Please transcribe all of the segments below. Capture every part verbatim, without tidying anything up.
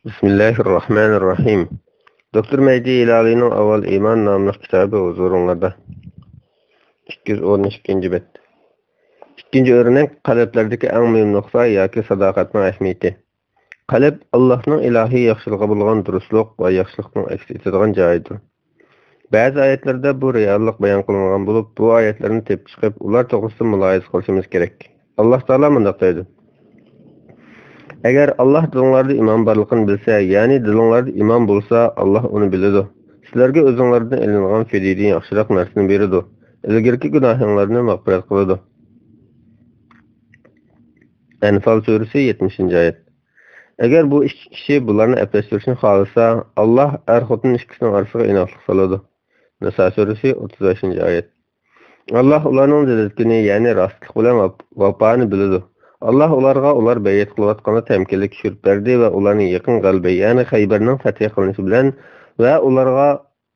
بىسمىللاھىررەھمانىررەھىم. دوكتور مەھدى ھىلالىنىڭ ئاۋۋال ئىمان ناملىق كىتابى ھۇزۇرۇڭلاردا. ئىككى يۈز ئون ئىككىنچى بەت. ئىككىنچى ئۆرنەك، قەلبلەردىكى ئەڭ مۇھىم نۇقتا ياكى ساداقەتنىڭ ئەھمىيىتى. قەلب ئاللاھنىڭ ئىلاھىي ياخشىلىقى بولغان دۇرۇسلۇق ۋە ياخشىلىقنىڭ ئەكس ئېتىدىغان جايىدۇر. بەزى ئايەتلەردە بۇ رېئاللىق بايان قىلىنغان بولۇپ، بۇ ئايەتلەرنى تېپىپ چىقىپ، ئۇلار توغرىسىدا مۇلاھىزە قىلىشىمىز كېرەك. ئاللاھ تائالا مۇنداق دەيدۇ: ئەگەر ئاللاھ دىلىڭلاردا ئىمان بارلىقىنى بىلسە، يەنى دىلىڭلاردا ئىمان بولسا، ئاللاھ ئۇنى بىلىدۇ. سىلەرگە ئۆزۈڭلاردىن ئېلىنغان فىديىدىن ياخشىراق نەرسىنى بېرىدۇ. ئىلگىرىكى گۇناھىڭلارنى مەغپىرەت قىلىدۇ. ئەنفال سۈرىسى، يەتمىشىنچى ئايەت. ئەگەر بۇ ئىككى كىشى بۇلارنى ئەپلەشتۈرۈشنى خالىسا، ئاللاھ ئەر-خوتۇن ئىككىسىنىڭ ئارىسىغا ئىناقلىق سالىدۇ. نىسا سۈرىسى، ئوتتۇز بەشىنچى ئايەت. ئاللاھ ئۇلارنىڭ دىلىدىكىنى، يەنى راستلىق بىلەن ۋاپ-، ۋاپانى بىلىدۇ. ئاللاھ ئۇلارغا ئۇلار بەيئەت قىلىۋاتقاندا تەمكىنلىك چۈشۈرۈپ بەردى ۋە ئۇلارنى يېقىن غەلىبە، يەنى خەيبەرنىڭ فەتھى قىلىنىشى بىلەن ۋە ئۇلارغا،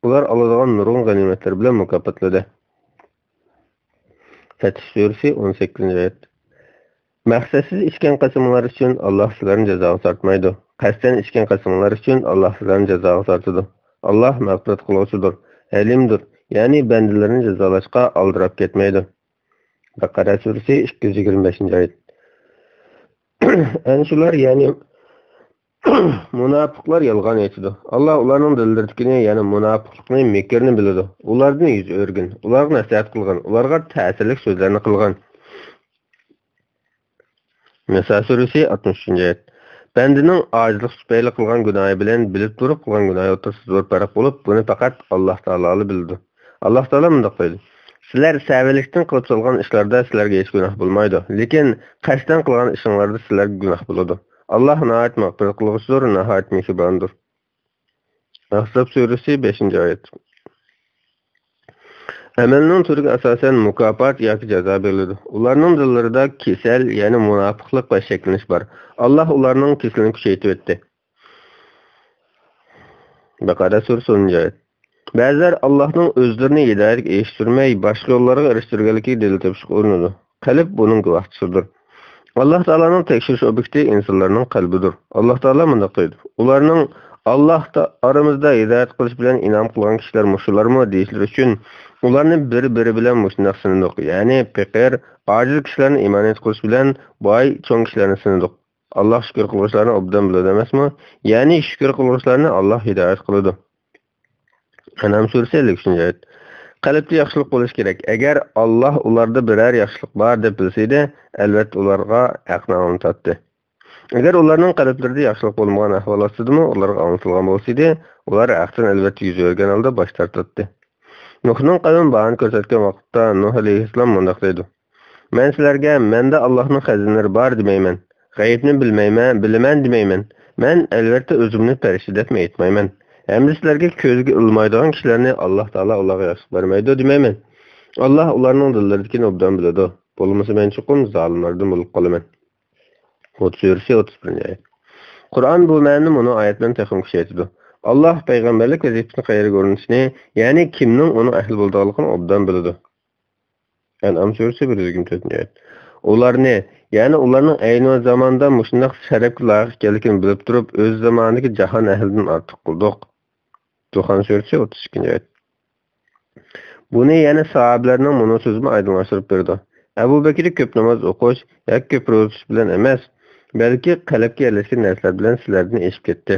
ئۇلار ئالىدىغان نۇرغۇن غەنىيمەتلەر بىلەن مۇكاپاتلىدى. فەتھ سۈرىسى، ئون سەككىزىنچى ئايەت. مەقسەتسىز ئىچكەن قېسىملار ئۈچۈن ئاللاھ سىلەرنى جازاغا تارتمايدۇ. قەستەن ئىچكەن قېسىملار ئۈچۈن ئاللاھ سىلەرنى جازاغا تارتىدۇ. ئاللاھ مەغپىرەت قىلغۇچىدۇر، ھەلىمدۇر، يەنى بەندىلىرىنى جازالاشقا ئالدىراپ كەتمەيدۇ. بەقەرە سۈرىسى، ئىككى يۈز يىگىرمە بەشىنچى ئايەت. ئەنە شۇلار، يەنى مۇناپىقلار يالغان ئېيتىدۇ. ئاللاھ ئۇلارنىڭ دىللىرىدىكىنى، يەنى مۇناپىقلىقنى، مىكىرنى بىلىدۇ. ئۇلاردىن يۈز ئۆرۈگىن، ئۇلارغا نەسىھەت قىلغىن، ئۇلارغا تەسىرلىك سۆزلەرنى قىلغىن. نىسا سۈرىسى، ئاتمىش ئۈچىنچى ئايەت. بەندىنىڭ ئاجىزلىق تۈپەيلى قىلغان گۇناھى بىلەن بىلىپ تۇرۇپ قىلغان گۇناھى ئوتتۇرىسىدا زور پەرق بولۇپ، بۇنى پەقەت ئاللاھ تائالا بىلىدۇ. ئاللاھ تائالا مۇنداق دەيدۇ: سىلەر سەۋىلىكتىن قىلىپ سالغان ئىشلاردا سىلەرگە ھېچ گۇناھ بولمايدۇ. لېكىن قەستەن قىلغان ئىشىڭلاردا سىلەرگە گۇناھ بولىدۇ. ئاللاھ ناھايىتى مەغپىرەت قىلغۇچىدۇر، ناھايىتى مېھرىباندۇر. ئەھزاب سۈرىسى، بەشىنچى ئايەت. ئەمەلنىڭ تۈرىگە ئاساسەن مۇكاپات ياكى جازا بېرىلىدۇ. ئۇلارنىڭ دىللىرىدا كېسەل، يەنى مۇناپىقلىق ۋە شەكلىنىش بار. ئاللاھ ئۇلارنىڭ كېسىلىنى كۈچەيتىۋەتتى. بەقەرە سۈرىسى، ئونىنچى ئايەت. بەزىلەر ئاللاھنىڭ ئۆزلىرىنى ھىدايەتكە ئېرىشتۈرمەي، باشقا يوللارغا ئېرىشتۈرگەنلىكىگە دەلىل تېپىشقا ئۇرۇنىدۇ. قەلب بۇنىڭ گۇۋاھچىسىدۇر. ئاللاھ تائالانىڭ تەكشۈرۈش ئوبيېكتى ئىنسانلارنىڭ قەلبىدۇر. ئاللاھ تائالا مۇنداق دەيدۇ: ئۇلارنىڭ ئاللاھ تا-، ئارىمىزدا ھىدايەت قىلىش بىلەن ئىنئام قىلغان كىشىلەر مۇشۇلارمۇ دېيىشلىرى ئۈچۈن، ئۇلارنى بىر-بىرى بىلەن مۇشۇنداق سىنىدۇق، يەنى پېقىر، ئاجىز كىشىلەرنى ئىمان ئېتىقلىشى بىلەن باي، چوڭ كىشىلەرنى سىنىدۇق. ئاللاھ شۈكۈر قىلغۇچىلارنى ئوبدان بىلىدۇ ئەمەسمۇ؟ يەنى شۈكۈر قىلغۇچىلارنى ئاللاھ ھىدايەت قىلىدۇ. ئەنئام سۈرىسى، ئەللىك ئۈچىنچى ئايەت. قەلبتە ياخشىلىق بولۇشى كېرەك. ئەگەر ئاللاھ ئۇلاردا بىرەر ياخشىلىق بار دەپ بىلسىدى، ئەلۋەتتە ئۇلارغا ھەقنى ئاڭلىتاتتى. ئەگەر ئۇلارنىڭ قەلبلىرىدە ياخشىلىق بولمىغان ئەھۋال ئاستىدىمۇ ئۇلارغا ئاڭلىتىلغان بولسىدى، ئۇلار ھەقتىن ئەلۋەتتە يۈز ئۆرۈگەن ھالدا باش تارتاتتى. نۇھنىڭ قەۋمى باھانە كۆرسەتكەن ۋاقىتتا نۇھ ئەلەيھىسسالام مۇنداق دەيدۇ: مەن سىلەرگە مەندە ئاللاھنىڭ خەزىنىلىرى بار دېمەيمەن، غەيىبنى بىلمەيمەن، بىلىمەن دېمەيمەن. مەن ئەلۋەتتە ئۆزۈمنى پەرىشتە دەپمۇ ئېيتمايمەن. ھەمدە سىلەرگە كۆزگە ئىلمايدىغان كىشىلەرنى ئاللاھ تائالا ئۇلارغا ياخشىلىق بەرمەيدۇ دېمەيمەن. ئاللاھ ئۇلارنىڭ دىللىرىدىكىنى ئوبدان بىلىدۇ. بولمىسا مەن چوقۇم زالىملاردىن بولۇپ قالىمەن. ھۇد سۈرىسى، ئوتتۇز بىرىنچى ئايەت. قۇرئان بۇ مەنىنى مۇنۇ ئايەت بىلەن تېخىمۇ كۈچەيتىدۇ. ئاللاھ پەيغەمبەرلىك ۋەزىپىسىنى قەيەرگە ئورنىتىشنى، يەنى كىمنىڭ ئۇنىڭ ئەھلى بولىدىغانلىقىنى ئوبدان بىلىدۇ. ئەنئام سۈرىسى، بىر يۈز يىگىرمە تۆتىنچى ئايەت. ئۇلارنى، يەنى ئۇلارنىڭ ئەينى ۋە زاماندا مۇشۇنداق شەرەپكە لايىق ئىكەنلىكىنى بىلىپ تۇرۇپ، ئۆز زامانىدىكى جاھان ئەھلىدىن ئارتۇق قىلدۇق. دۇخان سۈرىسى، ئوتتۇز ئىككىنچى ئايەت. بۇنى يەنە ساھابىلەرنىڭ مۇنۇ سۆزىمۇ ئايدىڭلاشتۇرۇپ بېرىدۇ: ئەبۇ بەكرى كۆپ ناماز ئوقۇش ياكى كۆپ روزا تۇتۇش بىلەن ئەمەس، بەلكى قەلبكە يەرلەشكەن نەرسىلەر بىلەن سىلەردىن ئېشىپ كەتتى.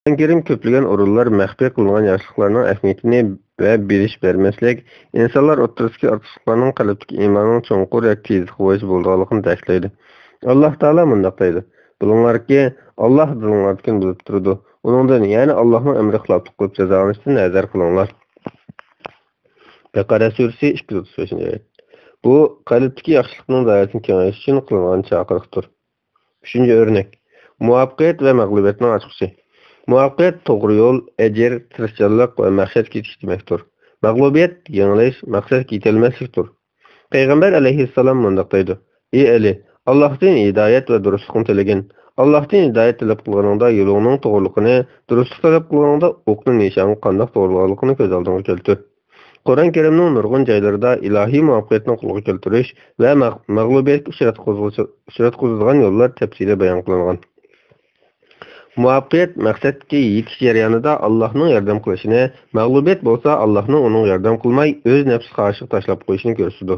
قۇرئان كەرىم كۆپلىگەن ئورۇنلار مەخپىي قىلىنغان ياخشىلىقلارنىڭ ئەھمىيىتىنى ۋە بېرىش بەرمەسلىك، ئىنسانلار ئوتتۇرىسىدىكى ئارتۇقچىلىقلارنىڭ قەلبتىكى ئىماننىڭ چوڭقۇر ياكى تېزلىققا بويىچە بولىدىغانلىقىنى تەكىتلەيدۇ. ئاللاھ تائالا مۇنداق دەيدۇ: بىلىڭلاركى، ئاللاھ دىلىڭلاردىكىنى بىلىپ تۇرىدۇ. ئۇنىڭدىن، يەنى ئاللاھنىڭ ئەمرىگە خىلاپلىق قىلىپ جازالىنىشتىن ھەزەر قىلىڭلار. بەقەرە سۈرىسى، ئىككى يۈز ئوتتۇز بەشىنچى ئايەت. بۇ قەلبتىكى ياخشىلىقنىڭ دائىرىسىنى كېڭەيتىش ئۈچۈن قىلىنغان چاقىرىقتۇر. ئۈچىنچى ئۆرنەك. مۇۋەپپەقىيەت ۋە مەغلۇبىيەتنىڭ ئاچقۇچى. مۇۋەپپەقىيەت توغرا يول، ئەجىر، تىرىشچانلىق ۋە مەقسەتكە يېتىش دېمەكتۇر. مەغلۇبىيەت يېڭىلىش، مەقسەتكە يېتەلمەسلىكتۇر. پەيغەمبەر ئەلەيھىسسالام مۇنداق دەيدۇ: ئى ئەلى، ئاللاھتىن ھىدايەت ۋە دۇرۇسلۇقنى تىلىگىن. ئاللاھتىن ھىدايەت تەلەپ قىلغىنىڭدا يولۇڭنىڭ توغرىلىقىنى، دۇرۇسلۇق تەلەپ قىلغىنىڭدا ئوقنى نىشانغا قانداق توغرىلىغانلىقىنى كۆز ئالدىڭغا كەلتۈر. قۇرئان كەرىمنىڭ نۇرغۇن جايلىرىدا ئىلاھىي مۇۋەپپەقىيەتنى قولغا كەلتۈرۈش ۋە مەغ-، مەغلۇبىيەتكە ئۇچراتقۇزغۇچى-، ئۇچراتقۇزىدىغان يوللار تەپسىلىي بايان قىلىنغان. مۇۋەپپەقىيەت مەقسەتكە يېتىش جەريانىدا ئاللاھنىڭ ياردەم قىلىشىنى، مەغلۇبىيەت بولسا ئاللاھنىڭ ئۇنىڭغا ياردەم قىلماي، ئۆز نەپسى خاھىشىغا تاشلاپ قويۇشىنى كۆرسىتىدۇ.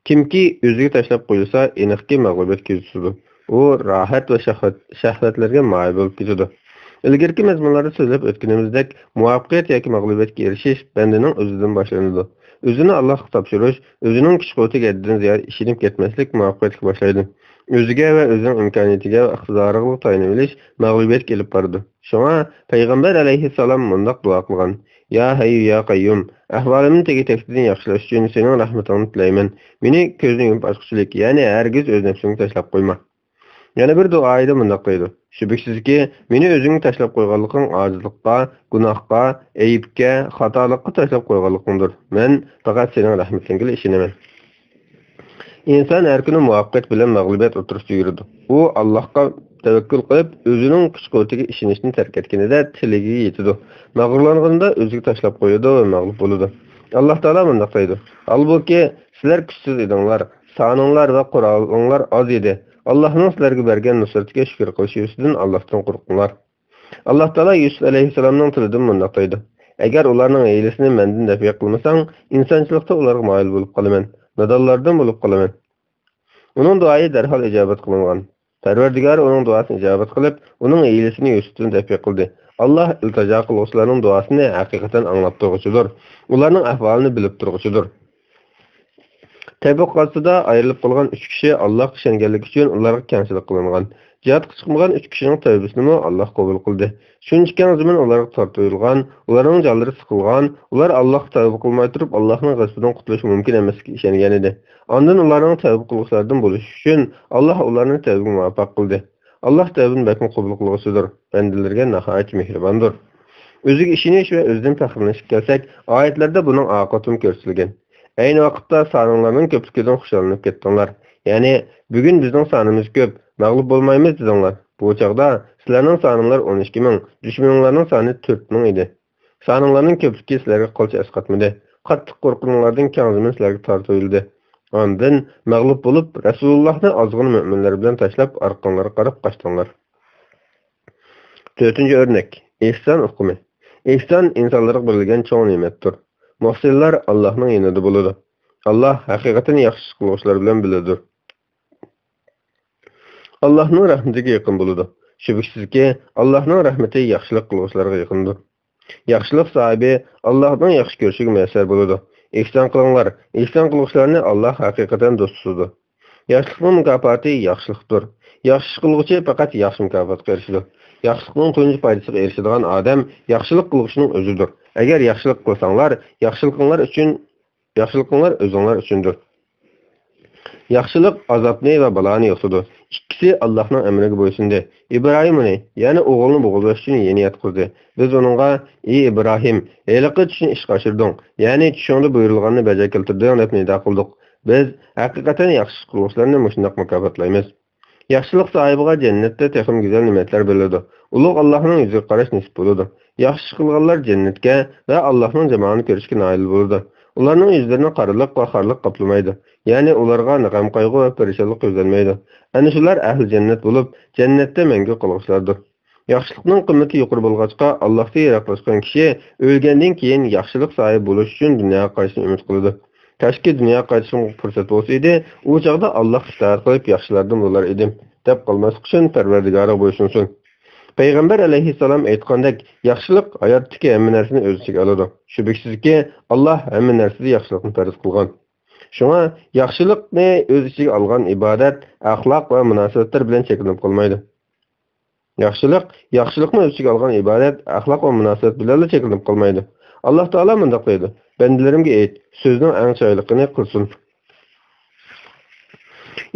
كىمكى ئۆزىگە تاشلاپ قويۇلسا، ئېنىقكى مەغلۇبىيەتكە يۈز تۇتىدۇ. ئۇ راھەت ۋە شەھۋەت، شەھۋەتلەرگە مايىل بولۇپ كېتىدۇ. ئىلگىرىكى مەزمۇنلاردا سۆزلەپ ئۆتكىنىمىزدەك، مۇۋەپپەقىيەت ياكى مەغلۇبىيەتكە ئېرىشىش بەندىنىڭ ئۆزىدىن باشلىنىدۇ. ئۆزىنى ئاللاھقا تاپشۇرۇش، ئۆزىنىڭ كۈچ-قۇۋۋىتىگە ھەددىدىن زىيادە ئىشىنىپ كەتمەسلىك مۇۋەپپەقىيەتكە باشلايدۇ. ئۆزىگە ۋە ئۆزىنىڭ ئىمكانىيىتىگە ۋە ئىقتىدارىغا تايىنىۋېلىش مەغلۇبىيەتكە ئېلىپ بارىدۇ. شۇڭا پەيغەمبەر ئەلەيھىسسالام مۇنداق دۇئا قىلغان: يا ھەييۇ يا قەييۇم، ئەھۋالىمنى تېگى-تەكتىدىن ياخشىلاش ئۈچۈن سېنىڭ رەھمىتىڭنى تىلەيمەن. مېنى كۆزنى يۇمۇپ ئاچقۇچىلىك، يەنى ھەرگىز ئۆز نەپسىڭگە تاشلاپ قويما. يەنە بىر دۇئايىدا مۇنداق دەيدۇ: شۈبھىسىزكى، مېنى ئۆزۈڭگە تاشلاپ قويغانلىقىڭ ئاجىزلىققا، گۇناھقا، ئەيىبكە، خاتالىققا تاشلاپ قويغانلىقىڭدۇر. مەن پەقەت سېنىڭ رەھمىتىڭگىلا ئىشىنىمەن. ئىنسان ھەر كۈنى مۇۋەپپەقىيەت بىلەن مەغلۇبىيەت ئوتتۇرىسىدا يۈرىدۇ. ئۇ ئاللاھقا تەۋەككۈل قىلىپ، ئۆزىنىڭ كۈچ-قۇۋۋىتىگە ئىشىنىشنى تەرك ئەتكىنىدە تىلىگىگە يېتىدۇ. مەغرۇرلانغىنىدا ئۆزىگە تاشلاپ قويىدۇ ۋە مەغلۇپ بولىدۇ. ئاللاھ تائالا مۇنداق دەيدۇ: ھالبۇكى، سىلەر كۈچسىز ئىدىڭلار، سانىڭلار ۋە قورالىڭلار ئاز ئىدى. ئاللاھنىڭ سىلەرگە بەرگەن نۇسرىتىگە شۈكۈر قىلىش يۈزىسىدىن ئاللاھتىن قورقۇڭلار. ئاللاھ تائالا يۈسۈپ ئەلەيھىسسالامنىڭ تىلىدىن مۇنداق دەيدۇ: ئەگەر ئۇلارنىڭ ھىيلىسىنى مەندىن دەپئى قىلمىساڭ، ئىنسانچىلىقتا ئۇلارغا مايىل بولۇپ قالىمەن، نادانلاردىن بولۇپ قالىمەن. ئۇنىڭ دۇئايى دەرھال ئىجابەت قىلىنغان. پەرۋەردىگارى ئۇنىڭ دۇئاسىنى ئىجابەت قىلىپ، ئۇنىڭ ھىيلىسىنى يۈسۈپتىن دەپئى قىلدى. ئاللاھ ئىلتىجا قىلغۇچىلارنىڭ دۇئاسىنى ھەقىقەتەن ئاڭلاپ تۇرغۇچىدۇر. ئۇلارنىڭ ئەھۋالىنى بىلىپ تۇرغۇچىدۇر. تەبۇك غازىتىدا ئايرىلىپ قالغان ئۈچ كىشى ئاللاھقا ئىشەنگەنلىكى ئۈچۈن ئۇلارغا كەڭچىلىك قىلىنغان. جىھادقا چىقمىغان ئۈچ كىشىنىڭ تەۋبىسىنىمۇ ئاللاھ قوبۇل قىلدى. شۇنچە كەڭ زېمىن ئۇلارغا تارتىۋېلىنغان، ئۇلارنىڭ جانلىرى سىقىلغان، ئۇلار ئاللاھقا تەۋبە قىلماي تۇرۇپ، ئاللاھنىڭ غەزىپىدىن قۇتۇلۇش مۇمكىن ئەمەسلىكىگە ئىشەنگەنىدى. ئاندىن ئۇلارنىڭ تەۋبە قىلغۇچىلاردىن بولۇشى ئۈچۈن، ئاللاھ ئۇلارنى تەۋبىگە مۇۋەپپەق قىلدى. ئاللاھ تەۋبىنى بەكمۇ قوبۇل قىلغۇچىدۇر، بەندىلىرىگە ناھايىتى مېھرىباندۇر. ئۆزىگە ئىشىنىش ۋە ئۆزىدىن پەخىرلىنىشكە كەلسەك، ئايەتلەردە بۇنىڭ ئاقىۋىتىمۇ كۆرسىتىلگەن. ئەينى ۋاقىتتا سانىڭلارنىڭ كۆپلۈكىدىن خۇشاللىنىپ كەتتىڭلار. يەنى، بۈگۈن بىزنىڭ سانىمىز كۆپ، مەغلۇپ بولمايمىز دېدىڭلار. بۇ چاغدا سىلەرنىڭ سانىڭلار ئون ئىككى مىڭ، دۈشمىنىڭلارنىڭ سانى تۆت مىڭ ئىدى. سانىڭلارنىڭ كۆپلۈكى سىلەرگە قىلچە ئەسقاتمىدى. قاتتىق قورققىنىڭلاردىن كەڭ زېمىن سىلەرگە تارتىۋېلىدى. ئاندىن مەغلۇپ بولۇپ، رەسۇلۇللاھنى ئازغىنا مۆمىنلەر بىلەن تاشلاپ، ئارقاڭلارغا قاراپ قاچتىڭلار. تۆتىنچى ئۆرنەك، ئېھسان ئۇقۇمى. ئېھسان ئىنسانلارغا بېرىلگەن چوڭ نېمەتتۇر. مۇھسىنلار ئاللاھنىڭ يېنىدا بولىدۇ. ئاللاھ ھەقىقەتەن ياخشى ئىش قىلغۇچىلار بىلەن بىللىدۇر. ئاللاھنىڭ رەھمىتىگە يېقىن بولىدۇ. شۈبھىسىزكى، ئاللاھنىڭ رەھمىتى ياخشىلىق قىلغۇچىلارغا يېقىندۇر. ياخشىلىق ساھىبى ئاللاھنىڭ ياخشى كۆرۈشىگە مۇيەسسەر بولىدۇ. ئېھسان قىلىڭلار، ئېھسان قىلغۇچىلارنى ئاللاھ ھەقىقەتەن دوست تۇتىدۇ. ياخشىلىقنىڭ مۇكاپاتى ياخشىلىقتۇر. ياخشى ئىش قىلغۇچى پەقەت ياخشى مۇكاپاتقا ئېرىشىدۇ. ياخشىلىقنىڭ تۇنجى پايدىسىغا ئېرىشىدىغان ئادەم ياخشىلىق قىلغۇچىنىڭ ئۆزىدۇر. ئەگەر ياخشىلىق قىلساڭلار، ياخشىلىقىڭلار ئۈچۈن، ياخشىلىقىڭلار ئۆزۈڭلار ئۈچۈندۇر. ياخشىلىق ئازابنى ۋە بالانى يوقىتىدۇ. ئىككىسى ئاللاھنىڭ ئەمرىگە بويسۇندى. ئىبراھىم ئۇنى، يەنى ئوغلىنى بوغۇزلاش ئۈچۈن يېنى ياتقۇزدى. بىز ئۇنىڭغا: ئى ئىبراھىم، ھېلىقى چۈشنى ئىشقا ئاشۇردۇڭ، يەنى چۈشۈڭدە بۇيرۇلغاننى بەجا كەلتۈردۈڭ، دەپ نىدا قىلدۇق. بىز ھەقىقەتەن ياخشى ئىش قىلغۇچىلارنى مۇشۇنداق مۇكاپاتلايمىز. ياخشىلىق ساھىبىغا جەننەتتە تېخىمۇ گۈزەل نېمەتلەر بېرىلىدۇ. ئۇلۇغ ئاللاھنىڭ يۈزىگە قاراش نېسىپ بولىدۇ. ياخشى ئىش قىلغانلار جەننەتكە ۋە ئاللاھنىڭ جامالىنى كۆرۈشكە نائىل بولىدۇ. ئۇلارنىڭ يۈزلىرىنى قارىلىق ۋە خارلىق قاپلىمايدۇ. يەنى ئۇلارغا غەم-قايغۇ ۋە پەرىشانلىق يۈزلەنمەيدۇ. ئەنە شۇلار ئەھلى جەننەت بولۇپ، جەننەتتە مەڭگۈ قالغۇچىلاردۇر. ياخشىلىقنىڭ قىممىتى يۇقىرى بولغاچقا، ئاللاھتىن يىراقلاشقان كىشى ئۆلگەندىن كېيىن ياخشىلىق ساھىبى بولۇش ئۈچۈن دۇنياغا قايتىشنى ئۈمىد قىلىدۇ. كاشكى دۇنياغا قايتىشىمغا پۇرسەت بولسا ئىدى، ئۇ چاغدا ئاللاھقا ئىتائەت قىلىپ ياخشىلاردىن بولار ئىدىم، دەپ قالماسلىق ئۈچۈن پەرۋەردىگارىغا بويسۇنسۇن. پەيغەمبەر ئەلەيھىسسالام ئېيتقاندەك، ياخشىلىق ھاياتتىكى ھەممە نەرسىنى ئۆز ئىچىگە ئالىدۇ. شۈبھىسىزكى، ئاللاھ ھەممە نەرسىدە ياخشىلىقنى پەرز قىلغان. شۇڭا ياخشىلىقنى ئۆز ئىچىگە ئالغان ئىبادەت ئەخلاق ۋە مۇناسىۋەتلەر بىلەن چەكلىنىپ قالمايدۇ. ياخشىلىق، ياخشىلىقنى ئۆز ئىچىگە ئالغان ئىبادەت ئەخلاق ۋە مۇناسىۋەت بىلەنلا چەكلىنىپ قالمايدۇ. ئاللاھ تائالا مۇنداق دەيدۇ: بەندىلىرىمگە ئېيت، سۆزنىڭ ئەڭ چىرايلىقىنى قىلسۇن.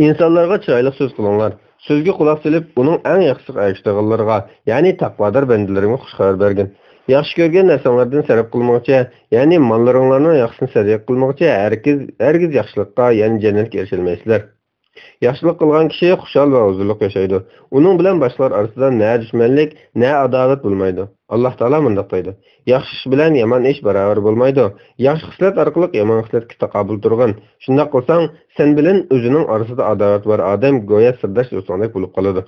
ئىنسانلارغا چىرايلىق سۆز قىلىڭلار. سۆزگە قۇلاق سېلىپ، ئۇنىڭ ئەڭ ياخشىسىغا ئەگىشىدىغانلىرىغا، يەنى تەقۋادار بەندىلىرىمگە خۇش خەۋەر بەرگىن. ياخشى كۆرگەن نەرسەڭلاردىن سەرپ قىلمىغۇچە، يەنى ماللىرىڭلارنىڭ ياخشىسىنى سەدىقە قىلمىغۇچە ھەرگىز، ھەرگىز ياخشىلىققا، يەنى جەننەتكە ئېرىشەلمەيسىلەر. ياخشىلىق قىلغان كىشى خۇشال ۋە ھۇزۇرلۇق ياشايدۇ. ئۇنىڭ بىلەن باشقىلار ئارىسىدا نە دۈشمەنلىك، نە ئاداۋەت بولمايدۇ. ئاللاھ تائالا مۇنداق دەيدۇ: «ياخشى ئىش بىلەن يامان ئىش باراۋەر بولمايدۇ. ياخشى خىسلەت ئارقىلىق يامان خىسلەتكە تاقابىل تۇرغىن. شۇنداق قىلساڭ، سەن بىلەن ئۆزىنىڭ ئارىسىدا ئاداۋەت بار ئادەم گويا سىرداش دوستۇڭدەك بولۇپ قالىدۇ.»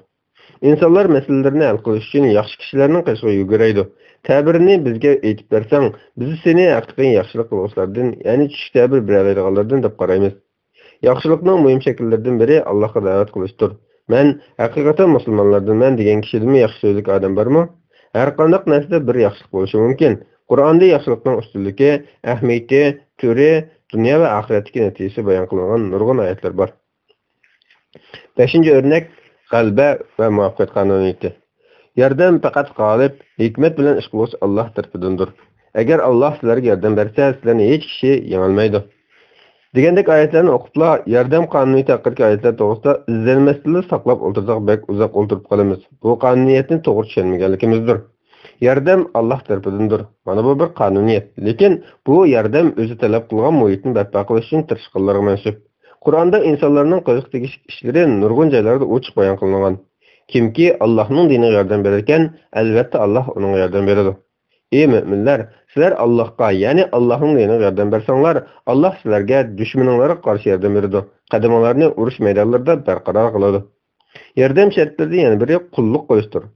ئىنسانلار مەسىلىلىرىنى ھەل قىلىش ئۈچۈن ياخشى كىشىلەرنىڭ قېشىغا يۈگۈرەيدۇ. تەبىرىنى بىزگە ئېيتىپ بەرسەڭ، بىز سېنى ھەقىقىي ياخشىلىق قىلغۇچىلاردىن، يەنى چۈشۈك تەبىر بېرەلەيدىغانلاردىن دەپ قارايمىز. ياخشىلىقنىڭ مۇھىم شەكىللىرىدىن بىرى ئاللاھقا دەۋەت قىلىشتۇر. «مەن ھەقىقەتەن مۇسۇلمانلاردىنمەن» دېگەن كىشىدىنمۇ ياخشى سۆزلۈك ئادەم بارمۇ؟ ھەرقانداق نەرسىدە بىر ياخشىلىق بولۇشى مۇمكىن. قۇرئاندا ياخشىلىقنىڭ ئۈستۈنلۈكى، ئەھمىيىتى، تۈرى، دۇنيا ۋە ئاخىرەتتىكى نەتىجىسى بايان قىلىنغان نۇرغۇن ئايەتلەر بار. بەشىنچى ئۆرنەك، غەلىبە ۋە مۇۋەپپەقىيەت قانۇنىيىتى. ياردەم پەقەت غالىب، ھېكمەت بىلەن ئىش قىلغۇچى ئاللاھ تەرىپىدىندۇر. ئەگەر ئاللاھ سىلەرگە ياردەم بەرسە، سىلەرنى ھېچ كىشى يېڭەلمەيدۇ. دېگەندەك ئايەتلەرنى ئوقۇپلا، ياردەم قانۇنىيىتى ھەققىدىكى ئايەتلەر توغرىسىدا ئىزدەنمەستىنلا ساقلاپ ئولتۇرساق، بەك ئۇزاق ئولتۇرۇپ قالىمىز. بۇ قانۇنىيەتنى توغرا چۈشەنمىگەنلىكىمىزدۇر. ياردەم ئاللاھ تەرىپىدىندۇر. مانا بۇ بىر قانۇنىيەت. لېكىن بۇ ياردەم ئۆزى تەلەپ قىلغان مۇھىتنى بەرپا قىلىش ئۈچۈن تىرىشقانلارغا مەنسۇپ. قۇرئاندا ئىنسانلارنىڭ قىلىشقا تېگىشلىك ئىشلىرى نۇرغۇن جايلاردا ئوچۇق بايان قىلىنغان. كىمكى ئاللاھنىڭ دىنىغا ياردەم بېرىدىكەن، ئەلۋەتتە ئاللاھ ئۇنىڭغا ياردەم بېرىدۇ. ئى مۆمىنلەر، سىلەر ئاللاھقا، يەنى ئاللاھنىڭ دىنىغا ياردەم بەرسەڭلار، ئاللاھ سىلەرگە دۈشمىنىڭلارغا قارشى ياردەم بېرىدۇ، قەدىمىڭلارنى ئۇرۇش مەيدانلىرىدا بەرقارار قىلىدۇ. ياردەم شەرتلىرىدىن يەنە بىرى قۇللۇق قىلىشتۇر.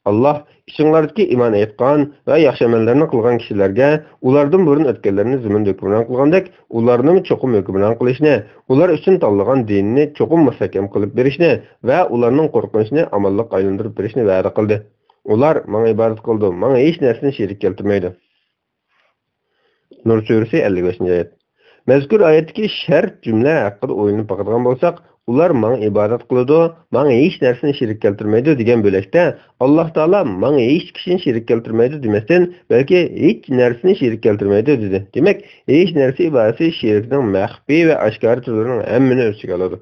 ئاللاھ ئىچىڭلاردىكى ئىمان ئېيتقان ۋە ياخشى ئەمەللەرنى قىلغان كىشىلەرگە ئۇلاردىن بۇرۇن ئۆتكەنلەرنى زېمىندا ھۆكۈمران قىلغاندەك، ئۇلارنىمۇ چوقۇم ھۆكۈمران قىلىشنى، ئۇلار ئۈچۈن تاللىغان دىنىنى چوقۇم مۇستەھكەم قىلىپ بېرىشنى ۋە ئۇلارنىڭ قورقۇنچىنى ئامانلىققا ئايلاندۇرۇپ بېرىشنى ۋەدە قىلدى. ئۇلار ماڭا ئىبادەت قىلىدۇ، ماڭا ھېچ نەرسىنى شېرىك كەلتۈرمەيدۇ. نۇر سۈرىسى، ئەللىك بەشىنچى ئايەت. مەزكۇر ئايەتتىكى شەرت جۈملە ھەققىدە ئويلىنىپ باقىدىغان بولساق، «ئۇلار ماڭا ئىبادەت قىلىدۇ، ماڭا ھېچ نەرسىنى شېرىك كەلتۈرمەيدۇ» دېگەن بۆلەكتە، ئاللاھ تائالا «ماڭا ھېچ كىشىنى شېرىك كەلتۈرمەيدۇ» دېمەستىن، بەلكى «ھېچ نەرسىنى شېرىك كەلتۈرمەيدۇ» دېدى. دېمەك، ھېچ نەرسە ئىبادىتى شېرىكنىڭ مەخپىي ۋە ئاشكارا تۈرلىرىنىڭ ھەممىنى ئۆز ئىچىگە ئالىدۇ.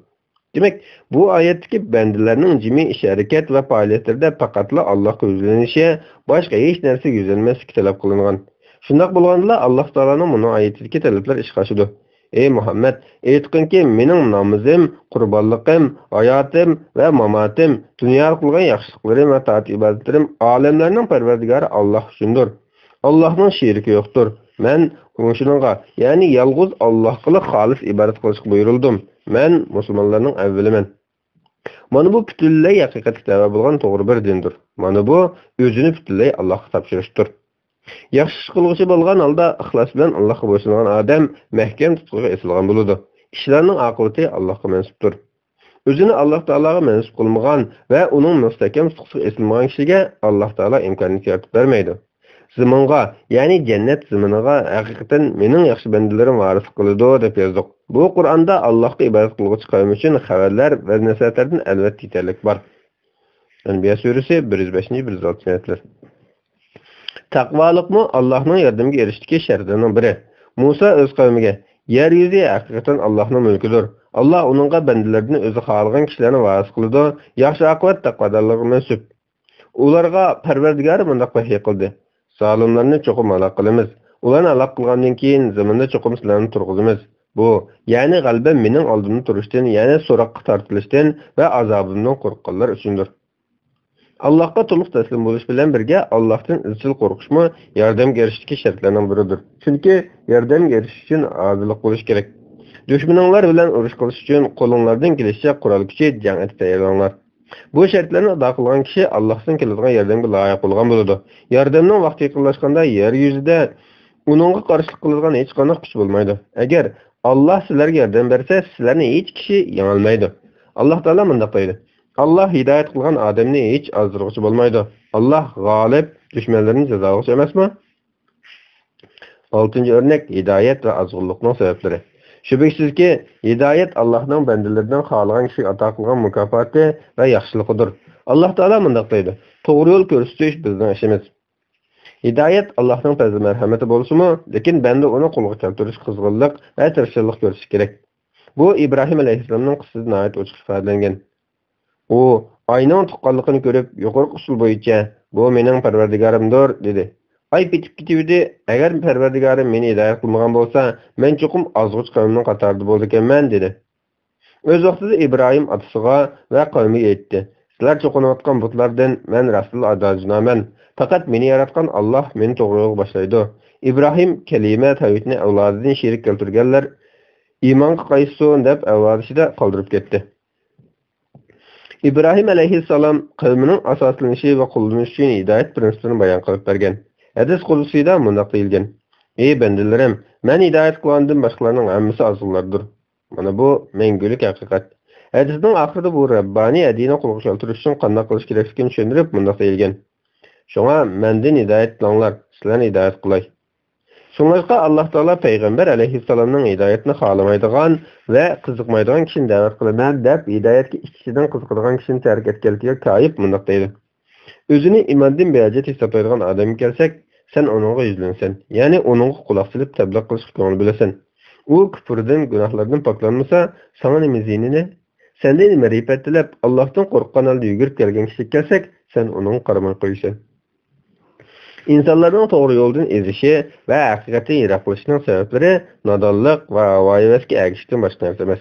دېمەك، بۇ ئايەتتىكى بەندىلەرنىڭ جىمى ئىش-ھەرىكەت ۋە پائالىيەتلىرىدە پەقەتلا ئاللاھقا يۈزلىنىشى، باشقا ھېچ نەرسىگە يۈزلەنمەسلىكى تەلەپ قىلىنغان. شۇنداق بولغاندىلا، ئاللاھ تائالانىڭ مۇنۇ ئايىتىدىكى تەلەپلەر ئىشقا ئاشىدۇ. ئەي مۇھەممەد، ئېيتقىنكى، مېنىڭ نامىزىم، قۇربانلىقىم، ھاياتىم ۋە ماماتىم، دۇنيادا قىلغان ياخشىلىقلىرىم ۋە تائەت-ئىبادەتلىرىم ئالەملەرنىڭ پەرۋەردىگارى ئاللاھ ئۈچۈندۇر. ئاللاھنىڭ شېرىكى يوقتۇر. مەن شۇنىڭغا، يەنى يالغۇز ئاللاھقىلا خالىس ئىبادەت قىلىشقا بۇيرۇلدۇم. مەن مۇسۇلمانلارنىڭ ئەۋۋىلىمەن. مانا بۇ پۈتۈنلەي ھەقىقەتكە تەۋە بولغان توغرا بىر دىندۇر. مانا بۇ ئۆزىنى پۈتۈنلەي ئاللاھقا تاپشۇرۇشتۇر. ياخشى ئىش قىلغۇچى بولغان ھالدا ئىخلاس بىلەن ئاللاھقا بويسۇنغان ئادەم مەھكەم تۇتقىغا ئېسىلغان بولىدۇ. ئىشلارنىڭ ئاقىۋىتى ئاللاھقا مەنسۇپتۇر. ئۆزىنى ئاللاھ تائالاغا مەنسۇپ قىلمىغان ۋە ئۇنىڭ مۇستەھكەم تۇتقىسىغا ئېسىلمىغان كىشىگە ئاللاھ تائالا ئىمكانىيەت يارىتىپ بەرمەيدۇ. زېمىنغا، يەنى جەننەت زېمىنىغا ھەقىقەتەن مېنىڭ ياخشى بەندىلىرىم ۋارىسلىق قىلىدۇ، دەپ يازدۇق. بۇ قۇرئاندا ئاللاھقا ئىبادەت قىلغۇچى قەۋم ئۈچۈن خەۋەرلەر ۋە نەسىھەتلەردىن ئەلۋەتتە يېتەرلىك بار. ئەنبىيا سۈرىسى، بىر يۈز بەشىنچى، بىر يۈز ئالتىنچى ئايەتلەر. تەقۋالىقمۇ ئاللاھنىڭ ياردىمىگە ئېرىشىشتىكى شەرتلەرنىڭ بىرى. مۇسا ئۆز قەۋمىگە، يەر يۈزى ھەقىقەتەن ئاللاھنىڭ مۈلكىدۇر. ئاللاھ ئۇنىڭغا بەندىلىرىدىن ئۆزى خالىغان كىشىلەرنى ۋارىس قىلىدۇ. ياخشى ئاقىۋەت تەقۋادارلارغا مەنسۇپ. ئۇلارغا پەرۋەردىگارى مۇنداق ۋەھىي قىلدى: «زالىملارنى چوقۇم ھالاك قىلىمىز. ئۇلارنى ھالاك قىلغاندىن كېيىن زېمىندا چوقۇم سىلەرنى تۇرغۇزىمىز.» بۇ، يەنى غەلىبە مېنىڭ ئالدىمدا تۇرۇشتىن، يەنى سوراققا تارتىلىشتىن ۋە ئازابىمدىن قورققانلار ئۈچۈندۇر. ئاللاھقا تولۇق تەسلىم بولۇش بىلەن بىرگە، ئاللاھتىن ئىزچىل قورقۇشمۇ ياردەمگە ئېرىشىشتىكى شەرتلەرنىڭ بىرىدۇر. چۈنكى ياردەمگە ئېرىشىش ئۈچۈن ھازىرلىق بولۇش كېرەك. دۈشمىنىڭلار بىلەن ئۇرۇش قىلىش ئۈچۈن قولۇڭلاردىن كېلىشىچە قورال كۈچى، جەڭ ئەتىپ تەييارلىنىڭلار. بۇ شەرتلەرنى ئادا قىلغان كىشى ئاللاھتىن كېلىدىغان ياردەمگە لايىق بولغان بولىدۇ. ياردەمنىڭ ۋاقتى يېقىنلاشقاندا يەر يۈزىدە ئۇنىڭغا قارشىلىق قىلىدىغان ھېچقانداق كۈچ بولمايدۇ. ئەگەر ئاللاھ سىلەرگە ياردەم بەرسە، سىلەرنى ھېچ كىشى يېڭەلمەيدۇ. ئاللاھ تائالا مۇنداق دەيدۇ: «ئاللاھ ھىدايەت قىلغان ئادەمنى ھېچ ئازدۇرغۇچى بولمايدۇ. ئاللاھ غالىب، دۈشمەنلىرىنى جازالىغۇچى ئەمەسمۇ؟» ئالتىنچى ئۆرنەك، ھىدايەت ۋە ئازغۇنلۇقنىڭ سەۋەبلىرى. شۈبھىسىزكى، ھىدايەت ئاللاھنىڭ بەندىلىرىدىن خالىغان كىشىگە ئاتا قىلغان مۇكاپاتى ۋە ياخشىلىقىدۇر. ئاللاھ تائالا مۇنداق دەيدۇ: «توغرا يول كۆرسىتىش بىزنىڭ ئىشىمىز.» ھىدايەت ئاللاھنىڭ پەزلى مەرھەمىتى بولسىمۇ، لېكىن بەندە ئۇنى قولغا كەلتۈرۈش قىزغىنلىق ۋە تىرىشچانلىق كۆرسىتىشى كېرەك. بۇ ئىبراھىم ئەلەيھىسسالامنىڭ قىسسىسىدە ناھايىتى ئوچۇق ئىپادىلەنگەن. ئۇ ئاينىڭ تۇغقانلىقىنى كۆرۈپ، يۇقىرىقى ئۇسۇل بويىچە، «بۇ مېنىڭ پەرۋەردىگارىمدۇر» دېدى. ئاي پېتىپ كېتىۋىدى. ئەگەر پەرۋەردىگارىم مېنى ھىدايەت قىلمىغان بولسا، مەن چوقۇم ئازغۇچ قەۋمنىڭ قاتارىدا بولىدىكەنمەن، دېدى. ئۆز ۋاقتىدا ئىبراھىم ئاتىسىغا ۋە قەۋمىگە ئېيتتى: سىلەر چوقۇنۇۋاتقان بۇتلاردىن مەن راستتىنلا ئاجىزمەن. پەقەت مېنى ياراتقان ئاللاھ مېنى توغرا يولغا باشلايدۇ. ئىبراھىم كەلىمە تەۋھىدنى ئەۋلادىدىن شېرىك كەلتۈرگەنلەر ئىمانغا قايتسۇن دەپ ئەۋلادى ئىچىدە قالدۇرۇپ كەتتى. ئىبراھىم ئەلەيھىسسالام قەۋمىنىڭ ئاساسلىنىشى ۋە قوللىنىشى ئۈچۈن ھىدايەت پىرىنسىپلىرىنى بايان قىلىپ بەرگەن. ھەدىس قۇدسىيدا مۇنداق دېيىلگەن: «ئى بەندىلىرىم، مەن ھىدايەت قىلغاندىن باشقىلارنىڭ ھەممىسى ئازغۇنلاردۇر.» مانا بۇ مەڭگۈلۈك ھەقىقەت. ھەدىسنىڭ ئاخىرىدا بۇ رەببانىي ئەدىنى قولغا كەلتۈرۈش ئۈچۈن قانداق قىلىش كېرەكلىكىنى چۈشەندۈرۈپ مۇنداق دېيىلگەن: «شۇڭا مەندىن ھىدايەت تىلەڭلار، سىلەرنى ھىدايەت قىلاي.» شۇڭلاشقا ئاللاھ تائالا پەيغەمبەر ئەلەيھىسسالامنىڭ ھىدايەتنى خالىمايدىغان ۋە قىزىقمايدىغان كىشىنى دەۋەت قىلىمەن دەپ، ھىدايەتكە ئىچ-ئىچىدىن قىزىقىدىغان كىشىنى تەرك ئەتكەنلىكىگە كايىپ مۇنداق دەيدۇ: «ئۆزىنى ئىماندىن بىئاجىز ھېسابلايدىغان ئادەمگە كەلسەك، سەن ئۇنىڭغا يۈزلىنىسەن، يەنى ئۇنىڭغا قۇلاق سېلىپ تەبلىغ قىلىشقا كۆڭۈل بۆلىسەن. ئۇ كۇپۇردىن، گۇناھلاردىن پاكلانمىسا، ساڭا نېمە زىيىنى؟ سەندىن نېمە مەنپەئەت تىلەپ، ئاللاھتىن قورققان ھالدا يۈگۈرۈپ كەلگەن كىشىگە كەلسەك، سەن ئۇنىڭغا قارىماي قويىسەن.» ئىنسانلارنىڭ توغرا يولدىن ئېزىشى ۋە ھەقىقەتتىن يىراقلىشىشىنىڭ سەۋەبلىرى نادانلىق ۋە ھاۋاھەۋەسكە ئەگىشىشتىن باشقا نەرسە ئەمەس.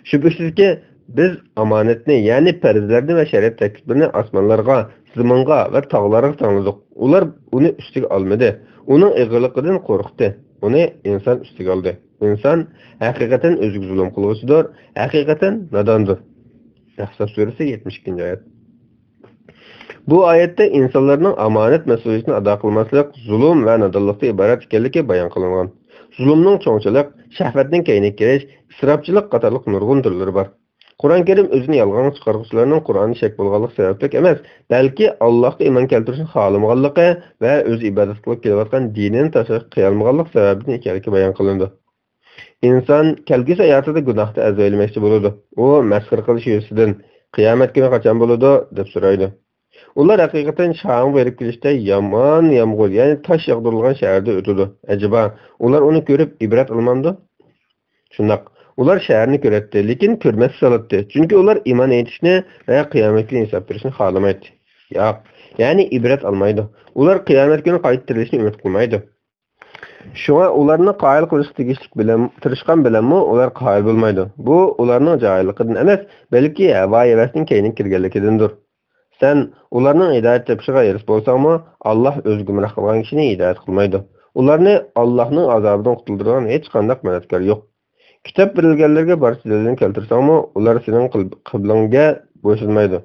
شۈبھىسىزكى، بىز ئامانەتنى، يەنى پەرزلەرنى ۋە شەرىئەت تەكلىپلىرىنى ئاسمانلارغا، زېمىنغا ۋە تاغلارغا تەڭلىدۇق. ئۇلار ئۇنى ئۈستىگە ئالمىدى. ئۇنىڭ ئېغىرلىقىدىن قورقتى. ئۇنى ئىنسان ئۈستىگە ئالدى. ئىنسان ھەقىقەتەن ئۆزىگە زۇلۇم قىلغۇچىدۇر، ھەقىقەتەن ناداندۇر. ئەھزاب سۈرىسى، يەتمىش ئىككىنچى ئايەت. بۇ ئايەتتە ئىنسانلارنىڭ ئامانەت مەسئۇلىيىتىنى ئادا قىلماسلىق زۇلۇم ۋە نادانلىقتىن ئىبارەت ئىكەنلىكى بايان قىلىنغان. زۇلۇمنىڭ چوڭچىلىق، شەھۋەتنىڭ كەينىگە كىرىش، ئىسراپچىلىق قاتارلىق نۇرغۇن تۈرلىرى بار. قۇرئان كەرىم ئۆزىنى يالغانغا چىقارغۇچىلارنىڭ قۇرئاندا شەك بولغانلىق سەۋەبلىك ئەمەس، بەلكى ئاللاھقا ئىمان كەلتۈرۈشنى خالىمىغانلىقى ۋە ئۆزى ئىبادەت قىلىپ كېلىۋاتقان دىنىنى تاشلاشقا قىيالمىغانلىق سەۋەبىدىن ئىكەنلىكى بايان قىلىنىدۇ. ئىنسان كەلگۈسى ھاياتىدا گۇناھتا ئەزۋەيلىمەكچى بولىدۇ. ئۇ مەسخىرە قىلىش يۈزىسىدىن، قىيامەت كۈنى قاچان بولىدۇ؟ دەپ سورايدۇ. ئۇلار ھەقىقەتەن شامغا بېرىپ كېلىشتە يامان يامغۇر، يەنى تاش ياغدۇرۇلغان شەھەردە ئۆتىدۇ. ئەجەبا، ئۇلار ئۇنى كۆرۈپ ئىبرەت ئالمامدۇ؟ شۇنداق، ئۇلار شەھەرنى كۆرەتتى، لېكىن كۆرمەسكە سالاتتى، چۈنكى ئۇلار ئىمان ئېيتىشنى ۋە قىيامەت كۈنى ھېساب بېرىشنى خالىمايتتى. ياق، يەنى ئىبرەت ئالمايدۇ. ئۇلار قىيامەت كۈنى قايتا تىرىلىشنى ئۈمىد قىلمايدۇ. شۇڭا ئۇلارنى قايىل قىلىشقا تېگىشلىك بىلەن، تىرىشقان بىلەنمۇ ئۇلار قايىل بولمايدۇ. بۇ ئۇلارنىڭ جاھىللىقىدىن ئەمەس، بەلكى ھەۋا-ھەۋەسنىڭ كەينىگە كىرگەنلىكىدىندۇر. سەن ئۇلارنىڭ ھىدايەت تېپىشىغا ھېرىس بولساڭمۇ، ئاللاھ ئۆزى گۇمراھ قىلغان كىشىنى ھىدايەت قىلمايدۇ. ئۇلارنى ئاللاھنىڭ ئازابىدىن قۇتۇلدۇرىدىغان ھېچقانداق مەدەتكار يوق. كىتاب بېرىلگەنلەرگە بارچە دەلىلنى كەلتۈرسەڭمۇ، ئۇلار سېنىڭ قىل-، قىبلەڭگە بويسۇنمايدۇ.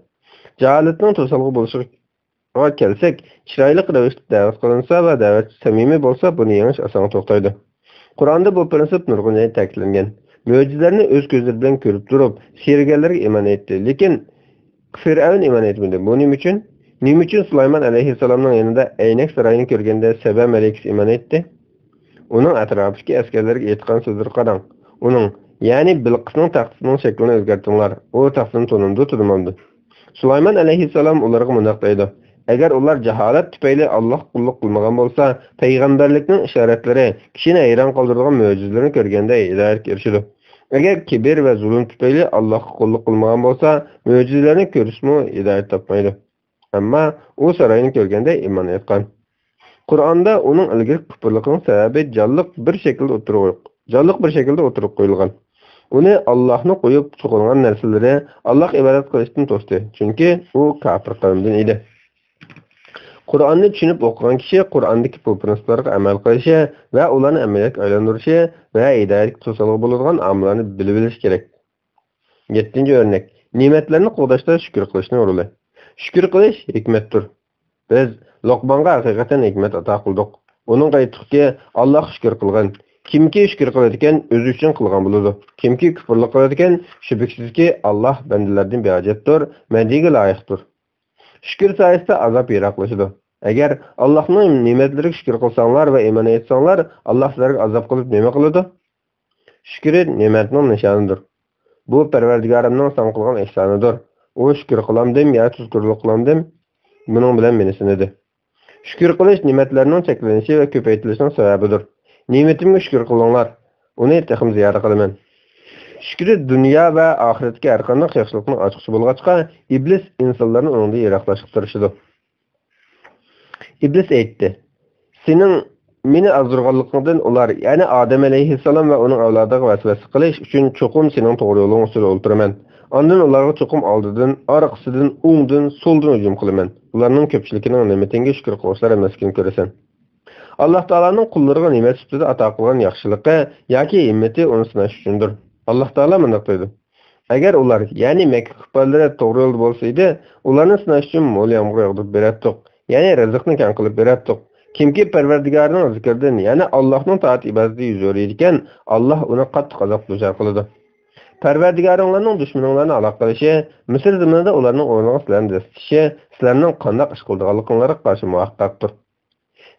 جاھالەتنىڭ توسالغۇ بولۇشىغا كەلسەك، چىرايلىق رەۋىشتە دەۋەت قىلىنسا ۋە دەۋەتچى سەمىمىي بولسا، بۇنى يېڭىش ئاسانغا توختايدۇ. قۇرئاندا بۇ پىرىنسىپ نۇرغۇن يەردە تەكىتلەنگەن. مۆجىزىلەرنى ئۆز كۆزلىرى بىلەن كۆرۈپ تۇرۇپ، سىيرىگەنلەرگە ئىمان ئېيتتى. لېكىن فىرئەۋن ئىمان ئېيتمىدى. بۇ نېمە ئۈچۈن؟ نېمە ئۈچۈن سۇلايمان ئەلەيھىسسالامنىڭ يېنىدا ئەينەك سارايىنى كۆرگەندە سەبە مەلىكىسى ئىمان ئېيتتى؟ ئۇنىڭ ئەتراپىدىكى ئەسكەرلەرگە ئېيتقان سۆزلىرىگە قاراڭ. ئۇنىڭ، يەنى بىلقىسنىڭ تەختىسىنىڭ شەكلىنى ئۆزگەرتىڭلار. ئۇ تەختىنى تونۇمدۇ، تونۇمامدۇ؟ سۇلايمان ئەلەيھىسسالام ئۇلارغا مۇنداق دەيدۇ: ئەگەر ئۇلار جاھالەت تۈپەيلى ئاللاھقا قۇللۇق قىلمىغان بولسا، پەيغەمبەرلىكنىڭ ئىشارەتلىرى، كىشىنى ھەيران قالدۇرىدىغان مۆجىزىلىرىنى كۆرگەندە ھىدايەتكە ئېرىشىدۇ. ئەگەر كىبىر ۋە زۇلۇم تۈپەيلى ئاللاھقا قۇللۇق قىلمىغان بولسا، مۆجىزىلەرنى كۆرسىمۇ ھىدايەت تاپمايدۇ. ئەمما ئۇ ساراينى كۆرگەندە ئىمان ئېيتقان. قۇرئاندا ئۇنىڭ ئىلگىرىكى كۇپۇرلۇقىنىڭ سەۋەبى جانلىق بىر شەكىلدە ئوتتۇرىغا، جانلىق بىر شەكىلدە ئوتتۇرىغا قويۇلغان. ئۇنى ئاللاھنى قويۇپ چوقۇنغان نەرسىلىرى ئاللاھقا ئىبادەت قىلىشتىن توستى، چۈنكى ئۇ كاپىر قەۋمدىن ئىدى. قۇرئاننى چۈشىنىپ ئوقۇغان كىشى قۇرئاندىكى بۇ پىرىنسىپلارغا ئەمەل قىلىشى ۋە ئۇلارنى ئەمەلىيەتكە ئايلاندۇرۇشى ۋە ھىدايەتكە توسالغۇ بولىدىغان ئامىللارنى بىلىۋېلىشى كېرەك. يەتتىنچى ئۆرنەك، نېمەتلەرنى قوغداشتا شۈكۈر قىلىشنىڭ رولى. شۈكۈر قىلىش ھېكمەتتۇر. بىز لوقمانغا ھەقىقەتەن ھېكمەت ئاتا قىلدۇق. ئۇنىڭغا ئېيتتۇقكى، ئاللاھقا شۈكۈر قىلغىن. كىمكى شۈكۈر قىلىدىكەن، ئۆزى ئۈچۈن قىلغان بولىدۇ. كىمكى كۇپۇرلۇق قىلىدىكەن، شۈبھىسىزكى، ئاللاھ بەندىلەردىن بىھاجەتتۇر، مەدھىيەگە لايىقتۇر. شۈكۈر سايىسىدا ئازاب يىراقلىشىدۇ. ئەگەر ئاللاھنىڭ نېمەتلىرىگە شۈكۈر قىلساڭلار ۋە ئىمان ئېيتساڭلار، ئاللاھ سىلەرگە ئازاب قىلىپ نېمە قىلىدۇ؟ شۈكرى نېمەتنىڭ نىشانىدۇر. بۇ پەرۋەردىگارىمنىڭ ساڭا قىلغان ئېھسانىدۇر. ئۇ شۈكۈر قىلامدىم يا تۇزكورلۇق قىلامدىم، بۇنىڭ بىلەن مېنى سىنىدى. شۈكۈر قىلىش نېمەتلەرنىڭ چەكلىنىشى ۋە كۆپەيتىلىشىنىڭ سەۋەبىدۇر. نېمىتىمگە شۈكۈر قىلىڭلار، ئۇنى تېخىمۇ زىيادە قىلىمەن. شۈكرى دۇنيا ۋە ئاخىرەتتىكى ھەرقانداق ياخشىلىقنىڭ ئاچقۇچى بولغاچقا، ئىبلىس ئىنسانلارنى ئۇنىڭدىن يىراقلاشقا تىرىشىدۇ. ئىبلىس ئېيتتى: سېنىڭ مېنى ئازدۇرغانلىقىڭدىن ئۇلار، يەنى ئادەم ئەلەيھىسسالام ۋە ئۇنىڭ ئەۋلادىغا ۋەسۋەسە قىلىش ئۈچۈن چوقۇم سېنىڭ توغرا يولۇڭ ئۈستىدە ئولتۇرىمەن. ئاندىن ئۇلارغا چوقۇم ئالدىدىن، ئارقىسىدىن، ئوڭدىن، سولدىن ھۇجۇم قىلىمەن. ئۇلارنىڭ كۆپچىلىكىنىڭ نېمىتىڭگە شۈكۈر قىلغۇچىلار ئەمەسلىكىنى كۆرىسەن. ئاللاھ تائالانىڭ قۇللىرىغا نېمەت سۈپىتىدە ئاتا قىلغان ياخشىلىقى ياكى ھىممىتى ئۇنى سىناش ئۈچۈندۇر. ئاللاھ تائالا مۇنداق دەيدۇ: ئەگەر ئۇلار، يەنى مەككە كۇپپارلىرى توغرا يولدا بولسا ئىدى، ئۇلارنى سىناش ئۈچۈن مول يامغۇر ياغدۇرۇپ بېرەتتۇق، يەنى رىزىقنى كەڭ قىلىپ بېرەتتۇق. كىمكى پەرۋەردىگارىنىڭ زىكرىدىن، يەنى ئاللاھنىڭ تائەت ئىبادىتىدە يۈز ئۆرۈيدىكەن، ئاللاھ ئۇنى قاتتىق ئازابقا دۇچار قىلىدۇ. پەرۋەردىگارىڭلارنىڭ دۈشمىنىڭلارنى ھالاك قىلىشى، مىسىر زېمىنىدا ئۇلارنىڭ ئورنىغا سىلەرنى دەسسىتىشى سىلەرنىڭ قانداق ئىش قىلىدىغانلىقىڭلارغا قارشى مۇۋەپپەقتۇر.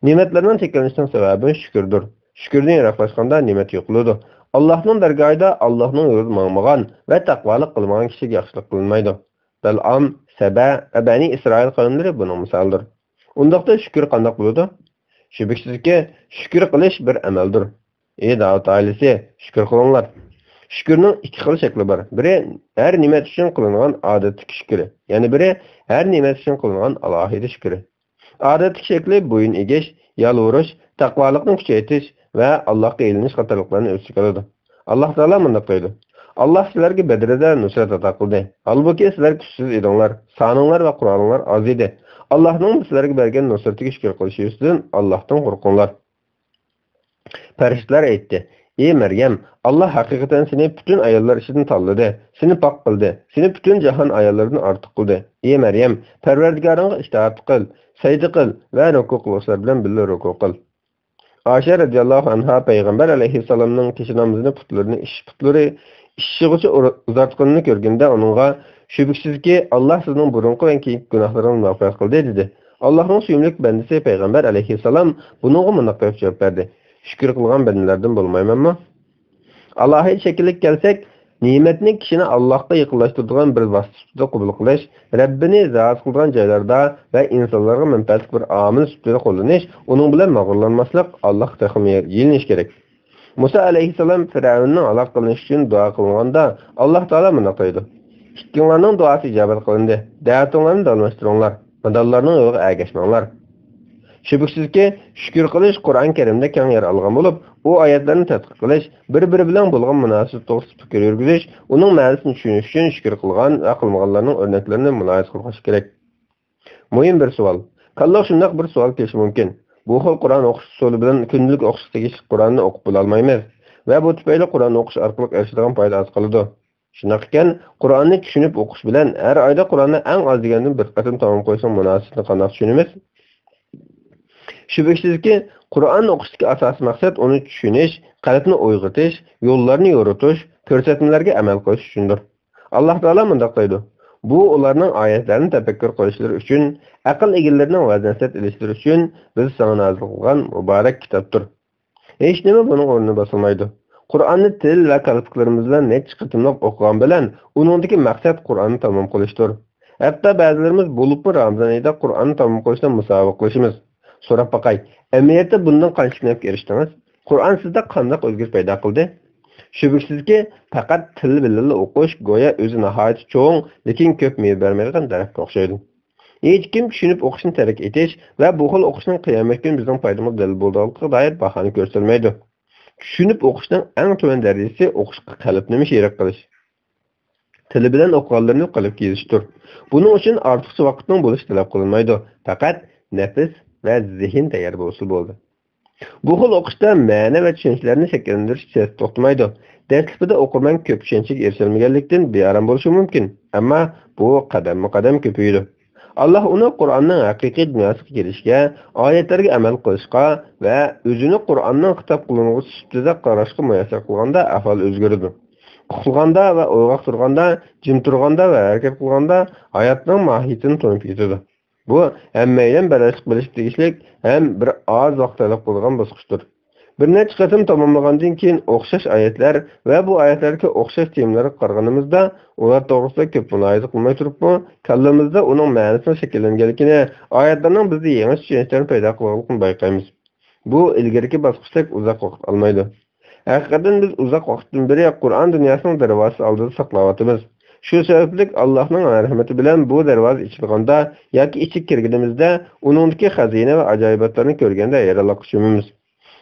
نېمەتلەرنىڭ چەكلىنىشىنىڭ سەۋەبى شۈكۈردۇر. شۈكۈردىن يىراقلاشقاندا نېمەت يوقىلىدۇ. ئاللاھنىڭ دەرگاھىدا ئاللاھنىڭ يولىدا ماڭمىغان ۋە تەقۋالىق قىلمىغان كىشىگە ياخشىلىق قىلىنمايدۇ. بەلئام، سەبە ۋە بەنى ئىسرائىل قەۋملىرى بۇنىڭ مىسالىدۇر. ئۇنداقتا شۈكۈر قانداق بولىدۇ؟ شۈبھىسىزكى، شۈكۈر قىلىش بىر ئەمەلدۇر. ئى داۋۇت ئائىلىسى، شۈكۈر قىلىڭلار! شۈكۈرنىڭ ئىككى خىل شەكلى بار. بىرى ھەر نېمەت ئۈچۈن قىلىنغان ئادەتتىكى شۈكرى، يەنە بىرى ھەر نېمەت ئۈچۈن قىلىنغان ئالاھىدە شۈكرى. ئادەتتىكى شەكلى بويۇن ئېگىش، يالۋۇرۇش، تەقۋالىقنى كۈچەيتىش ۋە ئاللاھقا ئېلىنىش قاتارلىقلارنى ئۆز ئىچىگە ئالىدۇ. ئاللاھ تائالا مۇنداق دەيدۇ: ئاللاھ سىلەرگە بەدرىدە نۇسرەت ئاتا قىلدى، ھالبۇكى سىلەر كۈچسىز ئىدىڭلار، سانىڭلار ۋە قورالىڭلار ئاز ئىدى. ئاللاھنىڭ سىلەرگە بەرگەن نۇسرىتىگە شۈكۈر قىلىش يۈزىسىدىن ئاللاھتىن قورقۇڭلار. پەرىشتىلەر ئېيتتى: ئى مەريەم، ئاللاھ ھەقىقەتەن سېنى پۈتۈن ئاياللار ئىچىدىن تاللىدى، سېنى پاك قىلدى، سېنى پۈتۈن جاھان ئاياللىرىدىن ئارتۇق قىلدى. ئى مەريەم، پەرۋەردىگارىڭغا ئىتائەت قىل، سەجدە قىل ۋە رۇكۇ قىلغۇچىلار بىلەن بىللە رۇكۇ قىل. ئائىشە رەزىياللاھۇ ئەنھا پەيغەمبەر ئەلەيھىسسالامنىڭ كېچە نامىزىنى پۇتلىرىنى ئىش-، پۇتلىرى ئىششىغۇچە ئۇر-، ئۇزارتقىنىنى كۆرگىنىدە ئۇنىڭغا: شۈبھىسىزكى، ئاللاھ سىزنىڭ بۇرۇنقى ۋە كېيىنكى گۇناھلىرىڭىزنى مەغپىرەت قىلدى، دېدى. ئاللاھنىڭ سۆيۈملۈك بەندىسى پەيغەمبەر ئەلەيھىسسالام بۇنىڭغا مۇنداق دەپ جاۋاب بەردى: شۈكۈر قىلغان بەندىلەردىن بولمايمەنمۇ؟ ئالاھىدە شەكىلگە كەلسەك، نېمەتنى كىشىنى ئاللاھقا يېقىنلاشتۇرىدىغان بىر ۋاسىتە سۈپىتىدە قوبۇل قىلىش، رەببىنى رازى قىلىدىغان جايلاردا ۋە ئىنسانلارغا مەنپەئەتلىك بىر ئامىل سۈپىتىدە قوللىنىش، ئۇنىڭ بىلەن مەغرۇرلانماسلىق، ئاللاھقا تېخىمۇ يېلىنىش كېرەك. مۇسا ئەلەيھىسسالام پىرئەۋننىڭ ھالاك قىلىنىشى ئۈچۈن دۇئا قىلىنغاندا، ئاللاھ تائالا مۇنداق دەيدۇ: ئىككىڭلارنىڭ دۇئاسى ئىجابەت قىلىندى، دەۋىتىڭلارنى داۋاملاشتۇرۇڭلار، نادانلارنىڭ يولىغا ئەگەشمەڭلار. شۈبھىسىزكى، شۈكۈر قىلىش قۇرئان كەرىمدە كەڭ يەر ئالغان بولۇپ، ئۇ ئايەتلەرنى تەتقىق قىلىش، بىر-بىرى بىلەن بولغان مۇناسىۋەت توغرىسىدا پىكىر يۈرگۈزۈش، ئۇنىڭ مەنىسىنى چۈشىنىش ئۈچۈن شۈكۈر قىلغان ۋە قىلمىغانلارنىڭ ئۆرنەكلىرىنى مۇلاھىزە قىلغاچ كېرەك. مۇھىم بىر سوئال. كاللىغا شۇنداق بىر سوئال كېلىشى مۇمكىن: بۇ خىل قۇرئان ئوقۇش ئۇسۇلى بىلەن كۈندىلىك ئوقۇشقا تېگىشلىك قۇرئاننى ئوقۇپ بولالمايمىز ۋە بۇ تۈپەيلى قۇرئان ئوقۇش ئارقىلىق ئېرىشىدىغان پايدا ئاز قالىدۇ. شۇنداق ئىكەن، قۇرئاننى چۈشىنىپ ئوقۇش بىلەن ھەر ئايدا قۇرئاننى ئەڭ ئاز دېگەندىمۇ بىر قېتىم تامام قىلىشنىڭ مۇناسىۋىتىنى قانداق چۈشىنىمىز؟ شۈبھىسىزكى، قۇرئان ئوقۇشتىكى ئاساسىي مەقسەت ئۇنى چۈشىنىش، قەلبنى ئويغىتىش، يوللارنى يورۇتۇش، كۆرسەتمىلەرگە ئەمەل قىلىش ئۈچۈندۇر. ئاللاھ تائالا مۇنداق دەيدۇ: بۇ ئۇلارنىڭ ئايەتلەرنى تەپەككۇر قىلىشلىرى ئۈچۈن، ئەقىل ئىگىلىرىنىڭ ۋەز-نەسىھەت ئېلىشلىرى ئۈچۈن بىز ساڭا نازىل قىلغان مۇبارەك كىتابتۇر. ھېچنېمە بۇنىڭ ئورنىنى باسالمايدۇ. قۇرئاننى تىل ۋە قەلبلىرىمىز بىلەن نەچچە قېتىملاپ ئوقۇغان بىلەن ئۇنىڭدىكى مەقسەت قۇرئاننى تامام قىلىشتۇر. ھەتتا بەزىلىرىمىز بولۇپمۇ رامىزان ئېيىدا قۇرئاننى تامام قىلىشتا مۇسابىقە قىلىشىمىز. سوراپ باقاي، ئەمەلىيەتتە بۇندىن قانچىلىك نەپكە ئېرىشتىڭىز؟ قۇرئان سىزدە قانداق ئۆزگىرىش پەيدا قىلدى؟ شۈبھىسىزكى، پەقەت تىل بىلەنلا ئوقۇش گويا ئۆزى ناھايىتى چوڭ، لېكىن كۆپ مېۋە بەرمەيدىغان دەرەخكە ئوخشايدۇ. ھېچكىم چۈشىنىپ ئوقۇشنى تەرك ئېتىش ۋە بۇ خىل ئوقۇشنىڭ قىيامەت كۈنى بىزنىڭ پايدىمىزغا دەلىل بولىدىغانلىقىغا دائىر باھانە كۆرسىتەلمەيدۇ. چۈشىنىپ ئوقۇشنىڭ ئەڭ تۆۋەن دەرىجىسى ئوقۇشقا قەلبنى شېرىك قىلىش. تىلى بىلەن ئوقۇغانلىرىنى قەلبكە يېزىشتۇر. بۇنىڭ ئۈچۈن ئارتۇقچە ۋاقىتنىڭ بولۇشى تەلەپ قىلىنمايدۇ، پەقەت نەپس ۋە زېھىن تەييار بولسا بولدى. بۇ خىل ئوقۇشتا مەنە ۋە چۈشەنچىلەرنى شەكىللەندۈرۈش سىياسىتى توختىمايدۇ. دەسلىپىدە ئوقۇرمەن كۆپ چۈشەنچىگە ئېرىشەلمىگەنلىكتىن بىئارام بولۇشى مۇمكىن، ئەمما بۇ قەدەممۇ قەدەم كۆپىيىدۇ. ئاللاھ ئۇنى قۇرئاننىڭ ھەقىقىي دۇنياسىغا كېلىشكە، ئايەتلەرگە ئەمەل قىلىشقا ۋە ئۆزىنى قۇرئاننىڭ خىتاب قىلىنغۇچىسى سۈپىتىدە قاراشقا مۇيەسسەر قىلغاندا ئەھۋال ئۆزگىرىدۇ. ئۇخلىغاندا ۋە ئويغاق تۇرغاندا، جىم تۇرغاندا ۋە ھەرىكەت قىلغاندا ھاياتنىڭ ماھىيىتىنى تونۇپ يېتىدۇ. بۇ ھەممەيلەن بىرەرلىك بىلىشكە تېگىشلىك ھەم بىر ئاز ۋاقىت تەلەپ قىلىدىغان باسقۇچتۇر. بىر نەچچە قېتىم تاماملىغاندىن كېيىن ئوخشاش ئايەتلەر ۋە بۇ ئايەتلەردىكى ئوخشاش تېمىلارغا قارىغىنىمىزدا، ئۇلار توغرىسىدا كۆپ مۇلاھىزە قىلماي تۇرۇپمۇ، كاللىمىزدا ئۇنىڭ مەنىسىنىڭ شەكىللەنگەنلىكىنى، ئايەتلەرنىڭ بىزدە يېڭىچە چۈشەنچىلەرنى پەيدا قىلغانلىقىنى بايقايمىز. بۇ ئىلگىرىكى باسقۇچتەك ئۇزاق ۋاقىت ئالمايدۇ. ھەقىقەتەن بىز ئۇزاق ۋاقىتتىن بېرى قۇرئان دۇنياسىنىڭ دەرۋازىسى ئالدىدا ساقلاۋاتىمىز. شۇ سەۋەبلىك ئاللاھنىڭ رەھمىتى بىلەن بۇ دەرۋازا ئېچىلغاندا ياكى ئىچىگە كىرگىنىمىزدە، ئۇنىڭدىكى خەزىنە ۋە ئاجايىباتلارنى كۆرگەندە ھەيرانلىققا چۆمىمىز.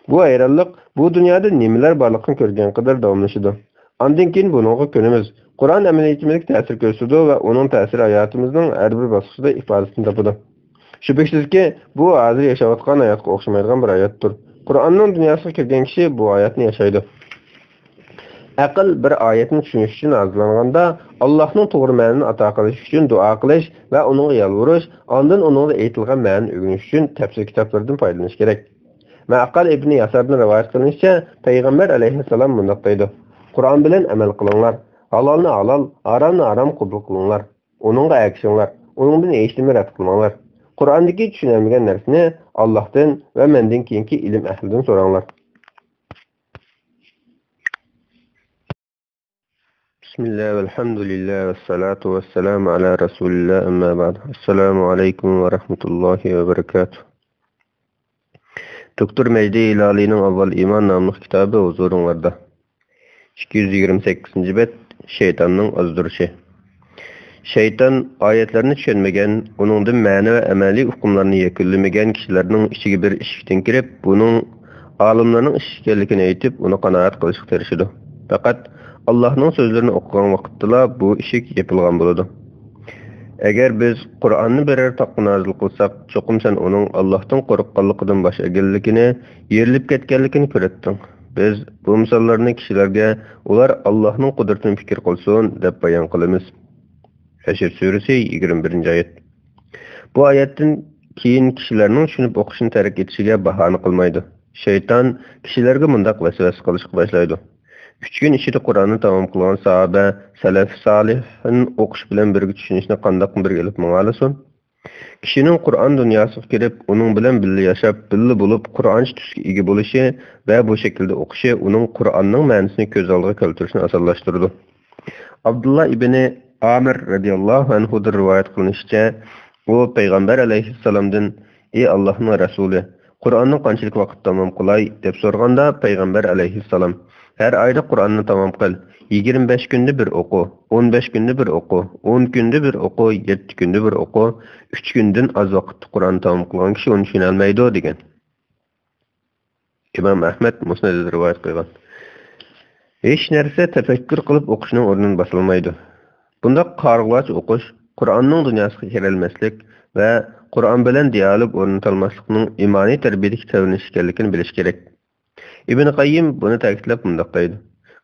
بۇ ھەيرانلىق بۇ دۇنيادا نېمىلەر بارلىقىنى كۆرگەن قەدەر داۋاملىشىدۇ. ئاندىن كېيىن بۇنىڭغا كۆنىمىز. قۇرئان ئەمەلىيىتىمىزگە تەسىر كۆرسىتىدۇ ۋە ئۇنىڭ تەسىرى ھاياتىمىزنىڭ ھەر بىر باسقۇچىدا ئىپادىسىنى تاپىدۇ. شۈبھىسىزكى، بۇ ھازىر ياشاۋاتقان ھاياتقا ئوخشىمايدىغان بىر ھاياتتۇر. قۇرئاننىڭ دۇنياسىغا كىرگەن كىشى بۇ ھاياتنى ياشايدۇ. ئەقىل بىر ئايەتنى چۈشىنىش ئۈچۈن ھازىرلانغاندا، ئاللاھنىڭ توغرا مەنىنى ئاتا قىلىش ئۈچۈن دۇئا قىلىش ۋە ئۇنىڭغا يالۋۇرۇش، ئاندىن ئۇنىڭدا ئېيتىلغان مەنىنى ئۆگىنىش ئۈچۈن تەپسىر كىتابلىرىدىن پايدىلىنىش كېرەك. مەقال ئىبنى ياساردىن رىۋايەت قىلىنىشىچە، پەيغەمبەر ئەلەيھىسسالام مۇنداق دەيدۇ: «قۇرئان بىلەن ئەمەل قىلىڭلار، ھالالنى ھالال، ھارامنى ھارام قوبۇل قىلىڭلار، ئۇنىڭغا ئەگىشىڭلار، ئۇنىڭدىن ھېچنېمە رەت قىلماڭلار. قۇرئاندىكى چۈشىنەلمىگەن نەرسىنى ئاللاھتىن ۋە مەندىن كېيىنكى ئىلىم ئەھلىدىن سوراڭلار.» بسم الله والحمد لله والصلاة والسلام على رسول الله، أما بعد. السلام عليكم ورحمة الله وبركاته. دوكتور مەجدى ھىلالىينىڭ ئاۋۋال ئىمان ناملىق كىتابى ھۇزۇرۇڭلاردا. ئىككى يۈز يىگىرمە سەككىزىنچى بەت، شەيتاننىڭ ئازدۇرۇشى. شەيتان ئايەتلەرنى چۈشەنمىگەن، ئۇنىڭدىن مەنە ۋە ئەمەلىي ئۇقۇملارنى يەكۈنلىمىگەن كىشىلەرنىڭ ئىچىگە بىر ئىشىكتىن كىرىپ، بۇنىڭ ئالىملارنىڭ ئىشى ئىكەنلىكىنى ئېيتىپ، ئۇنى قانائەت قىلىشقا تىرىشىدۇ. پەقەت ئاللاھنىڭ سۆزلىرىنى ئوقۇغان ۋاقىتتىلا بۇ ئىشىك يېپىلغان بولىدۇ. ئەگەر بىز قۇرئاننى بىرەر تاغقا نازىل قىلساق، چوقۇم سەن ئۇنىڭ ئاللاھتىن قورققانلىقىدىن باش ئەگكەنلىكىنى، يېرىلىپ كەتكەنلىكىنى كۆرەتتىڭ. بىز بۇ مىساللارنى كىشىلەرگە، ئۇلار ئاللاھنىڭ قۇدرىتىنى پىكىر قىلسۇن، دەپ بايان قىلىمىز. ھەشر سۈرىسى، يىگىرمە بىرىنچى ئايەت. بۇ ئايەتتىن كېيىن كىشىلەرنىڭ چۈشىنىپ ئوقۇشنى تەرك ئېتىشىگە باھانە قىلمايدۇ. شەيتان كىشىلەرگە مۇنداق ۋەسۋەسە قىلىشقا باشلايدۇ: «ئۈچ كۈن ئىچىدە قۇرئاننى تامام قىلغان ساھابە، سەلەف سالىھىن ئوقۇش بىلەن بىرگە چۈشىنىشنى قانداقمۇ بىرگە ئېلىپ ماڭالىسۇن؟» كىشىنىڭ قۇرئان دۇنياسىغا كىرىپ، ئۇنىڭ بىلەن بىللە ياشاپ، بىللە بولۇپ، قۇرئانچە تۈسكە ئىگە بولۇشى ۋە بۇ شەكىلدە ئوقۇشى ئۇنىڭ قۇرئاننىڭ مەنىسىنى كۆز ئالدىغا كەلتۈرۈشنى ئاسانلاشتۇرىدۇ. ئابدۇللا ئىبنى ئامىر رەزىياللاھۇ ئەنھۇدىن رىۋايەت قىلىنىشىچە، ئۇ پەيغەمبەر ئەلەيھىسسالامدىن: «ئى ئاللاھنىڭ رەسۇلى، قۇرئاننى قانچىلىك ۋاقىتتا تامام قىلاي؟» دەپ سورىغاندا، پەيغەمبەر ئەلەيھىسسالام: «ھەر ئايدا قۇرئاننى تامام قىل، يىگىرمە بەش كۈندە بىر ئوقۇ، ئون بەش كۈندە بىر ئوقۇ، ئون كۈندە بىر ئوقۇ، يەتتە كۈندە بىر ئوقۇ، ئۈچ كۈندىن ئاز ۋاقىتتا قۇرئاننى تامام قىلغان كىشى ئۇنى چۈشىنەلمەيدۇ» دېگەن. ئىمام ئەھمەد مۇسنەدىدە رىۋايەت قىلغان. ھېچ نەرسە تەپەككۇر قىلىپ ئوقۇشنىڭ ئورنىنى باسالمايدۇ. بۇنداق قارىغۇلارچە ئوقۇش قۇرئاننىڭ دۇنياسىغا كىرەلمەسلىك ۋە قۇرئان بىلەن دىئالوگ ئورنىتالماسلىقنىڭ ئىمانىي تەربىيەدىكى تەۋرىنىش ئىكەنلىكىنى بىلىش كېرەك. ئىبن قەييىم بۇنى تەكىتلەپ مۇنداق دەيدۇ: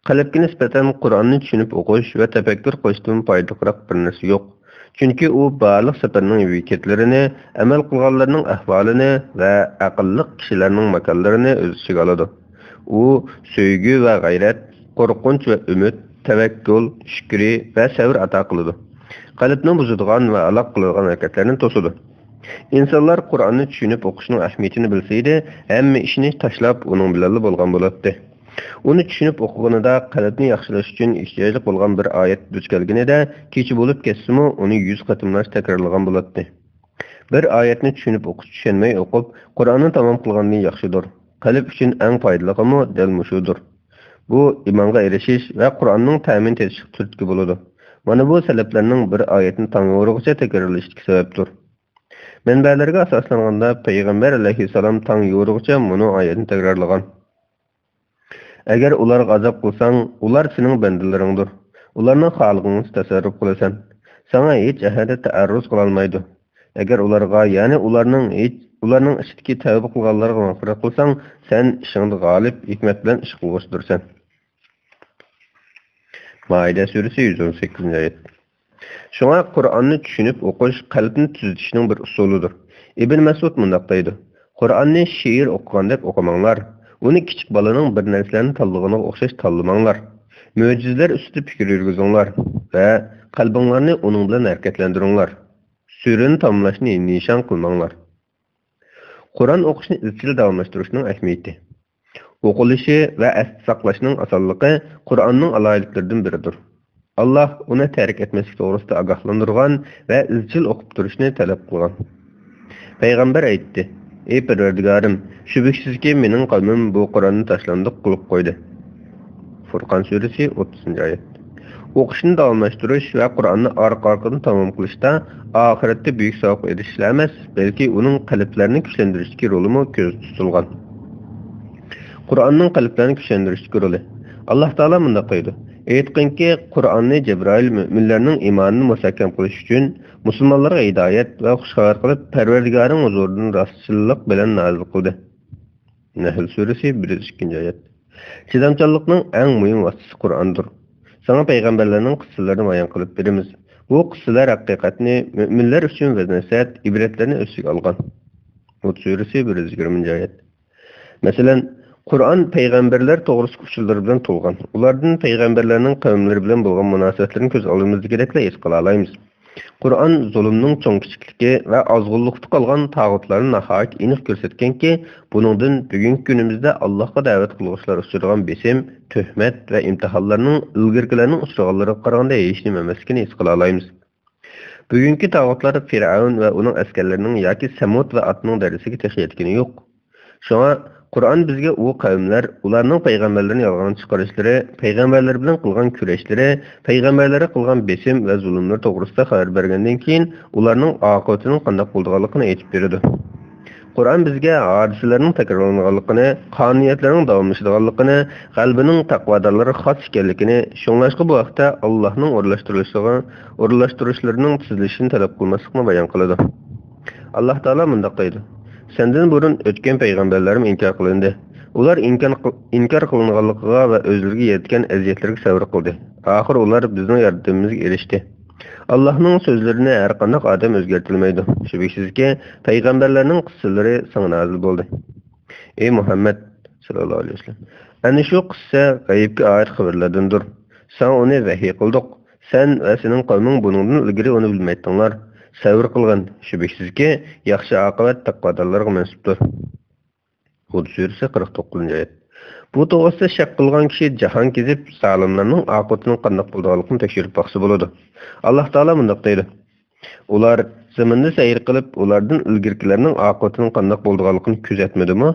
«قەلبكە نىسبەتەن قۇرئاننى چۈشىنىپ ئوقۇش ۋە تەپەككۇر قىلىشتىن پايدىلىقراق بىر نەرسە يوق. چۈنكى ئۇ بارلىق سەپەرنىڭ ھېكىيەتلىرىنى، ئەمەل قىلغانلارنىڭ ئەھۋالىنى ۋە ئەقىللىق كىشىلەرنىڭ ماكانلىرىنى ئۆز ئىچىگە ئالىدۇ. ئۇ سۆيگۈ ۋە غەيرەت، قورقۇنچ ۋە ئۈمىد، تەۋەككۈل، شۈكرى ۋە سەۋر ئاتا قىلىدۇ. قەلبنى بۇزىدىغان ۋە ھالاك قىلىدىغان ھەرىكەتلەرنى توسىدۇ.» ئىنسانلار قۇرئاننى چۈشىنىپ ئوقۇشنىڭ ئەھمىيىتىنى بىلسە ئىدى، ھەممە ئىشنى تاشلاپ، ئۇنىڭ بىلەنلا بولغان بولاتتى. ئۇنى چۈشىنىپ ئوقۇغىنىدا، قەلبنى ياخشىلاش ئۈچۈن ئېھتىياجلىق بولغان بىر ئايەت دۇچ كەلگىنىدە، كېچە بولۇپ كەتسىمۇ، ئۇنى يۈز قېتىملاش تەكرارلىغان بولاتتى. بىر ئايەتنى چۈشىنىپ ئوقۇش، چۈشەنمەي ئوقۇپ، قۇرئاننى تامام قىلغاندىن ياخشىدۇر. قەلب ئۈچۈن ئەڭ پايدىلىقىمۇ دەل مۇشۇدۇر. بۇ ئىمانغا ئېرىشىش ۋە قۇرئاننىڭ تەمىنى تېتىشلىق تۈرتكە بولىدۇ. مانا بۇ سەلەپلەرنىڭ بىر ئايەتنى تاڭ يورۇغىچە تەكرارلىشىدىكى سەۋەبتۇر. مەنبەلەرگە ئاساسلانغاندا، پەيغەمبەر ئەلەيھىسسالام تاڭ يورۇغىچە مۇنۇ ئايەتنى تەكرارلىغان: «ئەگەر ئۇلارغا ئازاب قىلساڭ، ئۇلار سېنىڭ بەندىلىرىڭدۇر. ئۇلارنىڭ خالىغىنىڭچە تەسەررۇپ قىلىسەن. ساڭا ھېچ ئەھدى تەئەررۇز قىلالمايدۇ. ئەگەر ئۇلارغا، يەنى ئۇلارنىڭ ھېچ، ئۇلارنىڭ ئىچىدىكى تەۋبە قىلغانلارغا مەغپىرەت قىلساڭ، سەن ئىشىڭدا غالىپ، ھېكمەت بىلەن ئىش قىلغۇچىدۇرسەن.» مائىدە سۈرىسى، يۈز ئون سەككىزىنچى ئايەت. شۇڭا قۇرئاننى چۈشىنىپ ئوقۇش قەلبنى تۈزىتىشنىڭ بىر ئۇسۇلىدۇر. ئىبن مەسئۇد مۇنداق دەيدۇ: «قۇرئاننى شېئىر ئوقۇغاندەك ئوقۇماڭلار. ئۇنى كىچىك بالىنىڭ بىر نەرسىلەرنى تاللىغىنىغا ئوخشاش تاللىماڭلار. مۆجىزىلەر ئۈستىدە پىكىر يۈرگۈزۈڭلار ۋە قەلبىڭلارنى ئۇنىڭ بىلەن ھەرىكەتلەندۈرۈڭلار.» سۈرىنى تاماملاشنى نىشان قىلماڭلار. قۇرئان ئوقۇشنى ئىزچىل داۋاملاشتۇرۇشنىڭ ئەھمىيىتى. ئوقۇلۇشى ۋە ئەستە ساقلاشنىڭ ئاسانلىقى قۇرئاننىڭ ئالاھىدىلىكلىرىدىن بىرىدۇر. ئاللاھ ئۇنى تەرك ئەتمەسلىك توغرىسىدا ئاگاھلاندۇرغان ۋە ئىزچىل ئوقۇپ تۇرۇشنى تەلەپ قىلغان. پەيغەمبەر ئېيتتى: «ئى پەرۋەردىگارىم، شۈبھىسىزكى، مېنىڭ قەۋمىم بۇ قۇرئاننى تاشلاندۇق قىلىپ قويدى.» فۇرقان سۈرىسى، ئوتتۇزىنچى ئايەت. ئوقۇشنى داۋاملاشتۇرۇش ۋە قۇرئاننى ئارقا-ئارقىدىن تامام قىلىشتا ئاخىرەتتە بۈيۈك ساۋابقا ئېرىشىشلا ئەمەس، بەلكى ئۇنىڭ قەلبلەرنى كۈچلەندۈرۈشتىكى رولىمۇ كۆزدە تۇتۇلغان. قۇرئاننىڭ قەلبلەرنى كۈچلەندۈرۈشتىكى رولى. ئاللاھ تائالا مۇنداق دەيدۇ: ئېيتقىنكى، قۇرئاننى جەبرائىل مۆمىنلەرنىڭ ئىمانىنى مۇستەھكەم قىلىش ئۈچۈن، مۇسۇلمانلارغا ھىدايەت ۋە خۇشخەۋەر قىلىپ، پەرۋەردىگارىڭ ھۇزۇرىدىن راستچىللىق بىلەن نازىل قىلدى. نەھل سۈرىسى، بىر يۈز ئىككىنچى ئايەت. چىدامچانلىقنىڭ ئەڭ مۇھىم ۋاسىتىسى قۇرئاندۇر. ساڭا پەيغەمبەرلەرنىڭ قىسسىلىرىنى بايان قىلىپ بېرىمىز. بۇ قىسسىلەر ھەقىقەتنى مۆمىنلەر ئۈچۈن ۋەز-نەسىھەت، ئىبرەتلەرنى ئۆز ئىچىگە ئالغان. ھۇد سۈرىسى، بىر يۈز يىگىرمىنچى ئايەت. مەسىلەن، قۇرئان پەيغەمبەرلەر توغرىسىدىكى ئۇچۇرلىرى بىلەن تولغان. ئۇلاردىن پەيغەمبەرلەرنىڭ قەۋملىرى بىلەن بولغان مۇناسىۋەتلىرىنى كۆز ئالدىمىزدىكىدەكلا ھېس قىلالايمىز. قۇرئان زۇلۇمنىڭ چوڭ-كىچىكلىكى ۋە ئازغۇنلۇقتا قالغان تاغۇتلارنى ناھايىتى ئېنىق كۆرسەتكەنكى، بۇنىڭدىن بۈگۈنكى كۈنىمىزدە ئاللاھقا دەۋەت قىلغۇچىلار ئۇچرىغان بېسىم، تۆھمەت ۋە ئىمتىھانلارنىڭ ئىلگىرىكىلەرنىڭ ئۇچرىغانلىرىغا قارىغاندا ھېچنېمە ئەمەسلىكىنى ھېس قىلالايمىز. بۈگۈنكى تاغۇتلار فىرئەۋن ۋە ئۇنىڭ ئەسكەرلىرىنىڭ ياكى سەمۇد ۋە ئادنىڭ دەرىجىسىگە تېخى يەتكىنى يوق. شۇڭا قۇرئان بىزگە ئۇ قەۋملەر، ئۇلارنىڭ پەيغەمبەرلىرىنى يالغانغا چىقىرىشلىرى، پەيغەمبەرلەر بىلەن قىلغان كۈرەشلىرى، پەيغەمبەرلەرگە قىلغان بېسىم ۋە زۇلۇملىرى توغرىسىدا خەۋەر بەرگەندىن كېيىن، ئۇلارنىڭ ئاقىۋىتىنىڭ قانداق بولىدىغانلىقىنى ئېيتىپ بېرىدۇ. قۇرئان بىزگە ھادىسىلەرنىڭ تەكرارلىنىدىغانلىقىنى، قانۇنىيەتلەرنىڭ داۋاملىشىدىغانلىقىنى، غەلىبىنىڭ تەقۋادارلارغا خاس ئىكەنلىكىنى، شۇڭلاشقا بۇ ھەقتە ئاللاھنىڭ ئورۇنلاشتۇرۇشلىرىغا، ئورۇنلاشتۇرۇشلىرىنىڭ تىزلىشىنى تەلەپ قىلماسلىقنى بايان قىلىدۇ. ئاللاھ تائالا مۇنداق دەيدۇ: سەندىن بۇرۇن ئۆتكەن پەيغەمبەرلەرمۇ ئىنكار قىلىندى. ئۇلار ئىنكار قىل-، ئىنكار قىلىنغانلىقىغا ۋە ئۆزلىرىگە يەتكەن ئەزىيەتلەرگە سەۋر قىلدى. ئاخىرى ئۇلار بىزنىڭ ياردىمىمىزگە ئېرىشتى. ئاللاھنىڭ سۆزلىرىنى ھەرقانداق ئادەم ئۆزگەرتەلمەيدۇ. شۈبھىسىزكى، پەيغەمبەرلەرنىڭ قىسسىلىرى ساڭا نازىل بولدى. ئەي مۇھەممەد ساللاللاھۇ ئەلەيھى ۋەسەللەم، ئەنە شۇ قىسسە غەيىبكە ئائىت خەۋەرلەردىندۇر. ساڭا ئۇنى ۋەھىي قىلدۇق. سەن ۋە سېنىڭ قەۋمىڭ بۇنىڭدىن ئىلگىرى ئۇنى بىلمەيتتىڭلار. سەۋر قىلغىن. شۈبھىسىزكى، ياخشى ئاقىۋەت تەقۋادارلارغا مەنسۇپتۇر. ھۇد سۈرىسى، قىرىق توققۇزىنچى ئايەت. بۇ توغرىسىدا شەك قىلغان كىشى جاھان كېزىپ، زالىملارنىڭ ئاقىۋىتىنىڭ قانداق بولىدىغانلىقىنى تەكشۈرۈپ باقسا بولىدۇ. ئاللاھ تائالا مۇنداق دەيدۇ: ئۇلار زېمىندا سەير قىلىپ، ئۇلاردىن ئىلگىرىكىلەرنىڭ ئاقىۋىتىنىڭ قانداق بولىدىغانلىقىنى كۆزەتمىدىمۇ؟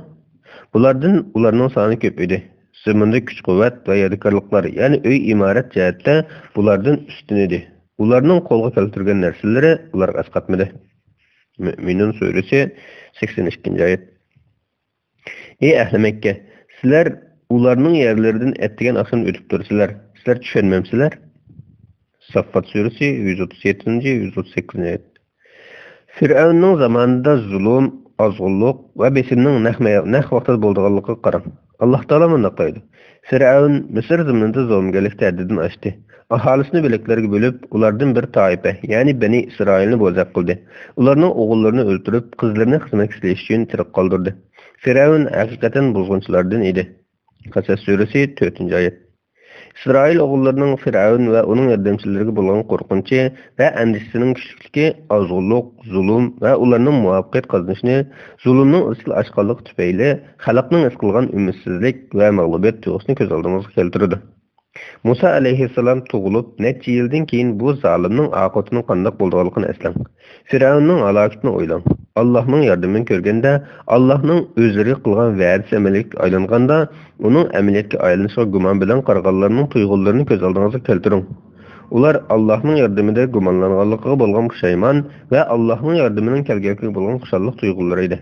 بۇلاردىن ئۇلارنىڭ سانى كۆپ ئىدى. زېمىندا كۈچ-قۇۋۋەت ۋە يادىكارلىقلار، يەنى ئۆي-ئىمارەت جەھەتتە بۇلاردىن ئۈستۈن ئىدى. ئۇلارنىڭ قولغا كەلتۈرگەن نەرسىلىرى ئۇلارغا ئەسقاتمىدى. مۆمىنۇن سۈرىسى، سەكسەن ئىككىنچى ئايەت. ئەي ئەھلى مەككە! سىلەر ئۇلارنىڭ يەرلىرىدىن ئەتىگەن-ئاخشام ئۆتۈپ تۇرىسىلەر. سىلەر چۈشەنمەمسىلەر؟ ساففات سۈرىسى، يۈز ئوتتۇز يەتتىنچى، يۈز ئوتتۇز سەككىزىنچى ئايەت. فىرئەۋننىڭ زامانىدا زۇلۇم، ئازغۇنلۇق ۋە بېسىمنىڭ نەق مە-، نەق ۋاقتىدا بولىدىغانلىقىغا قاراڭ. ئاللاھ تائالا مۇنداق دەيدۇ: فىرئەۋن مىسىر زېمىنىدا زۇلۇمگەرلىكتە ھەددىدىن ئاشتى. ئاھالىسىنى بۆلەكلەرگە بۆلۈپ، ئۇلاردىن بىر تائىپە، يەنى بەنى ئىسرائىلنى بوزەك قىلدى. ئۇلارنىڭ ئوغۇللىرىنى ئۆلتۈرۈپ، قىزلىرىنى خىزمەتكە سېلىش ئۈچۈن تىرىك قالدۇردى. فىرئەۋن ھەقىقەتەن بۇزغۇنچىلاردىن ئىدى. قەسەس سۈرىسى، تۆتىنچى ئايەت. ئىسرائىل ئوغۇللىرىنىڭ فىرئەۋن ۋە ئۇنىڭ ياردەمچىلىرىگە بولغان قورقۇنچى ۋە ئەندىشىسىنىڭ كۈچلۈكلۈكى ئازغۇنلۇق، زۇلۇم ۋە ئۇلارنىڭ مۇۋەپپەقىيەت قازىنىشىنى زۇلۇمنىڭ ئىزچىل ئاشقانلىقى تۈپەيلى خەلقنىڭ ھېس قىلغان ئۈمىدسىزلىك ۋە مەغلۇبىيەت تۇيغۇسىنى كۆز ئالدىڭىزغا كەلتۈرىدۇ. مۇسا ئەلەيھىسسالام تۇغۇلۇپ نەچچە يىلدىن كېيىن بۇ زالىمنىڭ ئاقىۋىتىنىڭ قانداق بولىدىغانلىقىنى ئەسلەڭ. فىرئەۋننىڭ ھالاكىتىنى ئويلاڭ. ئاللاھنىڭ ياردىمىنى كۆرگەندە، ئاللاھنىڭ ئۆزلىرىگە قىلغان ۋەدىسى ئەمەلىيەتكە ئايلانغاندا، ئۇنىڭ ئەمەلىيەتكە ئايلىنىشىغا گۇمان بىلەن قارىغانلارنىڭ تۇيغۇلىرىنى كۆز ئالدىڭىزغا كەلتۈرۈڭ. ئۇلار ئاللاھنىڭ ياردىمىدە گۇمانلانغانلىقىغا بولغان پۇشايمان ۋە ئاللاھنىڭ ياردىمىنىڭ كەلگەنلىكىگە بولغان خۇشاللىق تۇيغۇلىرى ئىدى.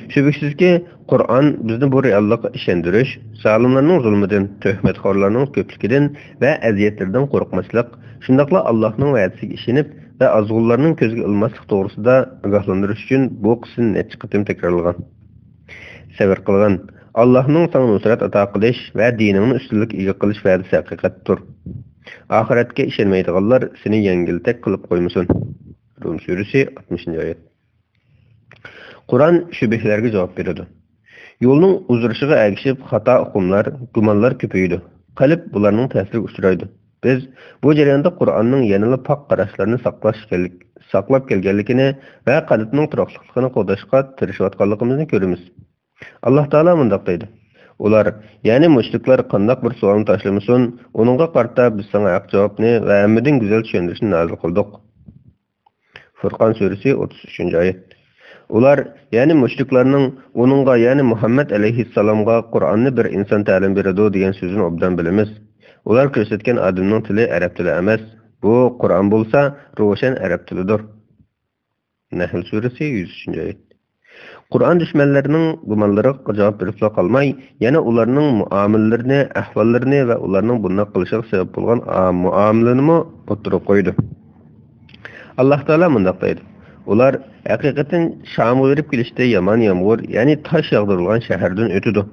شۈبھىسىزكى، قۇرئان بىزنى بۇ رېئاللىققا ئىشەندۈرۈش، زالىملارنىڭ زۇلمىدىن، تۆھمەتخورلارنىڭ كۆپلۈكىدىن ۋە ئەزىيەتلىرىدىن قورقماسلىق، شۇنداقلا ئاللاھنىڭ ۋەدىسىگە ئىشىنىپ ۋە ئازغۇنلارنىڭ كۆزىگە ئىلماسلىق توغرىسىدا ئاگاھلاندۇرۇش ئۈچۈن بۇ قىسسىنى نەچچە قېتىم تەكرارلىغان. سەۋر قىلغىن. ئاللاھنىڭ ساڭا نۇسرەت ئاتا قىلىش ۋە دىنىڭنى ئۈستۈنلۈككە ئىگە قىلىش ۋەدىسى ھەقىقەتتۇر. ئاخىرەتكە ئىشەنمەيدىغانلار سېنى يەڭگىلتەك قىلىپ قويمىسۇن. رۇم سۈرىسى، ئاتمىشىنچى ئايەت. قۇرئان شۈبھىلەرگە جاۋاب بېرىدۇ. يولنىڭ ئۇزىرىشىغا ئەگىشىپ خاتا ئۇقۇملار، گۇمانلار كۆپىيىدۇ. قەلب بۇلارنىڭ تەسىرىگە ئۇچرايدۇ. بىز بۇ جەرياندا قۇرئاننىڭ يەنىلا پاك قاراشلارنى ساقلاش كەل-، ساقلاپ كەلگەنلىكىنى ۋە قەلبنىڭ تۇراقلىقلىقىنى قوغداشقا تىرىشىۋاتقانلىقىمىزنى كۆرىمىز. ئاللاھ تائالا مۇنداق دەيدۇ: ئۇلار، يەنى مۇشرىكلار قانداق بىر سوئالنى تاشلىمىسۇن، ئۇنىڭغا قارىتا بىز ساڭا ھەق جاۋابنى ۋە ھەممىدىن گۈزەل چۈشەندۈرۈشنى نازىل قىلدۇق. فۇرقان سۈرىسى، ئوتتۇز ئۈچىنچى ئايەت. ئۇلار، يەنى مۇشرىكلارنىڭ ئۇنىڭغا، يەنى مۇھەممەد ئەلەيھىسسالامغا قۇرئاننى بىر ئىنسان تەلىم بېرىدۇ دېگەن سۆزىنى ئوبدان بىلىمىز. ئۇلار كۆرسەتكەن ئادەمنىڭ تىلى ئەرەب تىلى ئەمەس. بۇ قۇرئان بولسا روشەن ئەرەب تىلىدۇر. نەھل سۈرىسى، يۈز ئۈچىنچى ئايەت. قۇرئان دۈشمەنلىرىنىڭ گۇمانلىرىغا جاۋاب بېرىپلا قالماي، يەنە ئۇلارنىڭ مۇئامىلىلىرىنى، ئەھۋاللىرىنى ۋە ئۇلارنىڭ بۇنداق قىلىشىغا سەۋەب بولغان ئا-، مۇئامىلىنىمۇ ئوتتۇرىغا قويىدۇ. ئاللاھ تائالا مۇنداق دەيدۇ: «ئۇلار ھەقىقەتەن شامغا بېرىپ كېلىشتە يامان يامغۇر، يەنى تاش ياغدۇرۇلغان شەھەردىن ئۆتىدۇ.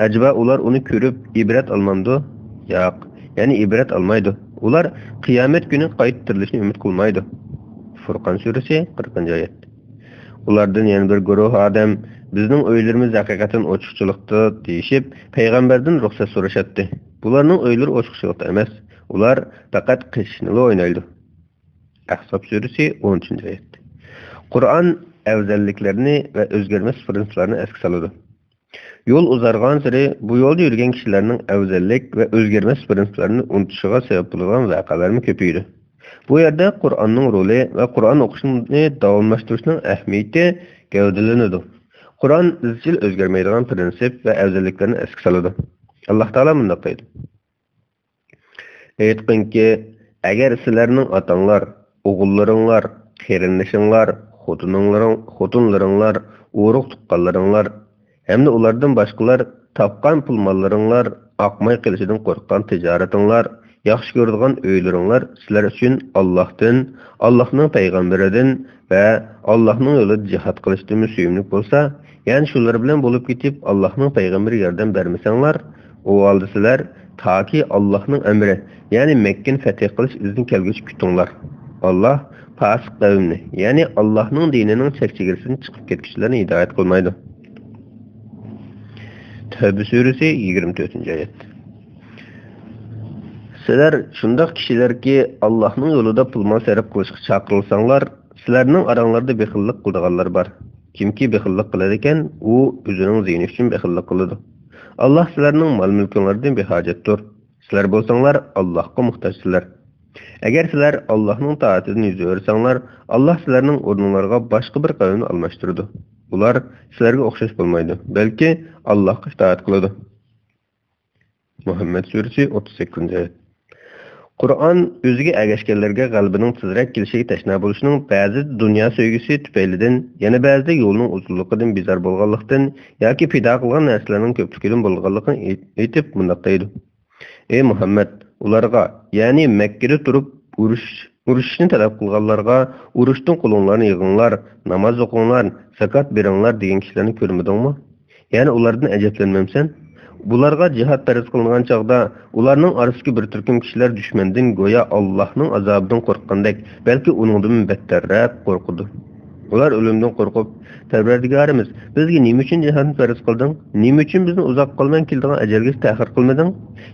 ئەجەبا ئۇلار ئۇنى كۆرۈپ ئىبرەت ئالمامدۇ؟ ياق، يەنى ئىبرەت ئالمايدۇ. ئۇلار قىيامەت كۈنى قايتا تىرىلىشنى ئۈمىد قىلمايدۇ.» فۇرقان سۈرىسى، قىرىقىنچى ئايەت. ئۇلاردىن يەنە بىر گۇرۇھ ئادەم: «بىزنىڭ ئۆيلىرىمىز ھەقىقەتەن ئوچۇقچىلىقتا» دېيىشىپ، پەيغەمبەردىن رۇخسەت سورىشاتتى. بۇلارنىڭ ئۆيلىرى ئوچۇقچىلىقتا ئەمەس، ئۇلار پەقەت قېچىشنىلا ئوينايدۇ. ئەھزاب سۈرىسى، ئون ئۈچىنچى ئايەت. قۇرئان ئەۋزەللىكلەرنى ۋە ئۆزگەرمەس پىرىنسىپلارنى ئەسكە سالىدۇ. يول ئۇزارغانسېرى بۇ يولدا يۈرگەن كىشىلەرنىڭ ئەۋزەللىك ۋە ئۆزگەرمەس پىرىنسىپلارنى ئۇنتۇشىغا سەۋەب بولىدىغان ۋەقەلەرمۇ كۆپىيىدۇ. بۇ يەردە قۇرئاننىڭ رولى ۋە قۇرئان ئوقۇشنى داۋاملاشتۇرۇشنىڭ ئەھمىيىتى گەۋدىلىنىدۇ. قۇرئان ئىزچىل ئۆزگەرمەيدىغان پىرىنسىپ ۋە ئەۋزەللىكلەرنى ئەسكە سالىدۇ. ئاللاھ تائالا مۇنداق دەيدۇ: «ئېيتقىنكى، ئەگەر سىلەرنىڭ ئاتاڭلار، ئوغۇللىرىڭلار، قېرىندىشىڭلار، خوتۇنۇڭلىرىڭ-، خوتۇنلىرىڭلار، ئۇرۇق-تۇغقانلىرىڭلار ھەمدە ئۇلاردىن باشقىلار، تاپقان پۇل-ماللىرىڭلار، ئاقماي قېلىشىدىن قورققان تىجارىتىڭلار، ياخشى كۆرىدىغان ئۆيلىرىڭلار سىلەر ئۈچۈن ئاللاھتىن، ئاللاھنىڭ پەيغەمبىرىدىن ۋە ئاللاھنىڭ يولىدا جىھاد قىلىشتىنمۇ سۆيۈملۈك بولسا، يەنى شۇلار بىلەن بولۇپ كېتىپ، ئاللاھنىڭ پەيغەمبىرىگە ياردەم بەرمىسەڭلار، ئۇ ھالدا سىلەر تاكى ئاللاھنىڭ ئەمرى، يەنى مەككىنى فەتھى قىلىش ئىزنى كەلگۈچە كۈتۈڭلار. ئاللاھ پاسىق قەۋمنى، يەنى ئاللاھنىڭ دىنىنىڭ چەك-چېگرىسىدىن چىقىپ كەتكۈچىلەرنى ھىدايەت قىلمايدۇ.» تەۋبە سۈرىسى، يىگىرمە تۆتىنچى ئايەت. سىلەر شۇنداق كىشىلەركى، ئاللاھنىڭ يولىدا پۇل-مال سەرپ قىلىشقا چاقىرىلساڭلار، سىلەرنىڭ ئاراڭلاردا بېخىللىق قىلىدىغانلار بار. كىمكى بېخىللىق قىلىدىكەن، ئۇ ئۆزىنىڭ زىيىنى ئۈچۈن بېخىللىق قىلىدۇ. ئاللاھ سىلەرنىڭ مال-مۈلكۈڭلاردىن بىھاجەتتۇر. سىلەر بولساڭلار ئاللاھقا موھتاجسىلەر. ئەگەر سىلەر ئاللاھنىڭ تائىتىدىن يۈز ئۆرۈسەڭلار، ئاللاھ سىلەرنىڭ ئورنۇڭلارغا باشقا بىر قەۋمنى ئالماشتۇرىدۇ. ئۇلار سىلەرگە ئوخشاش بولمايدۇ، بەلكى ئاللاھقا ئىتائەت قىلىدۇ. مۇھەممەد سۈرىسى، ئوتتۇز سەككىزىنچى ئايەت. قۇرئان ئۆزىگە ئەگەشكەنلەرگە غەلىبىنىڭ تېزرەك كېلىشىگە تەشنا بولۇشنىڭ بەزىدە دۇنيا سۆيگۈسى تۈپەيلىدىن، يەنە بەزىدە يولنىڭ ئۇزۇنلۇقىدىن بىزار بولغانلىقتىن ياكى پىدا قىلغان نەرسىلەرنىڭ كۆپلۈكىدىن بولغانلىقىنى ئېيتىپ مۇنداق دەيدۇ: «ئەي مۇھەممەد، ئۇلارغا، يەنى مەككىدە تۇرۇپ ئۇرۇش، ئۇرۇشۇشنى تەلەپ قىلغانلارغا، ئۇرۇشتىن قولۇڭلارنى يىغىڭلار، ناماز ئوقۇڭلار، زاكات بېرىڭلار دېگەن كىشىلەرنى كۆرمىدىڭمۇ؟ يەنى ئۇلاردىن ئەجەبلەنمەمسەن؟ بۇلارغا جىھاد پەرز قىلىنغان چاغدا، ئۇلارنىڭ ئارىسىدىكى بىر تۈركۈم كىشىلەر دۈشمەندىن گويا ئاللاھنىڭ ئازابىدىن قورققاندەك، بەلكى ئۇنىڭدىنمۇ بەتتەررەك قورقىدۇ. ئۇلار ئۆلۈمدىن قورقۇپ، پەرۋەردىگارىمىز، بىزگە نېمە ئۈچۈن جىھادنى پەرز قىلدىڭ؟ نېمە ئۈچۈن بىزنى ئۇزاق قالماي كېلىدىغان ئەجەلگىچە تەخىر قىلمىدىڭ؟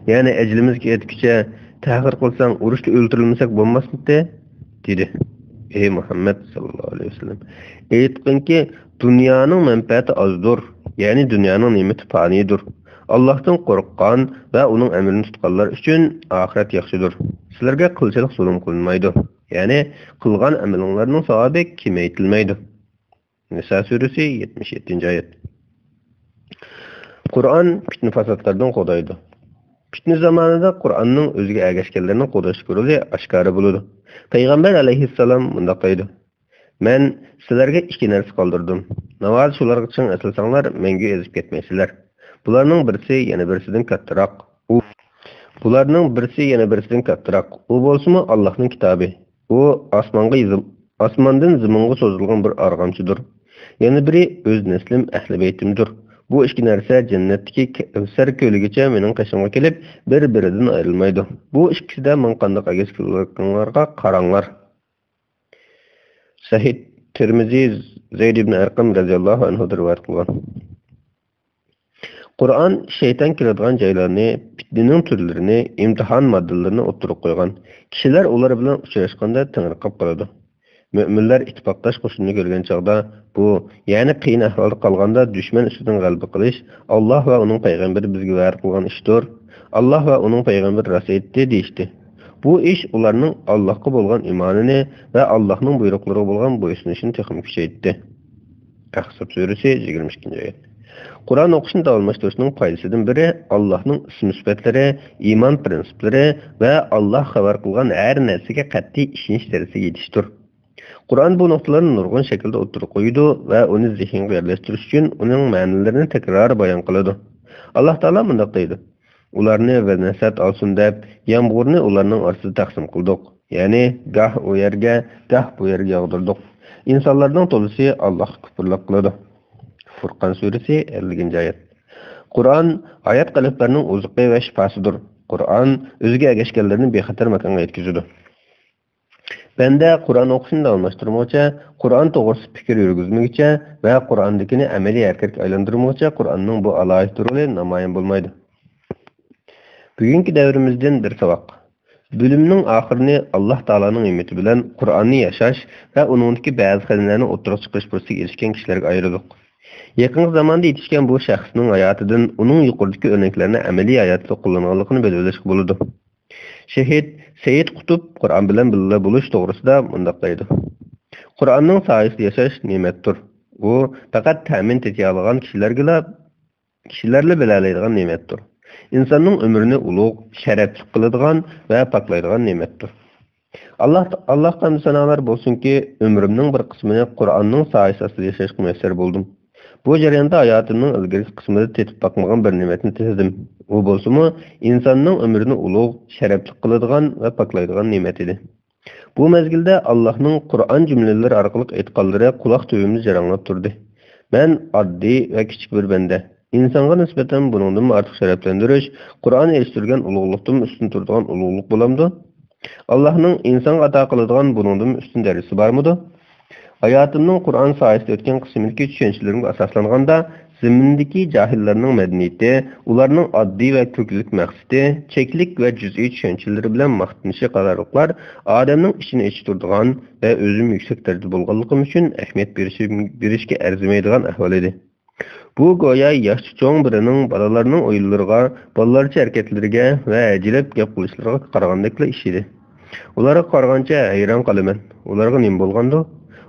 يەنى ئەجىلىمىزگە يەتكۈچە تەخىر قىلساڭ، ئۇرۇشتا ئۆلتۈرۈلمىسەك بولماسمىدى؟» دېدى. ئەي مۇھەممەد ساللاللاھۇ ئەلەيھى ۋەسەللەم، ئېيتقىنكى، دۇنيانىڭ مەنپەئەتى ئازدۇر، يەنى دۇنيانىڭ نېمىتى پانىيدۇر. ئاللاھتىن قورققان ۋە ئۇنىڭ ئەمرىنى تۇتقانلار ئۈچۈن ئاخىرەت ياخشىدۇر. سىلەرگە قىلچىلىك زۇلۇم قىلىنمايدۇ. يەنى قىلغان ئەمىلىڭلارنىڭ ساۋابى كېمەيتىلمەيدۇ. نىسا سۈرىسى، يەتمىش يەتتىنچى ئايەت. قۇرئان پىتنە-پاساتلاردىن قوغدايدۇ. پىتنە زامانىدا قۇرئاننىڭ ئۆزىگە ئەگەشكەنلەرنى قوغداشتىكى رولى ئاشكارا بولىدۇ. پەيغەمبەر ئەلەيھىسسالام مۇنداق دەيدۇ: «مەن سىلەرگە ئىككى نەرسە قالدۇردۇم. ناۋادا شۇلارغا چىڭ ئېسىلسەڭلار، مەڭگۈ ئېزىپ كەتمەيسىلەر. بۇلارنىڭ بىرسى يەنە بىرسىدىن كاتتىراق. ئۇ، بۇلارنىڭ بىرسى يەنە بىرسىدىن كاتتىراق. ئۇ بولسىمۇ ئاللاھنىڭ كىتابى. ئۇ ئاسمانغا يېزىل-، ئاسماندىن زېمىنغا سوزۇلغان بىر ئارغامچىدۇر. يەنە بىرى ئۆز نەسلىم، ئەھلى بەيتىمدۇر. بۇ ئىككى نەرسە جەننەتتىكى كەۋسەر كۆلىگىچە مېنىڭ قېشىمغا كېلىپ، بىر-بىرىدىن ئايرىلمايدۇ. بۇ ئىككىسىدە ماڭا قانداق ئەگەشكەنلىكىڭلارغا قاراڭلار.» سەھىھ تىرمىزى، زەيد ئىبن ئەرقەم رەزىياللاھۇ ئەنھۇدىن رىۋايەت قىلغان. قۇرئان شەيتان كىرىدىغان جايلارنى، پىتنىنىڭ تۈرلىرىنى، ئىمتىھان ماددىلىرىنى ئوتتۇرىغا قويغان. كىشىلەر ئۇلار بىلەن ئۇچراشقاندا تېڭىرقاپ قالىدۇ. مۆمىنلەر ئىتتىپاقداش قوشۇننى كۆرگەن چاغدا، بۇ، يەنى قىيىن ئەھۋالدا قالغاندا دۈشمەن ئۈستىدىن غەلىبە قىلىش، ئاللاھ ۋە ئۇنىڭ پەيغەمبىرى بىزگە ۋەدە قىلغان ئىشتۇر. ئاللاھ ۋە ئۇنىڭ پەيغەمبىرى راست ئېيتتى، دېيىشتى. بۇ ئىش ئۇلارنىڭ ئاللاھقا بولغان ئىمانىنى ۋە ئاللاھنىڭ بۇيرۇقلىرىغا بولغان بويسۇنۇشىنى تېخىمۇ كۈچەيتتى. ئەھزاب سۈرىسى، يىگىرمە ئىككىنچى ئايەت. قۇرئان ئوقۇشنى داۋاملاشتۇرۇشنىڭ پايدىسىدىن بىرى، ئاللاھنىڭ ئىسىم-سۈپەتلىرى، ئىمان پىرىنسىپلىرى ۋە ئاللاھ خەۋەر قىلغان ھەر نەرسىگە قەتئىي ئىشىنىش دەرىجىسىگە يېتىشتۇر. قۇرئان بۇ نۇقتىلارنى نۇرغۇن شەكىلدە ئوتتۇرىغا قويىدۇ ۋە ئۇنى زېھىنغا يەرلەشتۈرۈش ئۈچۈن ئۇنىڭ مەنىلىرىنى تەكرار بايان قىلىدۇ. ئاللاھ تائالا مۇنداق دەيدۇ: «ئۇلارنى بىر نەسىھەت ئالسۇن دەپ، يامغۇرنى ئۇلارنىڭ ئارىسىدا تەقسىم قىلدۇق. يەنى گاھ ئۇ يەرگە، گاھ بۇ يەرگە ياغدۇردۇق. ئىنسانلارنىڭ تولىسى ئاللاھقا كۇپۇرلۇق قىلىدۇ.» فۇرقان سۈرىسى، ئەللىكىنچى ئايەت. قۇرئان ھايات قەلبلەرنىڭ ئوزۇقى ۋە شىپاسىدۇر. قۇرئان ئۆزىگە ئەگەشكەنلەرنى بىخەتەر ماكانغا يەتكۈزىدۇ. بەندە قۇرئان ئوقۇشنى داۋاملاشتۇرمىغۇچە، قۇرئان توغرىسىدا پىكىر يۈرگۈزمىگۈچە ۋە قۇرئاندىكىنى ئەمەلىي ھەرىكەتكە ئايلاندۇرمىغۇچە قۇرئاننىڭ بۇ ئالاھىدە رولى نامايان بولمايدۇ. بۈگۈنكى دەۋرىمىزدىن بىر ساۋاق. بۆلۈمنىڭ ئاخىرىنى ئاللاھ تائالانىڭ ھىممىتى بىلەن قۇرئاننى ياشاش ۋە ئۇنىڭدىكى بەزى خەزىنىلەرنى ئوتتۇرىغا چىقىرىش پۇرسىتىگە ئېرىشكەن كىشىلەرگە ئايرىدۇق. يېقىنقى زاماندا يېتىشكەن بۇ شەخسنىڭ ھاياتىدىن ئۇنىڭ يۇقىرىدىكى ئۆرنەكلەرنى ئەمەلىي ھاياتىدا قوللانغانلىقىنى بىلىۋېلىشقا بولىدۇ. شېھىت سېيىت قۇتۇپ قۇرئان بىلەن بىللە بولۇش توغرىسىدا مۇنداق دەيدۇ: «قۇرئاننىڭ سايىسىدا ياشاش نېمەتتۇر. ئۇ پەقەت تەمىن تېتىيالىغان كىشىلەرگىلا، كىشىلەرلا بىلەلەيدىغان نېمەتتۇر. ئىنساننىڭ ئۆمرىنى ئۇلۇغ، شەرەپلىك قىلىدىغان ۋە پاكلايدىغان نېمەتتۇر.» ئاللاھ، ئاللاھقا ھەمدۇ سانالار بولسۇنكى، ئۆمرۈمنىڭ بىر قىسمىنى قۇرئاننىڭ سايىسى ئاستىدا ياشاشقا مۇيەسسەر بولدۇم. بۇ جەرياندا ھاياتىمنىڭ ئىلگىرىكى قىسمىدا تېتىپ باقمىغان بىر نېمەتنى تېتىدىم. ئۇ بولسىمۇ ئىنساننىڭ ئۆمرىنى ئۇلۇغ، شەرەپلىك قىلىدىغان ۋە پاكلايدىغان نېمەت ئىدى. بۇ مەزگىلدە ئاللاھنىڭ قۇرئان جۈملىلىرى ئارقىلىق ئېيتقانلىرى قۇلاق تۈۋىمدە جاراڭلاپ تۇردى. مەن ئاددىي ۋە كىچىك بىر بەندە. ئىنسانغا نىسبەتەن بۇنىڭدىنمۇ ئارتۇق شەرەپلەندۈرۈش، قۇرئان ئېرىشتۈرگەن ئۇلۇغلۇقتىنمۇ ئۈستۈن تۇرىدىغان ئۇلۇغلۇق بولامدۇ؟ ئاللاھنىڭ ئىنسانغا ئاتا قىلىدىغان بۇنىڭدىنمۇ ئۈستۈن دەرىجىسى بارمىدۇ؟ ھاياتىمنىڭ قۇرئان سايىسىدا ئۆتكەن قىسمىدىكى چۈشەنچىلىرىمگە ئاساسلانغاندا، زېمىندىكى جاھىللارنىڭ مەدەنىيىتى، ئۇلارنىڭ ئاددىي ۋە كۆكلۈك مەقسىتى، چەكلىك ۋە جۈزئىي چۈشەنچىلىرى بىلەن ماختىنىشى قاتارلىقلار ئادەمنىڭ ئىچىنى ئېچىشتۇرىدىغان ۋە ئۆزۈم يۈكسەك دەرىجىدە بولغانلىقىم ئۈچۈن ئەھمىيەت بېرىشىم، بېرىشكە ئەرزىمەيدىغان ئەھۋال ئىدى. بۇ گويا ياشچە چوڭ بىرىنىڭ بالىلارنىڭ ئويۇنلىرىغا، بالىلارچە ھەرىكەتلىرىگە ۋە ھەجىلەپ گەپ قىلىشلىرىغا قارىغاندەكلا ئىش ئىدى. ئۇلارغا قارىغانچە ھەيران قالىمەن. ئۇلارغا نېمە بولغاندۇ؟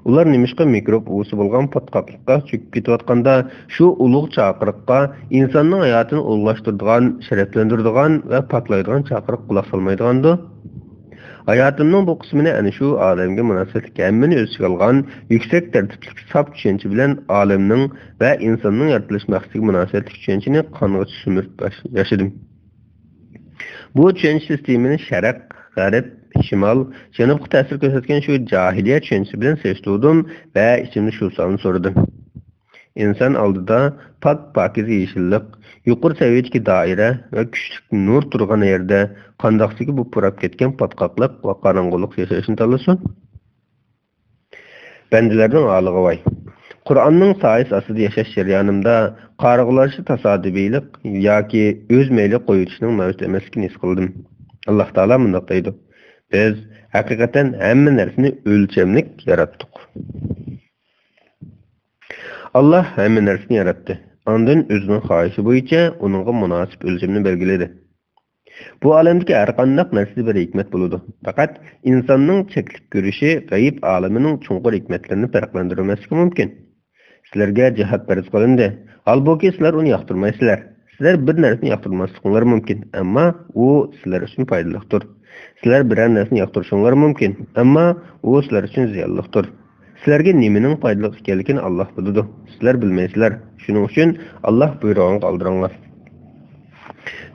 ئۇلار نېمىشقا مىكروب ئۇۋىسى بولغان پاتقاقلىققا چۆكۈپ كېتىۋاتقاندا، شۇ ئۇلۇغ چاقىرىققا، ئىنساننىڭ ھاياتىنى ئۇلۇغلاشتۇرىدىغان، شەرەپلەندۈرىدىغان ۋە پاكلايدىغان چاقىرىققا قۇلاق سالمايدىغاندۇ؟ ھاياتىمنىڭ بۇ قىسمىنى ئەنە شۇ ئالەمگە مۇناسىۋەتلىك ھەممىنى ئۆز ئىچىگە ئالغان يۈكسەك تەرتىپلىك ساپ چۈشەنچە بىلەن ئالەمنىڭ ۋە ئىنساننىڭ يارىتىلىش مەقسىتىگە مۇناسىۋەتلىك چۈشەنچىنى قانغىچە سۈمۈرۈپ باش-، ياشىدىم. بۇ چۈشەنچە سىستېمىنى شەرق، غەرب، شىمال، جەنۇبقا تەسىر كۆرسەتكەن شۇ جاھىلىيە چۈشەنچىسى بىلەن سېلىشتۇردۇم ۋە ئىچىمدە شۇ سوئالنى سورىدىم. ئىنسان ئالدىدا پاك-پاكىزە يېشىللىق، يۇقىرى سەۋىيەدىكى دائىرە ۋە كۈچلۈك نۇر تۇرغان يەردە قانداقسىكى بۇ پۇراپ كەتكەن پاتقاقلىق ۋە قاراڭغۇلۇق ياشاشنى تاللىسۇن؟ بەندىلەرنىڭ ھالىغا ۋاي! قۇرئاننىڭ سايىسى ئاستىدا ياشاش جەريانىمدا قارىغۇلارچە تاسادىپىيلىق ياكى ئۆز مەيلى قويۇۋېتىشنىڭ مەۋجۇت ئەمەسلىكىنى ھېس قىلدىم. ئاللاھ تائالا مۇنداق دەيدۇ: «بىز ھەقىقەتەن ھەممە نەرسىنى ئۆلچەملىك ياراتتۇق.» ئاللاھ ھەممە نەرسىنى ياراتتى. ئاندىن ئۆزىنىڭ خاھىشى بويىچە ئۇنىڭغا مۇناسىپ ئۆلچەمنى بەلگىلىدى. بۇ ئالەمدىكى ھەرقانداق نەرسىدە بىر ھېكمەت بولىدۇ. پەقەت ئىنساننىڭ چەكلىك كۆرۈشى غەيىب ئالىمىنىڭ چوڭقۇر ھېكمەتلىرىنى پەرقلەندۈرەلمەسلىكى مۇمكىن. سىلەرگە جىھاد پەرز قىلىندى. ھالبۇكى، سىلەر ئۇنى ياقتۇرمايسىلەر. سىلەر بىر نەرسىنى ياقتۇرماسلىقىڭلار مۇمكىن، ئەمما ئۇ سىلەر ئۈچۈن پايدىلىقتۇر. سىلەر بىرەر نەرسىنى ياقتۇرۇشۇڭلار مۇمكىن، ئەمما ئۇ سىلەر ئۈچۈن زىيانلىقتۇر. سىلەرگە نېمىنىڭ پايدىلىق ئىكەنلىكىنى ئاللاھ بىلىدۇ. سىلەر بىلمەيسىلەر. شۇنىڭ ئۈچۈن ئاللاھ بۇيرۇغانغا ئالدىراڭلار.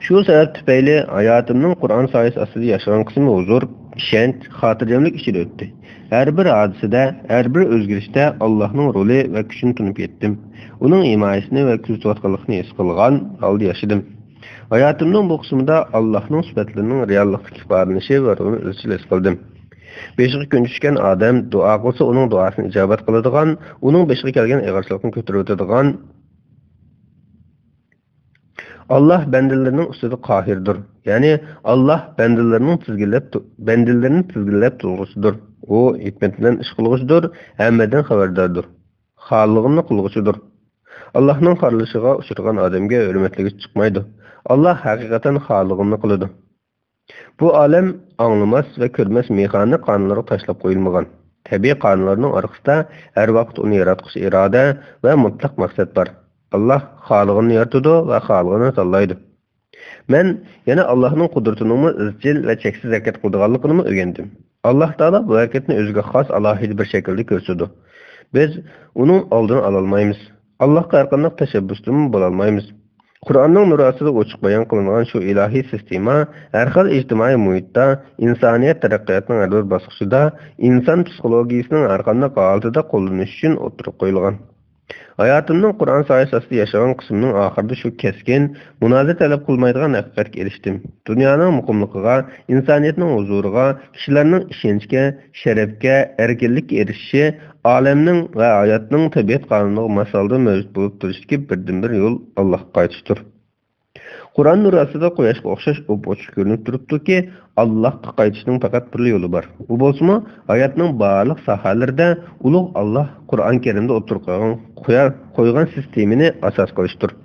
شۇ سەۋەب تۈپەيلى ھاياتىمنىڭ قۇرئان سايىسى ئاستىدا ياشىغان قىسمى ھۇزۇر، ئىشەنچ، خاتىرجەملىك ئىچىدە ئۆتتى. ھەر بىر ھادىسىدە، ھەر بىر ئۆزگىرىشتە ئاللاھنىڭ رولى ۋە كۈچىنى تونۇپ يەتتىم. ئۇنىڭ ھىمايىسىنى ۋە كۆزىتىۋاتقانلىقىنى ھېس قىلغان ھالدا ياشىدىم. ھاياتىمنىڭ بۇ قىسمىدا ئاللاھنىڭ سۈپەتلىرىنىڭ رېئاللىقتىكى ئىپادىلىنىشى ۋە رولىنى ئىزچىل ھېس قىلدىم. بېشىغا كۈن چۈشكەن ئادەم دۇئا قىلسا، ئۇنىڭ دۇئاسىنى ئىجابەت قىلىدىغان، ئۇنىڭ بېشىغا كەلگەن ئېغىرچىلىقنى كۆتۈرۈۋېتىدىغان، ئاللاھ بەندىلىرىنىڭ ئۈستىدە قاھىردۇر. يەنى ئاللاھ بەندىلىرىنىڭ تىزگىنلەپ تۇ-، بەندىلىرىنى تىزگىنلەپ تۇرغۇچىدۇر. ئۇ ھېكمەت بىلەن ئىش قىلغۇچىدۇر، ھەممىدىن خەۋەرداردۇر. خالىغىنىنى قىلغۇچىدۇر. ئاللاھنىڭ خارلىشىغا ئۇچرىغان ئادەمگە ھۆرمەتلىگۈچى چىقمايدۇ. ئاللاھ ھەقىقەتەن خالىغىنىنى قىلىدۇ. بۇ ئالەم ئاڭلىماس ۋە كۆرمەس مېخانىك قانۇنلارغا تاشلاپ قويۇلمىغان. تەبىئىي قانۇنلارنىڭ ئارقىسىدا ھەر ۋاقىت ئۇنى ياراتقۇچى ئىرادە ۋە مۇتلەق مەقسەت بار. ئاللاھ خالىغىنىنى يارىتىدۇ ۋە خالىغىنىنى تاللايدۇ. مەن يەنە ئاللاھنىڭ قۇدرىتىنىڭمۇ ئىزچىل ۋە چەكسىز ھەرىكەت قىلىدىغانلىقىنىمۇ ئۆگەندىم. ئاللاھ تائالا بۇ ھەرىكەتنى ئۆزىگە خاس ئالاھىدە بىر شەكىلدە كۆرسىتىدۇ. بىز ئۇنىڭ ئالدىنى ئالالمايمىز. ئاللاھقا ھەرقانداق تەشەببۇستىمۇ بولالمايمىز. قۇرئاننىڭ نۇرى ئاستىدا ئوچۇق بايان قىلىنغان شۇ ئىلاھىي سىستېما ھەر خىل ئىجتىمائىي مۇھىتتا، ئىنسانىيەت تەرەققىياتىنىڭ ھەر بىر باسقۇچىدا، ئىنسان پسىخولوگىيىسىنىڭ ھەرقانداق ھالىتىدە قوللىنىش ئۈچۈن ئوتتۇرىغا قويۇلغان. ھاياتىمنىڭ قۇرئان سايىسى ئاستىدا ياشىغان قىسمىنىڭ ئاخىرىدا شۇ كەسكىن، مۇنازىرە تەلەپ قىلمايدىغان ھەقىقەتكە ئېرىشتىم. دۇنيانىڭ مۇقىملىقىغا، ئىنسانىيەتنىڭ ھۇزۇرىغا، كىشىلەرنىڭ ئىشەنچكە، شەرەپكە، ئەركىنلىككە ئېرىشىشى، ئالەمنىڭ ۋە ھاياتنىڭ تەبىئەت قانۇنىغا ماس ھالدا مەۋجۇت بولۇپ تۇرۇشتىكى بىردىنبىر يول ئاللاھقا قايتىشتۇر. قۇرئان نۇرى ئاستىدا قۇياشقا ئوخشاش ئوپئوچۇق كۆرۈنۈپ تۇرۇپتۇكى، ئاللاھقا قايتىشنىڭ پەقەت بىرلا يولى بار. ئۇ بولسىمۇ، ھاياتنىڭ بارلىق ساھەلىرىدە ئۇلۇغ ئاللاھ قۇرئان كەرىمدە ئوتتۇرىغا قويغان، قويغان سىستېمىنى ئاساس قىلىشتۇر.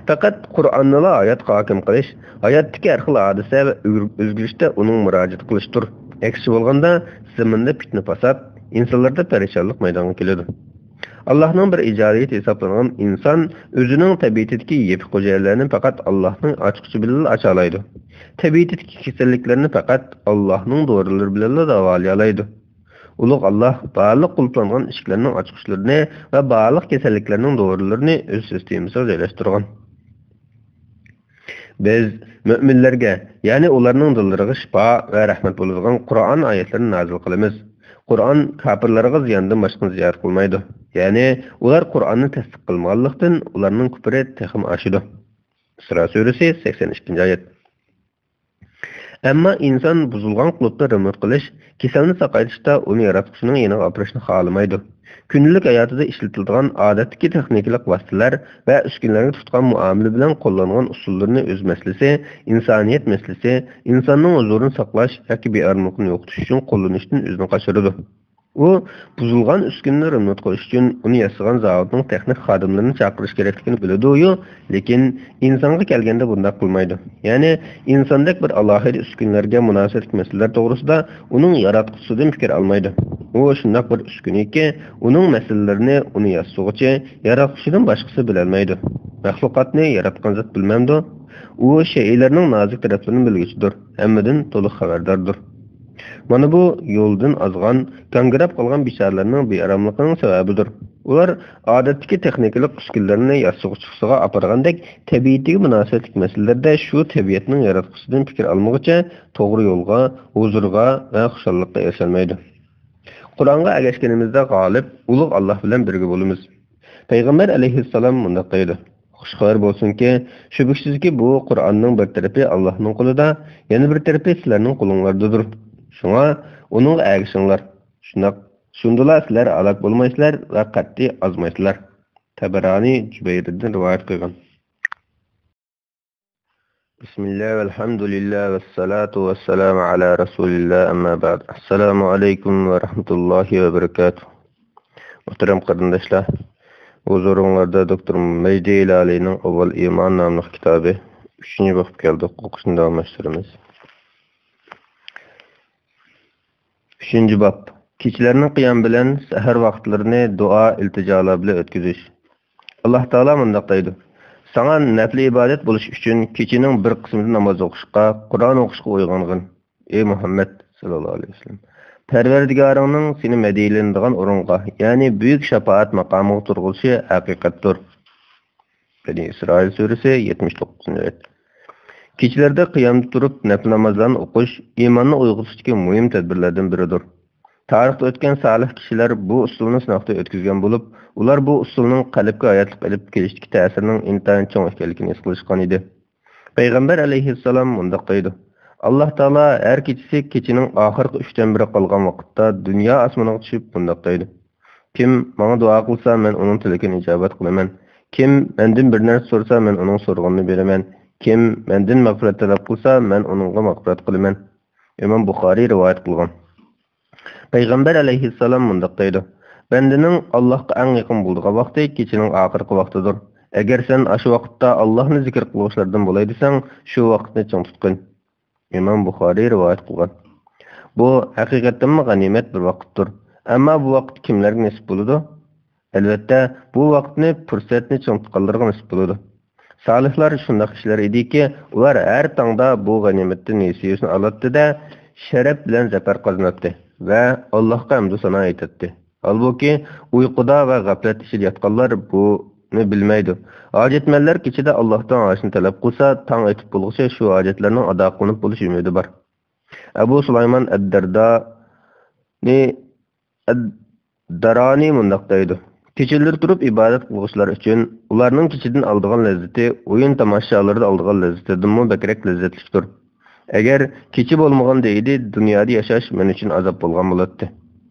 پەقەت قۇرئاننىلا ھاياتقا ھاكىم قىلىش، ھاياتتىكى ھەر خىل ھادىسە ۋە ئۆگىر-، ئۆزگىرىشتە ئۇنىڭغا مۇراجىئەت قىلىشتۇر. ئەكسىچە بولغاندا، زېمىندا پىتنە-پاسات، ئىنسانلاردا پەرىشانلىق مەيدانغا كېلىدۇ. ئاللاھنىڭ بىر ئىجادىيىتى ھېسابلانغان ئىنسان ئۆزىنىڭ تەبىئىتىدىكى يېپىق ھۈجەيرىلەرنى پەقەت ئاللاھنىڭ ئاچقۇچى بىلەنلا ئاچالايدۇ. تەبىئىتىدىكى كېسەللىكلەرنى پەقەت ئاللاھنىڭ دورىلىرى بىلەنلا داۋالىيالايدۇ. ئۇلۇغ ئاللاھ بارلىق قۇلۇپلانغان ئىشىكلەرنىڭ ئاچقۇچلىرىنى ۋە بارلىق كېسەللىكلەرنىڭ دورىلىرىنى ئۆز سىستېمىسىغا جايلاشتۇرغان. بىز مۆمىنلەرگە، يەنى ئۇلارنىڭ دىللىرىغا شىپا ۋە رەھمەت بولىدىغان قۇرئان ئايەتلىرىنى نازىل قىلىمىز. قۇرئان كاپىرلارغا زىياندىن باشقىنى زىيادە قىلمايدۇ. يەنى ئۇلار قۇرئاننى تەستىق قىلمىغانلىقتىن، ئۇلارنىڭ كۈپرى تېخىمۇ ئاشىدۇ. ئىسرا سۈرىسى، سەكسەن ئىككىنچى ئايەت. ئەمما ئىنسان بۇزۇلغان قۇلۇپتا رېمونت قىلىش، كېسەلنى ساقايتىشتا ئۇنى ياراتقۇچىنىڭ يېنىغا ئاپىرىشنى خالىمايدۇ. كۈندىلىك ھاياتىدا ئىشلىتىلىدىغان ئادەتتىكى تېخنىكىلىق ۋاسىتىلەر ۋە ئۈسكۈنىلەرگە تۇتقان مۇئامىلە بىلەن قوللانغان ئۇسۇللىرىنى ئۆز مەسىلىسى، ئىنسانىيەت مەسىلىسى، ئىنساننىڭ ھۇزۇرىنى ساقلاش ياكى بىئاراملىقنى يوقىتىش ئۈچۈن قوللىنىشتىن ئۆزىنى قاچۇرىدۇ. ئۇ بۇزۇلغان ئۈسكۈنىنى رېمونت قىلىش ئۈچۈن ئۇنى ياسىغان زاۋۇتنىڭ تېخنىك خادىملىرىنى چاقىرىش كېرەكلىكىنى بىلىدۇ-يۇ، لېكىن ئىنسانغا كەلگەندە بۇنداق قىلمايدۇ. يەنى ئىنساندەك بىر ئالاھىدە ئۈسكۈنىلەرگە مۇناسىۋەتلىك مەسىلىلەر توغرىسىدا ئۇنىڭ ياراتقۇچىسىدىن پىكىر ئالمايدۇ. ئۇ شۇنداق بىر ئۈسكۈنىكى، ئۇنىڭ مەسىلىلىرىنى ئۇنى ياسىغۇچى، ياراتقۇچىدىن باشقىسى بىلەلمەيدۇ. مەخلۇقاتنى ياراتقان زات بىلمەمدۇ؟ ئۇ شەيئىلەرنىڭ نازۇك تەرەپلىرىنى بىلگۈچىدۇر، ھەممىدىن تولۇق خەۋەرداردۇر. مانا بۇ يولدىن ئازغان، گاڭگىراپ قالغان بىچارىلەرنىڭ بىئاراملىقىنىڭ سەۋەبىدۇر. ئۇلار ئادەتتىكى تېخنىكىلىق ئۈسكۈنىلەرنى ياسىغۇچىسىغا ئاپارغاندەك، تەبىئىتىگە مۇناسىۋەتلىك مەسىلىلەردە شۇ تەبىئەتنىڭ ياراتقۇچىسىدىن پىكىر ئالمىغۇچە توغرا يولغا، ھۇزۇرغا ۋە خۇشاللىققا ئېرىشەلمەيدۇ. قۇرئانغا ئەگەشكىنىمىزدە غالىب، ئۇلۇغ ئاللاھ بىلەن بىرگە بولىمىز. پەيغەمبەر ئەلەيھىسسالام مۇنداق دەيدۇ: «خۇش خەۋەر بولسۇنكى، شۈبھىسىزكى، بۇ قۇرئاننىڭ بىر تەرىپى ئاللاھنىڭ قولىدا، يەنە بىر تەرىپى سىلەرنىڭ قولۇڭلاردىدۇر. شۇڭا ئۇنىڭغا ئەگىشىڭلار. شۇنداق، شۇندىلا سىلەر ھالاك بولمايسىلەر ۋە قەتئىي ئازمايسىلەر.» تەبەرانى جۇبەيرىدىن رىۋايەت قىلغان. بىسمىللا، ۋەلھەمدۇلىللا، ۋەسسالاتۇ ۋەسسالامۇ ئالا رەسۇلىللا، ئەمما بەئد. ئەسسالامۇ ئەلەيكۇم ۋە رەھمەتۇللاھى ۋە بەرىكاتۇھ. مۇھتەرەم قېرىنداشلار، ھۇزۇرۇڭلاردا دوكتور مەجدى ھىلالىينىڭ ئاۋۋال ئىمان ناملىق كىتابى، ئۈچىنچى بابقا كەلدۇق، ئوقۇشنى داۋاملاشتۇرىمىز. ئۈچىنچى باب. كېچىلەرنىڭ قىيام بىلەن سەھەر ۋاقىتلىرىنى دۇئا، ئىلتىجالار بىلەن ئۆتكۈزۈش. ئاللاھ تائالا مۇنداق دەيدۇ: «ساڭا نەپلى ئىبادەت بولۇش ئۈچۈن كېچىنىڭ بىر قىسمىدا ناماز ئوقۇشقا، قۇرئان ئوقۇشقا ئويغانغىن، ئەي مۇھەممەد ساللاللاھۇ ئەلەيھى ۋەسەللەم. پەرۋەردىگارىڭنىڭ سېنى مەدھىيلىنىدىغان ئورۇنغا، يەنى بۈيۈك شاپائەت ماقامىغا تۇرغۇزۇشى ھەقىقەتتۇر.» بەنى ئىسرائىل سۈرىسى، يەتمىش توققۇزىنچى ئايەت. كېچىلەردە قىيامدا تۇرۇپ نەپلى نامازلارنى ئوقۇش ئىماننى ئويغىتىشتىكى مۇھىم تەدبىرلەردىن بىرىدۇر. تارىختا ئۆتكەن سالىھ كىشىلەر بۇ ئۇسۇلنى سىناقتا ئۆتكۈزگەن بولۇپ، ئۇلار بۇ ئۇسۇلنىڭ قەلبكە ھاياتلىق ئېلىپ كېلىشتىكى تەسىرىنىڭ ئىنتايىن چوڭ ئىكەنلىكىنى ھېس قىلىشقان ئىدى. پەيغەمبەر ئەلەيھىسسالام مۇنداق دەيدۇ: «ئاللاھ تائالا ھەر كېچىسى كېچىنىڭ ئاخىرقى ئۈچتىن بىرى قالغان ۋاقىتتا دۇنيا ئاسمىنىغا چۈشۈپ مۇنداق دەيدۇ: كىم ماڭا دۇئا قىلسا، مەن ئۇنىڭ تىلىكىنى ئىجابەت قىلىمەن. كىم مەندىن بىر نەرسە سورىسا، مەن ئۇنىڭ سورىغىنىنى بېرىمەن. كىم مەندىن مەغپىرەت تەلەپ قىلسا، مەن ئۇنىڭغا مەغپىرەت قىلىمەن.» ئىمام بۇخارىي رىۋايەت قىلغان. پەيغەمبەر ئەلەيھىسسالام مۇنداق دەيدۇ: «بەندىنىڭ ئاللاھقا ئەڭ يېقىن بولىدىغان ۋاقتى كېچىنىڭ ئاخىرقى ۋاقتىدۇر. ئەگەر سەن ئاشۇ ۋاقىتتا ئاللاھنى زىكىر قىلغۇچىلاردىن بولاي دېسەڭ، شۇ ۋاقىتنى چىڭ تۇتقىن.» ئىمام بۇخارىي رىۋايەت قىلغان. بۇ ھەقىقەتتىنمۇ غەنىيمەت بىر ۋاقىتتۇر. ئەمما بۇ ۋاقىت كىملەرگە نېسىپ بولىدۇ؟ ئەلۋەتتە، بۇ ۋاقىتنى، پۇرسەتنى چىڭ تۇتقانلارغا نېسىپ بولىدۇ. سالىھلار شۇنداق كىشىلەر ئىدىكى، ئۇلار ھەر تاڭدا بۇ غەنىيمەتتىن ھېسسىيىسىنى ئالاتتى-دە، شەرەپ بىلەن زەپەر قازىناتتى ۋە ئاللاھقا ھەمدۇ سانا ئېيتاتتى. ھالبۇكى، ئۇيقۇدا ۋە غەپلەت ئىچىدە ياتقانلار بۇنى بىلمەيدۇ. ھاجەتمەنلەر كېچىدە ئاللاھتىن ئاشنى تەلەپ قىلسا، تاڭ ئېتىپ بولغۇچە شۇ ھاجەتلەرنىڭ ئادا قىلىنىپ بولۇش ئۈمىدى بار. ئەبۇ سۇلايمان ئەد-دەردانى ئەد-دارانى مۇنداق دەيدۇ: كېچىلىرى تۇرۇپ ئىبادەت قىلغۇچىلار ئۈچۈن ئۇلارنىڭ كېچىدىن ئالىدىغان لەززىتى ئويۇن تاماشالىرىدا ئالىدىغان لەززىتىدىنمۇ بەكرەك لەززەتلىكتۇر. ئەگەر كېچە بولمىغانىدى، دۇنيادا ياشاش مەن ئۈچۈن ئازاب بولغان بولاتتى.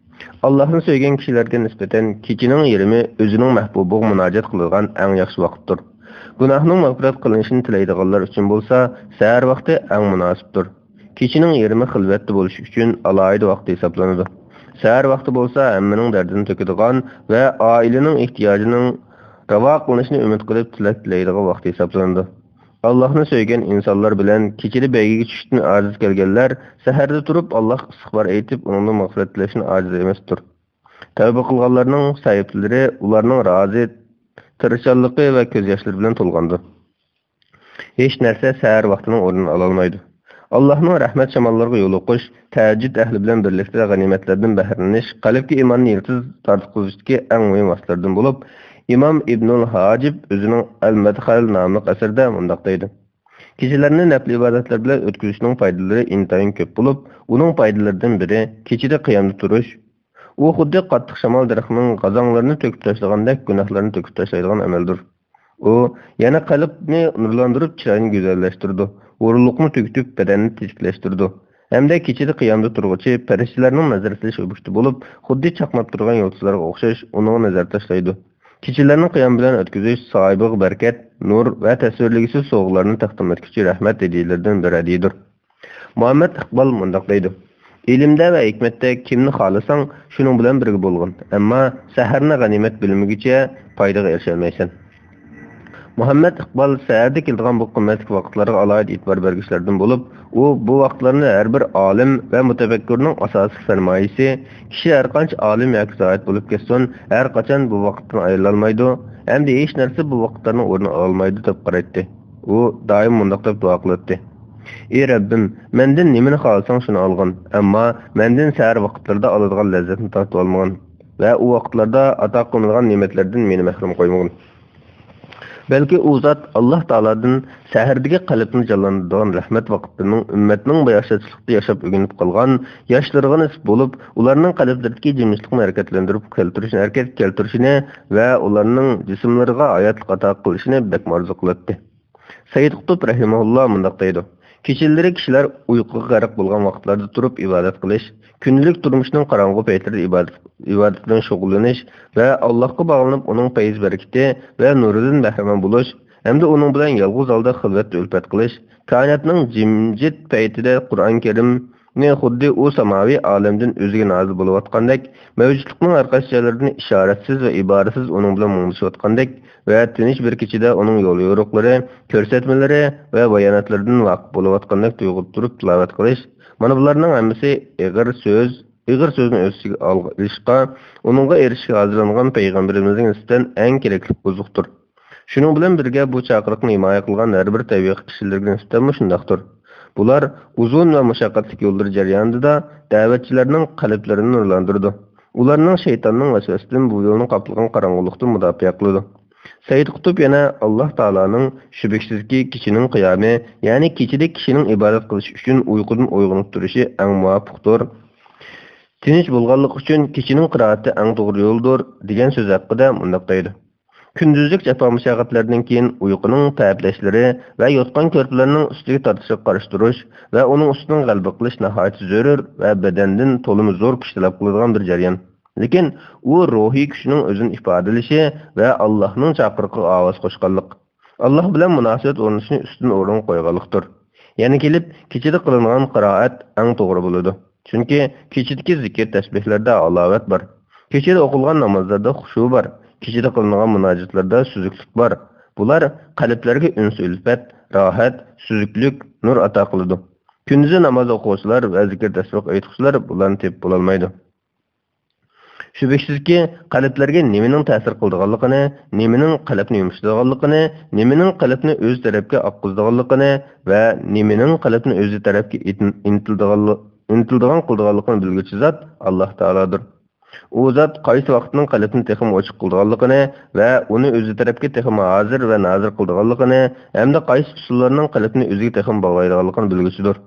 ئاللاھنى سۆيگەن كىشىلەرگە نىسبەتەن كېچىنىڭ يېرىمى ئۆزىنىڭ مەھبۇبىغا مۇناجات قىلىدىغان ئەڭ ياخشى ۋاقىتتۇر. گۇناھنىڭ مەغپىرەت قىلىنىشىنى تىلەيدىغانلار ئۈچۈن بولسا سەھەر ۋاقتى ئەڭ مۇناسىپتۇر. كېچىنىڭ يېرىمى خىلۋەتتە بولۇش ئۈچۈن ئالاھىدە ۋاقىت ھېسابلىنىدۇ. سەھەر ۋاقتى بولسا ھەممىنىڭ دەردىنى تۆكىدىغان ۋە ئائىلىنىڭ ئېھتىياجىنىڭ راۋا قىلىنىشىنى ئۈمىد قىلىپ تىلەك تىلەيدىغان ۋاقىت ھېسابلىنىدۇ. ئاللاھنى سۆيگەن ئىنسانلار بىلەن كېچىدە بەيگىگە چۈشۈشتىن ئاجىز كەلگەنلەر سەھەردە تۇرۇپ ئاللاھقا ئىستىغپار ئېيتىپ، ئۇنىڭدىن مەغپىرەت تىلەشتىن ئاجىز ئەمەستۇر. تەۋبە قىلغانلارنىڭ سەھىپىلىرى ئۇلارنىڭ رازى، تىرىشچانلىقى ۋە كۆز ياشلىرى بىلەن تولغاندۇ. ھېچ نەرسە سەھەر ۋاقتىنىڭ ئورنىنى ئالالمايدۇ. ئاللاھنىڭ رەھمەت شاماللىرىغا يولۇقۇش، تەھەججۇد ئەھلى بىلەن بىرلىكتە غەنىيمەتلەردىن بەھرىلىنىش قەلبكە ئىماننى يىلتىز تارتقۇزۇشتىكى ئەڭ مۇھىم ۋاسىتىلەردىن بولۇپ، ئىمام ئىبنۇل ھاجىب ئۆزىنىڭ ئەل-مەدخەل ناملىق ئەسىرىدە مۇنداق دەيدۇ: كېچىلەرنى نەپلى ئىبادەتلەر بىلەن ئۆتكۈزۈشنىڭ پايدىلىرى ئىنتايىن كۆپ بولۇپ، ئۇنىڭ پايدىلىرىدىن بىرى كېچىدە قىيامدا تۇرۇش. ئۇ خۇددى قاتتىق شامال دەرەخنىڭ غازاڭلىرىنى تۆكۈپ تاشلىغاندەك گۇناھلارنى تۆكۈپ تاشلايدىغان ئەمەلدۇر. ئۇ يەنە قەلبنى نۇرلاندۇرۇپ، چىراينى گۈزەللەشتۈرىدۇ، ھۇرۇنلۇقنى تۈگىتىپ، بەدەننى تېتىكلەشتۈرىدۇ. ھەمدە كېچىدە قىيامدا تۇرغۇچى پەرىشتىلەرنىڭ نەزەر سېلىش ئوبيېكتى بولۇپ، خۇددى چاقناپ تۇرغان يۇلتۇزلارغا ئوخشاش ئۇنىڭغا نەزەر تاشلايدۇ. كېچىلەرنى قىيام بىلەن ئۆتكۈزۈش ساھىبىغا بەرىكەت، نۇر ۋە تەسۋىرلىگۈسىز سوۋغىلارنى تەقدىم ئەتكۈچى رەھمەت ھەدىيىلىرىدىن بىر ھەدىيىدۇر. مۇھەممەد ئىقبال مۇنداق دەيدۇ: ئىلىمدە ۋە ھېكمەتتە كىمنى خالىساڭ، شۇنىڭ بىلەن بىرگە بولغىن، ئەمما سەھەرنى غەنىيمەت بىلمىگۈچە پايدىغا ئېرىشەلمەيسەن. مۇھەممەد ئىقبال سەھەردە كېلىدىغان بۇ قىممەتلىك ۋاقىتلارغا ئالاھىدە ئېتىبار بەرگۈچىلەردىن بولۇپ، ئۇ بۇ ۋاقىتلارنى ھەر بىر ئالىم ۋە مۇتەپەككۇرنىڭ ئاساسلىق سەرمايىسى، كىشى ھەرقانچە ئالىم ياكى زاھىد بولۇپ كەتسۇن، ھەر قاچان بۇ ۋاقىتتىن ئايرىلالمايدۇ ھەمدە ھېچ نەرسە بۇ ۋاقىتلارنىڭ ئورنىنى ئالالمايدۇ دەپ قارايتتى. ئۇ دائىم مۇنداق دەپ دۇئا قىلاتتى: ئى رەببىم، مەندىن نېمىنى خالىساڭ شۇنى ئالغىن، ئەمما مەندىن سەھەر ۋاقىتلىرىدا ئالىدىغان لەززەتنى تارتىۋالمىغىن ۋە ئۇ ۋاقىتلاردا ئاتا قىلمىغان نېمەتلەردىن مېنى مەھرۇم قويمىغىن. بەلكى ئۇ زات ئاللاھ تائالادىن سەھەردىكى قەلبنى جانلاندۇرىدىغان رەھمەت ۋاقىتلىرىنىڭ ئۈممەتنىڭ باياشاتچىلىقتا ياشاپ ئۆگىنىپ قالغان ياشلىرىغا نېسىپ بولۇپ، ئۇلارنىڭ قەلبلىرىدىكى جىمجىتلىقنى ھەرىكەتلەندۈرۈپ كەلتۈرۈشىنى، ھەرىكەتكە كەلتۈرۈشىنى ۋە ئۇلارنىڭ جىسىملىرىغا ھاياتلىق ئاتا قىلىشىنى بەكمۇ ئارزۇ قىلاتتى. سەيىد قۇتۇپ رەھىمەھۇللا مۇنداق دەيدۇ: كېچىلىرى كىشىلەر ئۇيقۇغا غەرق بولغان ۋاقىتلاردا تۇرۇپ ئىبادەت قىلىش، كۈندىلىك تۇرمۇشنىڭ قاراڭغۇ پەيتلىرىدە ئىبادەت، ئىبادەت بىلەن شۇغۇللىنىش ۋە ئاللاھقا باغلىنىپ، ئۇنىڭ پەيز-بەرىكىتى ۋە نۇرىدىن بەھرىمەن بولۇش ھەمدە ئۇنىڭ بىلەن يالغۇز ھالدا خىلۋەتتە ئۈلپەت قىلىش، كائىناتنىڭ جىمجىت پەيتىدە قۇرئان كەرىمنى خۇددى ئۇ ساماۋىي ئالەمدىن ئۆزىگە نازىل بولۇۋاتقاندەك، مەۋجۇتلۇقنىڭ ھەر قايسى جايلىرىدىن ئىشارەتسىز ۋە ئىبارىسىز ئۇنىڭ بىلەن مۇڭدىشىۋاتقاندەك ۋە تىنچ بىر كېچىدە ئۇنىڭ يوليورۇقلىرى، كۆرسەتمىلىرى ۋە باياناتلىرىدىن ۋاقىپ بولۇۋاتقاندەك تۇيغۇدا تۇرۇپ تىلاۋەت قىلىش، مانا بۇلارنىڭ ھەممىسى ئېغىر سۆز، ئېغىر سۆزنى ئۆز ئىچىگە ئالغا-، ئېلىشقا، ئۇنىڭغا ئېرىشىشكە ھازىرلانغان پەيغەمبىرىمىزگە نىسبەتەن ئەڭ كېرەكلىك ئوزۇقتۇر. شۇنىڭ بىلەن بىرگە، بۇ چاقىرىقنى ھىمايە قىلغان ھەر بىر تەبىئىي ئىشچىلىرىگە نىسبەتەنمۇ شۇنداقتۇر. بۇلار ئۇزۇن ۋە مۇشەققەتلىك يوللىرى جەريانىدا دەۋەتچىلەرنىڭ قەلبلىرىنى نۇرلاندۇرىدۇ. ئۇلارنىڭ شەيتاننىڭ ۋەسۋەسىسىدىن بۇ يولنى قاپلىغان قاراڭغۇلۇقتىن مۇداپىئە قىلىدۇ. سەيىد قۇتۇپ يەنە: ئاللاھ تائالانىڭ شۈبھىسىزكى كېچىنىڭ قىيامى، يەنى كېچىدە كىشىنىڭ ئىبادەت قىلىش ئۈچۈن ئۇيقۇدىن ئويغىنىپ تۇرۇشى ئەڭ مۇۋاپىقتۇر. تىنچ بولغانلىقى ئۈچۈن كېچىنىڭ قىرائىتى ئەڭ توغرا يولدۇر، دېگەن سۆزى ھەققىدە مۇنداق دەيدۇ: كۈندۈزلۈك جاپا-مۇشەققەتلەردىن كېيىن ئۇيقۇنىڭ تەئەپلەشلىرى ۋە يوتقان-كۆرپىلەرنىڭ ئۈستىگە تارتىشىغا قارشى تۇرۇش ۋە ئۇنىڭ ئۈستىدىن غەلىبە قىلىش ناھايىتى زۆرۈر ۋە بەدەندىن تولىمۇ زور كۈچ تەلەپ قىلىدىغان بىر جەريان. لېكىن ئۇ روھىي كۈچنىڭ ئۆزىنى ئىپادىلىشى ۋە ئاللاھنىڭ چاقىرىقىغا ئاۋاز قوشقانلىق، ئاللاھ بىلەن مۇناسىۋەت ئورنىتىشنى ئۈستۈن ئورۇنغا قويغانلىقتۇر. يەنە كېلىپ، كېچىدە قىلىنغان قىرائەت ئەڭ توغرا بولىدۇ. چۈنكى كېچىدىكى زىكىر تەسبىھلەردە ھالاۋەت بار. كېچىدە ئوقۇلغان نامازلاردا خۇشۇ بار. كېچىدە قىلىنغان مۇناجاتلاردا سۈزۈكلۈك بار. بۇلار قەلبلەرگە ئۈنس-ئۈلپەت، راھەت، سۈزۈكلۈك، نۇر ئاتا قىلىدۇ. كۈندۈزى ناماز ئوقۇغۇچىلار ۋە زىكىر تەسبىھ ئېيتقۇچىلار بۇلارنى تېپىپ بولالمايدۇ. شۈبھىسىزكى، قەلبلەرگە نېمىنىڭ تەسىر قىلىدىغانلىقىنى، نېمىنىڭ قەلبنى يۇمشىتىدىغانلىقىنى، نېمىنىڭ قەلبنى ئۆز تەرەپكە ئاققۇزىدىغانلىقىنى ۋە نېمىنىڭ قەلبنى ئۆزى تەرەپكە ئىتىن-، ئىنتىلىدىغانلىقى، ئىنتىلىدىغان قىلىدىغانلىقىنى بىلگۈچى زات ئاللاھ تائالادۇر. ئۇ زات قايسى ۋاقىتنىڭ قەلبنى تېخىمۇ ئوچۇق قىلىدىغانلىقىنى ۋە ئۇنى ئۆزى تەرەپكە تېخىمۇ ھازىر ۋە نازىر قىلىدىغانلىقىنى ھەمدە قايسى ئۇسۇللارنىڭ قەلبنى ئۆزىگە تېخىمۇ باغلايدىغانلىقىنى بىلگۈچىدۇر.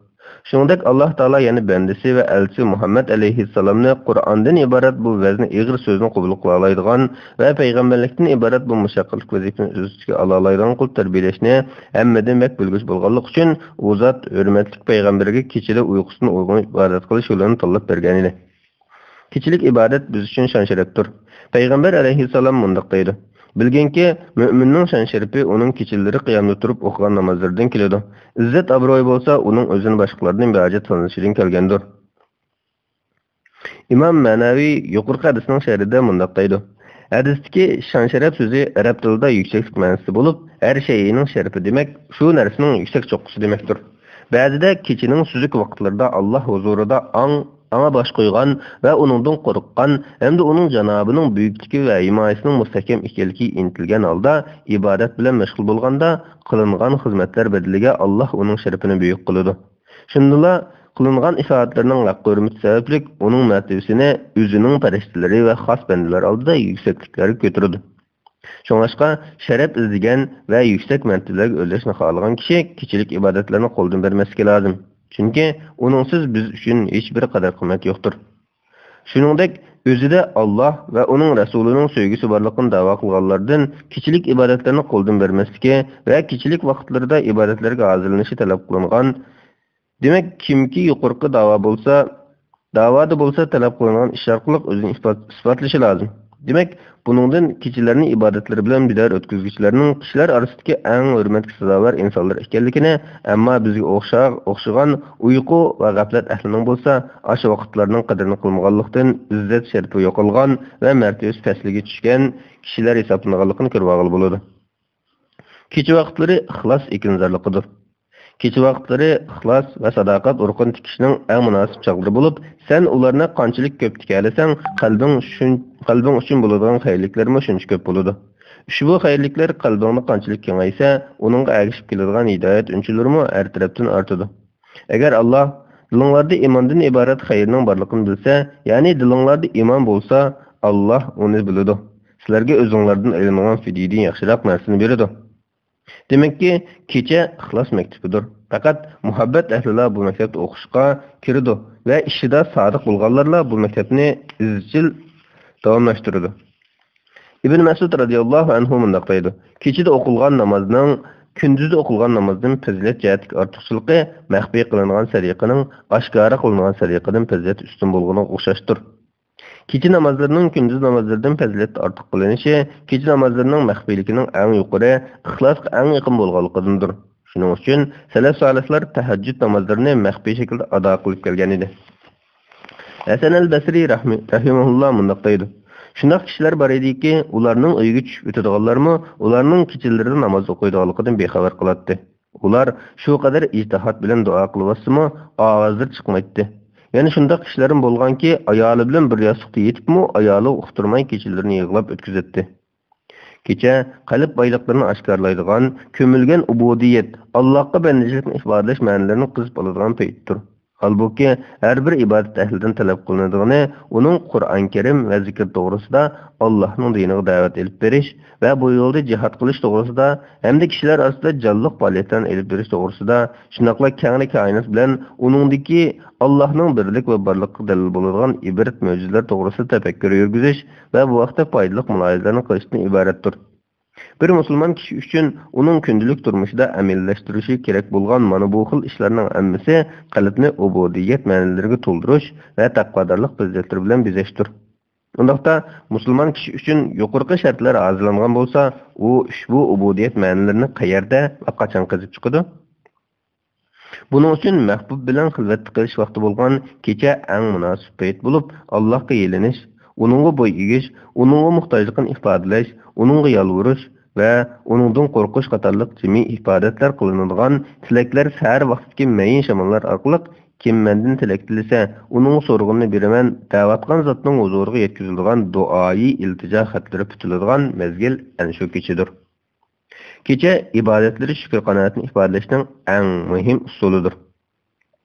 شۇنىڭدەك ئاللاھ تائالا يەنە بەندىسى ۋە ئەلچىسى مۇھەممەد ئەلەيھىسسالامنى قۇرئاندىن ئىبارەت بۇ ۋەزنى ئېغىر سۆزنى قوبۇل قىلالايدىغان ۋە پەيغەمبەرلىكتىن ئىبارەت بۇ مۇشەققەتلىك ۋەزىپىنى ئۆز ئۈستىگە ئالالايدىغان قىلىپ تەربىيەلەشنى ھەممىدىن بەك بىلگۈچى بولغانلىقى ئۈچۈن، ئۇ زات ھۆرمەتلىك پەيغەمبىرىگە كېچىدە ئۇيقۇسىدىن ئويغىنىپ ئىبادەت قىلىش يولىنى تاللاپ بەرگەنىدى. كېچىلىك ئىبادەت بىز ئۈچۈن شان-شەرەپتۇر. پەيغەمبەر ئەلەيھىسسالام مۇنداق دەيدۇ: «بىلگىنكى، مۆمىننىڭ شان-شەرىپى ئۇنىڭ كېچىلىرى قىيامدا تۇرۇپ ئوقۇغان نامازلىرىدىن كېلىدۇ. ئىززەت-ئابرۇيى بولسا ئۇنىڭ ئۆزىنى باشقىلاردىن بىھاجەت سانىشىدىن كەلگەندۇر.» ئىمام مەنەۋى يۇقىرىقى ھەدىسنىڭ شەرھىدە مۇنداق دەيدۇ: ھەدىستىكى شان-شەرەپ سۆزى ئەرەب تىلىدا يۈكسەكلىك مەنىسىدە بولۇپ، ھەر شەيئىنىڭ شەرىپى دېمەك، شۇ نەرسىنىڭ يۈكسەك چوققىسى دېمەكتۇر. بەزىدە كېچىنىڭ سۈزۈك ۋاقىتلىرىدا ئاللاھ ھۇزۇرىدا ئاڭ، ئاڭا باش قويغان ۋە ئۇنىڭدىن قورققان ھەمدە ئۇنىڭ جانابىنىڭ بۈيۈكلۈكى ۋە ھىمايىسىنىڭ مۇستەھكەم ئىكەنلىكىگە ئىنتىلگەن ھالدا ئىبادەت بىلەن مەشغۇل بولغاندا قىلىنغان خىزمەتلەر بەدىلىگە ئاللاھ ئۇنىڭ شەرىپىنى بۈيۈك قىلىدۇ. شۇندىلا قىلىنغان ئىبادەتلەرنىڭ ھەققى ھۆرمىتى سەۋەبلىك ئۇنىڭ مەرتىۋىسىنى ئۆزىنىڭ پەرىشتىلىرى ۋە خاس بەندىلەر ئالدىدا يۈكسەكلىكلەرگە كۆتۈرىدۇ. شۇڭلاشقا شەرەپ ئىزدىگەن ۋە يۈكسەك مەرتىۋىلەرگە ئۆرلەشنى خالىغان كىشى كېچىلىك ئىبادەتلەرنى قولدىن بەرمەسلىكى لازىم. چۈنكى ئۇنىڭسىز بىز ئۈچۈن ھېچبىر قەدىر-قىممەت يوقتۇر. شۇنىڭدەك ئۆزىدە ئاللاھ ۋە ئۇنىڭ رەسۇلىنىڭ سۆيگۈسى بارلىقىنى دەۋا قىلغانلاردىن كېچىلىك ئىبادەتلەرنى قولدىن بەرمەسلىكى ۋە كېچىلىك ۋاقىتلىرىدا ئىبادەتلەرگە ھازىرلىنىشى تەلەپ قىلىنغان. دېمەك، كىمكى يۇقىرىقى داۋا بولسا، داۋادا بولسا تەلەپ قىلىنغان ئىش ئارقىلىق ئۆزىنى ئىسپات-، ئىسپاتلىشى لازىم. دېمەك، بۇنىڭدىن كېچىلەرنى ئىبادەتلىرى بىلەن بىدار ئۆتكۈزگۈچىلەرنىڭ كىشىلەر ئارىسىدىكى ئەڭ ھۆرمەتكە سازاۋەر ئىنسانلار ئىكەنلىكىنى، ئەمما بىزگە ئوخشا-، ئوخشىغان ئۇيقۇ ۋە غەپلەت ئەھلىنىڭ بولسا ئاشۇ ۋاقىتلارنىڭ قەدرىنى قىلمىغانلىقتىن ئىززەت-شەرىپى يوقالغان ۋە مەرتىۋىسى پەسلىككە چۈشكەن كىشىلەر ھېسابلىنىدىغانلىقىنى كۆرۈۋالغىلى بولىدۇ. كېچە ۋاقىتلىرى ئىخلاس ئېكىنزارلىقىدۇر. كېچە ۋاقىتلىرى ئىخلاس ۋە ساداقەت ئۇرۇقىنى تىكىشنىڭ ئەڭ مۇناسىپ چاغلىرى بولۇپ، سەن ئۇلارنى قانچىلىك كۆپ تىكەلىسەڭ، قەلبىڭ شۇن-، قەلبىڭ ئۈچۈن بولىدىغان خەيرلىكلەرمۇ شۇنچە كۆپ بولىدۇ. ئۇشبۇ خەيرلىكلەر قەلبىڭدە قانچىلىك كېڭەيسە، ئۇنىڭغا ئەگىشىپ كېلىدىغان ھىدايەت ئۈنچىلىرىمۇ ھەر تەرەپتىن ئارتىدۇ. ئەگەر ئاللاھ دىلىڭلاردا ئىماندىن ئىبارەت خەيرنىڭ بارلىقىنى بىلسە، يەنى دىلىڭلاردا ئىمان بولسا، ئاللاھ ئۇنى بىلىدۇ. سىلەرگە ئۆزۈڭلاردىن ئېلىنغان فىديىدىن ياخشىراق نەرسىنى بېرىدۇ. دېمەككى، كېچە ئىخلاس مەكتىپىدۇر. پەقەت مۇھەببەت ئەھلىلا بۇ مەكتەپتە ئوقۇشقا كىرىدۇ ۋە ئىشىدا سادىق بولغانلارلا بۇ مەكتەپنى ئىزچىل داۋاملاشتۇرىدۇ. ئىبن مەسئۇد رەزىياللاھۇ ئەنھۇ مۇنداق دەيدۇ: كېچىدە ئوقۇلغان نامازنىڭ كۈندۈزدە ئوقۇلغان نامازدىن پەزىلەت جەھەتتىكى ئارتۇقچىلىقى مەخپىي قىلىنغان سەدىقىنىڭ ئاشكارا قىلىنغان سەدىقىدىن پەزىلەت ئۈستۈن بولغىنىغا ئوخشاشتۇر. كېچە نامازلىرىنىڭ كۈندۈز نامازلىرىدىن پەزىلەت ئارتۇق قىلىنىشى كېچە نامازلىرىنىڭ مەخپىيلىكىنىڭ ئەڭ يۇقىرى، ئىخلاسقا ئەڭ يېقىن بولغانلىقىدىندۇر. شۇنىڭ ئۈچۈن سەلەف سالىھلار تەھەججۇد نامازلىرىنى مەخپىي شەكىلدە ئادا قىلىپ كەلگەنىدى. ھەسەن ئەل بەسرى رەھمى-، رەھىمەھۇللا مۇنداق دەيدۇ: شۇنداق كىشىلەر بار ئىدىكى، ئۇلارنىڭ ئۆيىگە چۈشۈپ ئۆتىدىغانلارمۇ ئۇلارنىڭ كېچىلىرىدە ناماز ئوقۇيدىغانلىقىدىن بىخەۋەر قالاتتى. ئۇلار شۇ قەدەر ئىجتىھات بىلەن دۇئا قىلىۋاتسىمۇ، ئاۋازلىرى چىقمايتتى. يەنە شۇنداق كىشىلەرمۇ بولغانكى، ئايالى بىلەن بىر ياستۇقتا يېتىپمۇ، ئايالىغا ئۇقتۇرماي كېچىلىرىنى يىغلاپ ئۆتكۈزەتتى. كېچە قەلب بايلىقلىرىنى ئاشكارىلايدىغان، كۆمۈلگەن ئۇبۇدىيەت، ئاللاھقا بەندىچىلىكنى ئىپادىلەش مەنىلىرىنى قېزىپ ئالىدىغان پەيتتۇر. ھالبۇكى، ھەر بىر ئىبادەت ئەھلىدىن تەلەپ قىلىنىدىغىنى ئۇنىڭ قۇرئان كەرىم ۋە زىكىر توغرىسىدا، ئاللاھنىڭ دىنىغا دەۋەت ئېلىپ بېرىش ۋە بۇ يولدا جىھاد قىلىش توغرىسىدا ھەمدە كىشىلەر ئارىسىدا جانلىق پائالىيەتلەرنى ئېلىپ بېرىش توغرىسىدا، شۇنداقلا كەڭرى كائىنات بىلەن ئۇنىڭدىكى ئاللاھنىڭ بىرلىك ۋە بارلىقىغا دەلىل بولىدىغان ئىبرەت مۆجىزىلەر توغرىسىدا تەپەككۇر يۈرگۈزۈش ۋە بۇ ھەقتە پايدىلىق مۇلاھىزىلەرنى قىلىشتىن ئىبارەتتۇر. بىر مۇسۇلمان كىشى ئۈچۈن ئۇنىڭ كۈندىلىك تۇرمۇشىدا ئەمەلىيلەشتۈرۈشى كېرەك بولغان مانا بۇ خىل ئىشلارنىڭ ھەممىسى قەلبنى ئۇبۇدىيەت مەنىلىرىگە تولدۇرۇش ۋە تەقۋادارلىق پەزىلەتلىرى بىلەن بېزەشتۇر. ئۇنداقتا، مۇسۇلمان كىشى ئۈچۈن يۇقىرىقى شەرتلەر ھازىرلانغان بولسا، ئۇ ئۇشبۇ ئۇبۇدىيەت مەنىلىرىنى قەيەردە ۋە قاچان قېزىپ چىقىدۇ؟ بۇنىڭ ئۈچۈن مەھبۇب بىلەن خىلۋەتتە قېلىش ۋاقتى بولغان كېچە ئەڭ مۇناسىپ پەيت بولۇپ، ئاللاھقا يېلىنىش، ئۇنىڭغا بوي ئېگىش، ئۇنىڭغا موھتاجلىقىنى ئىپادىلەش، ئۇنىڭغا يالۋۇرۇش ۋە ئۇنىڭدىن قورقۇش قاتارلىق جىمىي ئىبادەتلەر قىلىنىدىغان، تىلەكلەر سەھەر ۋاقتىدىكى مەيىن شاماللار ئارقىلىق، كىم مەندىن تىلەك تىلىسە، ئۇنىڭغا سورىغىنىنى بېرىمەن، دەۋاتقان زاتنىڭ ھۇزۇرىغا يەتكۈزۈلىدىغان دۇئايى ئىلتىجا خەتلىرى پۈتۈلىدىغان مەزگىل ئەنە شۇ كېچىدۇر. كېچە ئىبادەتلىرى شۈكۈر-قانائەتنى ئىپادىلەشنىڭ ئەڭ مۇھىم ئۇسۇلىدۇر.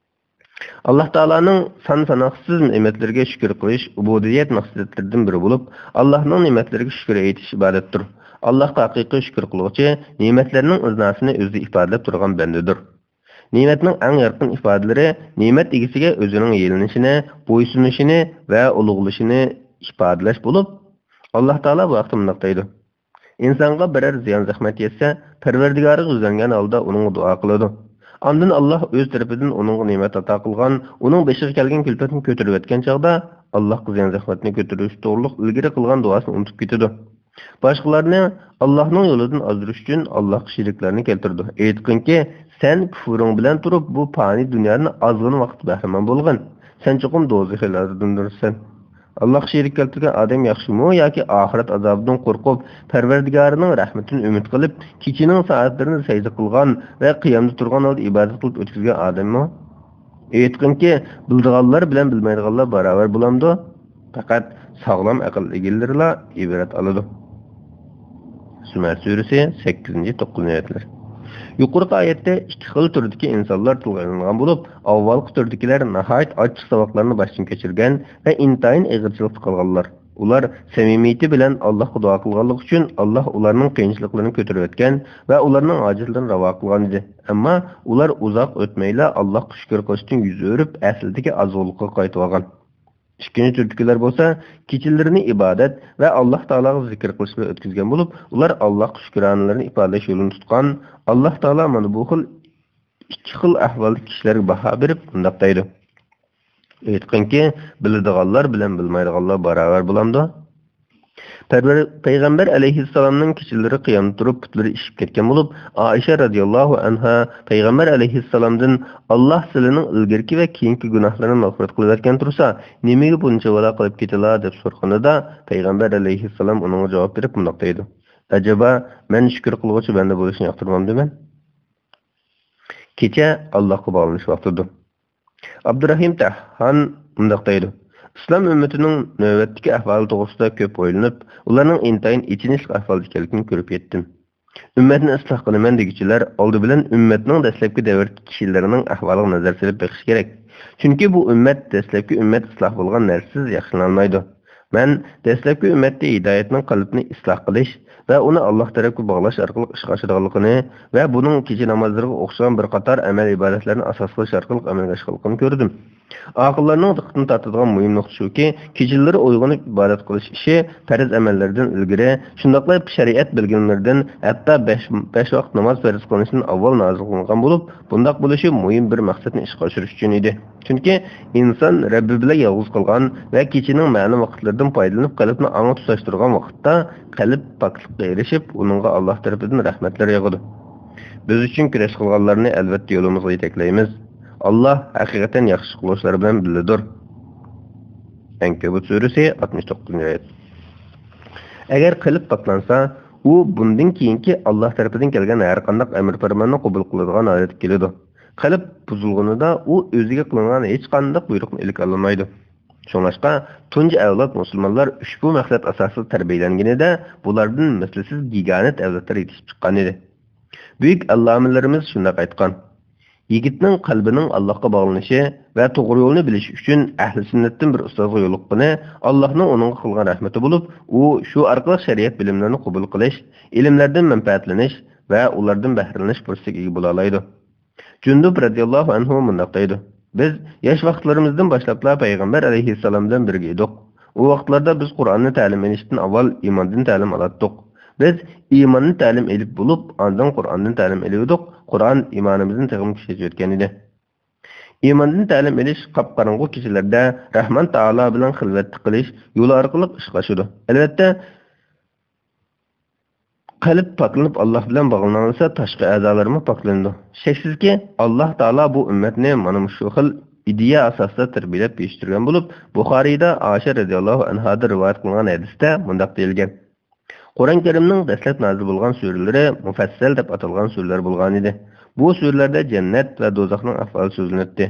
ئاللاھ تائالانىڭ سان-ساناقسىز نېمەتلىرىگە شۈكۈر قىلىش ئۇبۇدىيەت مەقسەتلىرىدىن بىرى بولۇپ، ئاللاھنىڭ نېمەتلىرىگە شۈكۈر ئېيتىش ئىبادەتتۇر. ئاللاھقا ھەقىقىي شۈكۈر قىلغۇچى نېمەتلەرنىڭ ئۆزناسىنى ئۆزىدە ئىپادىلەپ تۇرغان بەندىدۇر. نېمەتنىڭ ئەڭ يارقىن ئىپادىلىرى نېمەت ئىگىسىگە ئۆزىنىڭ يېلىنىشىنى، بويسۇنۇشىنى ۋە ئۇلۇغلىشىنى ئىپادىلەش بولۇپ، ئاللاھ تائالا بۇ ھەقتە مۇنداق دەيدۇ: ئىنسانغا بىرەر زىيان-زەخمەت يەتسە، پەرۋەردىگارىغا يۈزلەنگەن ھالدا ئۇنىڭغا دۇئا قىلىدۇ. ئاندىن ئاللاھ ئۆز تەرىپىدىن ئۇنىڭغا نېمەت ئاتا قىلغان، ئۇنىڭ بېشىغا كەلگەن كۈلپەتنى كۆتۈرۈۋەتكەن چاغدا، ئاللاھقا زىيان-زەخمەتنى كۆتۈرۈش توغرۇلۇق ئىلگىرى قىلغان دۇئاسىنى ئۇنتۇپ كېتىدۇ. باشقىلارنى ئاللاھنىڭ يولىدىن ئازدۇرۇش ئۈچۈن ئاللاھقا شېرىكلەرنى كەلتۈرىدۇ. ئېيتقىنكى، سەن كۇفرۇڭ بىلەن تۇرۇپ، بۇ پانىي دۇنيادىن ئازغىنا ۋاقىت بەھرىمەن بولغىن. سەن چوقۇم دوزىخىيلاردىندۇرسەن. ئاللاھقا شېرىك كەلتۈرگەن ئادەم ياخشىمۇ ياكى ئاخىرەت ئازابىدىن قورقۇپ، پەرۋەردىگارىنىڭ رەھمىتىنى ئۈمىد قىلىپ، كېچىنىڭ سائەتلىرىنى سەجدە قىلغان ۋە قىيامدا تۇرغان ھالدا ئىبادەت قىلىپ ئۆتكۈزگەن ئادەممۇ؟ ئېيتقىنكى، بىلىدىغانلار بىلەن بىلمەيدىغانلار باراۋەر بولامدۇ؟ پەقەت ساغلام ئەقىل ئىگىلىرىلا ئىبرەت ئالىدۇ. زۇمەر سۈرىسى، سەككىزىنچى، توققۇزىنچى ئايەتلەر. يۇقىرىقى ئايەتتە ئىككى خىل تۈردىكى ئىنسانلار تىلغا ئېلىنغان بولۇپ، ئاۋۋالقى تۈردىكىلەر ناھايىتى ئاچچىق ساۋاقلارنى باشتىن كەچۈرگەن ۋە ئىنتايىن ئېغىرچىلىقتا قالغانلار. ئۇلار سەمىمىيىتى بىلەن ئاللاھقا دۇئا قىلغانلىقى ئۈچۈن، ئاللاھ ئۇلارنىڭ قىيىنچىلىقلىرىنى كۆتۈرۈۋەتكەن ۋە ئۇلارنىڭ ھاجەتلىرىنى راۋا قىلغان ئىدى. ئەمما ئۇلار ئۇزاق ئۆتمەيلا ئاللاھقا شۈكۈر قىلىشتىن يۈز ئۆرۈپ، ئەسلىدىكى ئازغۇنلۇقىغا قايتىۋالغان. ئىككىنچى تۈردىكىلەر بولسا كېچىلىرىنى ئىبادەت ۋە ئاللاھ تائالاغا زىكىر قىلىش بىلەن ئۆتكۈزگەن بولۇپ، ئۇلار ئاللاھقا شۈكرانىلىرىنى ئىپادىلەش يولىنى تۇتقان. ئاللاھ تائالا مانا بۇ خىل ئىككى خىل ئەھۋالدىكى كىشىلەرگە باھا بېرىپ مۇنداق دەيدۇ: ئېيتقىنكى، بىلىدىغانلار بىلەن بىلمەيدىغانلار باراۋەر بولامدۇ؟ پەرۋەر-، پەيغەمبەر ئەلەيھىسسالامنىڭ كېچىلىرى قىيامدا تۇرۇپ پۇتلىرى ئىششىپ كەتكەن بولۇپ، ئائىشە رەزىياللاھۇ ئەنھا پەيغەمبەر ئەلەيھىسسالامدىن، «ئاللاھ سىلىنىڭ ئىلگىرىكى ۋە كېيىنكى گۇناھلىرىنى مەغپىرەت قىلىۋەتكەن تۇرسا، نېمىگە بۇنچىۋالا قىلىپ كېتىلا؟» دەپ سورىغىنىدا، پەيغەمبەر ئەلەيھىسسالام ئۇنىڭغا جاۋاب بېرىپ مۇنداق دەيدۇ: «ئەجەبا، مەن شۈكۈر قىلغۇچى بەندە بولۇشنى ياقتۇرمامدىمەن؟» كېچە ئاللاھقا باغلىنىش ۋاقتىدۇر. ئابدۇرەھىم تەھھان مۇنداق دەيدۇ: «ئىسلام ئۈممىتىنىڭ نۆۋەتتىكى ئەھۋالى توغرىسىدا كۆپ ئويلىنىپ، ئۇلارنىڭ ئىنتايىن ئېچىنىشلىق ئەھۋالدا ئىكەنلىكىنى كۆرۈپ يەتتىم. ئۈممەتنى ئىسلاھ قىلىمەن دېگۈچىلەر ئالدى بىلەن ئۈممەتنىڭ دەسلەپكى دەۋردىكى كىشىلىرىنىڭ ئەھۋالىغا نەزەر سېلىپ بېقىشى كېرەك. چۈنكى بۇ ئۈممەت دەسلەپكى ئۈممەت ئىسلاھ بولغان نەرسىسىز ياخشىلىنالمايدۇ. مەن دەسلەپكى ئۈممەتتە ھىدايەتنىڭ قەلبنى ئىسلاھ قىلىش ۋە ئۇنى ئاللاھ تەرەپكە باغلاش ئارقىلىق ئىشقا ئاشىدىغانلىقىنى ۋە بۇنىڭ كېچە نامازلىرىغا ئوخشىغان بىر قاتار ئەمەل ئىبادەتلەرنى ئاساس قىلىش ئارقىلىق ئەمەلگە ئاشقانلىقىنى كۆردۈم. ئاقىللارنىڭ دىققىتىنى تارتىدىغان مۇھىم نۇقتا شۇكى، كېچىلىرى ئويغىنىپ ئىبادەت قىلىش ئىشى پەرز ئەمەللەردىن ئىلگىرى، شۇنداقلا شەرىئەت بەلگىلىمىلىرىدىن، ھەتتا بەش، بەش ۋاقىت ناماز پەرز قىلىنىشتىن ئاۋۋال نازىل قىلىنغان بولۇپ، بۇنداق بولۇشى مۇھىم بىر مەقسەتنى ئىشقا ئاشۇرۇش ئۈچۈن ئىدى. چۈنكى ئىنسان رەببى بىلەن يالغۇز قالغان ۋە كېچىنىڭ مەلۇم ۋاقىتلىرىدىن پايدىلىنىپ قەلبنى ئاڭا تۇتاشتۇرغان ۋاقىتتا، قەلب پاكلىققا ئېرىشىپ، ئۇنىڭغا ئاللاھ تەرىپىدىن رەھمەتلەر ياغىدۇ. بىز ئۈچۈن كۈرەش قىلغانلارنى ئەلۋەتتە يولىمىزغا يېتەكلەيمىز. ئاللاھ ھەقىقەتەن ياخشى قىلغۇچىلار بىلەن بىللىدۇر. ئەنكەبۇت سۈرىسى، ئاتمىش توققۇزىنچى ئايەت. ئەگەر قەلب پاكلانسا، ئۇ بۇندىن كېيىنكى ئاللاھ تەرىپىدىن كەلگەن ھەرقانداق ئەمر-پەرماننى قوبۇل قىلىدىغان ھالەتكە كېلىدۇ. قەلب بۇزۇلغىنىدا، ئۇ ئۆزىگە قىلىنغان ھېچقانداق بۇيرۇقنى ئىلكە ئالالمايدۇ. شۇڭلاشقا، تۇنجى ئەۋلاد مۇسۇلمانلار ئۈچ بۇ مەقسەت ئاساسىدا تەربىيەلەنگىنىدە، بۇلاردىن مىسلىسىز گىگانت ئەۋلادلار يېتىشىپ چىققانىدى. بۈيۈك ئاللامىلىرىمىز شۇنداق ئېيتقان: «يىگىتنىڭ قەلبىنىڭ ئاللاھقا باغلىنىشى ۋە توغرا يولنى بىلىشى ئۈچۈن ئەھلى سۈننەتتىن بىر ئۇستازغا يولۇققىنى ئاللاھنىڭ ئۇنىڭغا قىلغان رەھمىتى بولۇپ، ئۇ شۇ ئارقىلىق شەرىئەت بىلىملىرىنى قوبۇل قىلىش، ئىلىملەردىن مەنپەئەتلىنىش ۋە ئۇلاردىن بەھرىلىنىش پۇرسىتىگە ئىگە بولالايدۇ.» جۇندۇب رەزىياللاھۇ ئەنھۇ مۇنداق دەيدۇ: «بىز ياش ۋاقىتلىرىمىزدىن باشلاپلا پەيغەمبەر ئەلەيھىسسالام بىلەن بىرگە ئىدۇق. ئۇ ۋاقىتلاردا بىز قۇرئاننى تەلىم ئېلىشتىن ئاۋۋال ئىماندىن تەلىم ئالاتتۇق. بىز ئىماننى تەلىم ئېلىپ بولۇپ، ئاندىن قۇرئاندىن تەلىم ئېلىۋىدۇق. قۇرئان ئىمانىمىزنى تېخىمۇ كۈچەيتىۋەتكەن ئىدى.» ئىماندىن تەلىم ئېلىش قاپقاراڭغۇ كېچىلەردە رەھمان تائالا بىلەن خىلۋەتتە قېلىش يولى ئارقىلىق ئىشقا ئاشىدۇ. ئەلۋەتتە، قەلب پاكلىنىپ، ئاللاھ بىلەن باغلىنالىسا، تاشقى ئەزالىرىمۇ پاكلىنىدۇ. شەكسىزكى، ئاللاھ تائالا بۇ ئۈممەتنى مانا مۇشۇ خىل ئىدىيە ئاساسىدا تەربىيەلەپ يېتىشتۈرگەن بولۇپ، بۇخارىيدا ئائىشە رەزىياللاھۇ ئەنھادىن رىۋايەت قىلىنغان ھەدىستە مۇنداق دېيىلگەن: «قۇرئان كەرىمنىڭ دەسلەپ نازىل بولغان سۈرىلىرى مۇفەسسەل دەپ ئاتالغان سۈرىلەر بولغانىدى. بۇ سۈرىلەردە جەننەت ۋە دوزاخنىڭ ئەھۋالى سۆزلىنەتتى.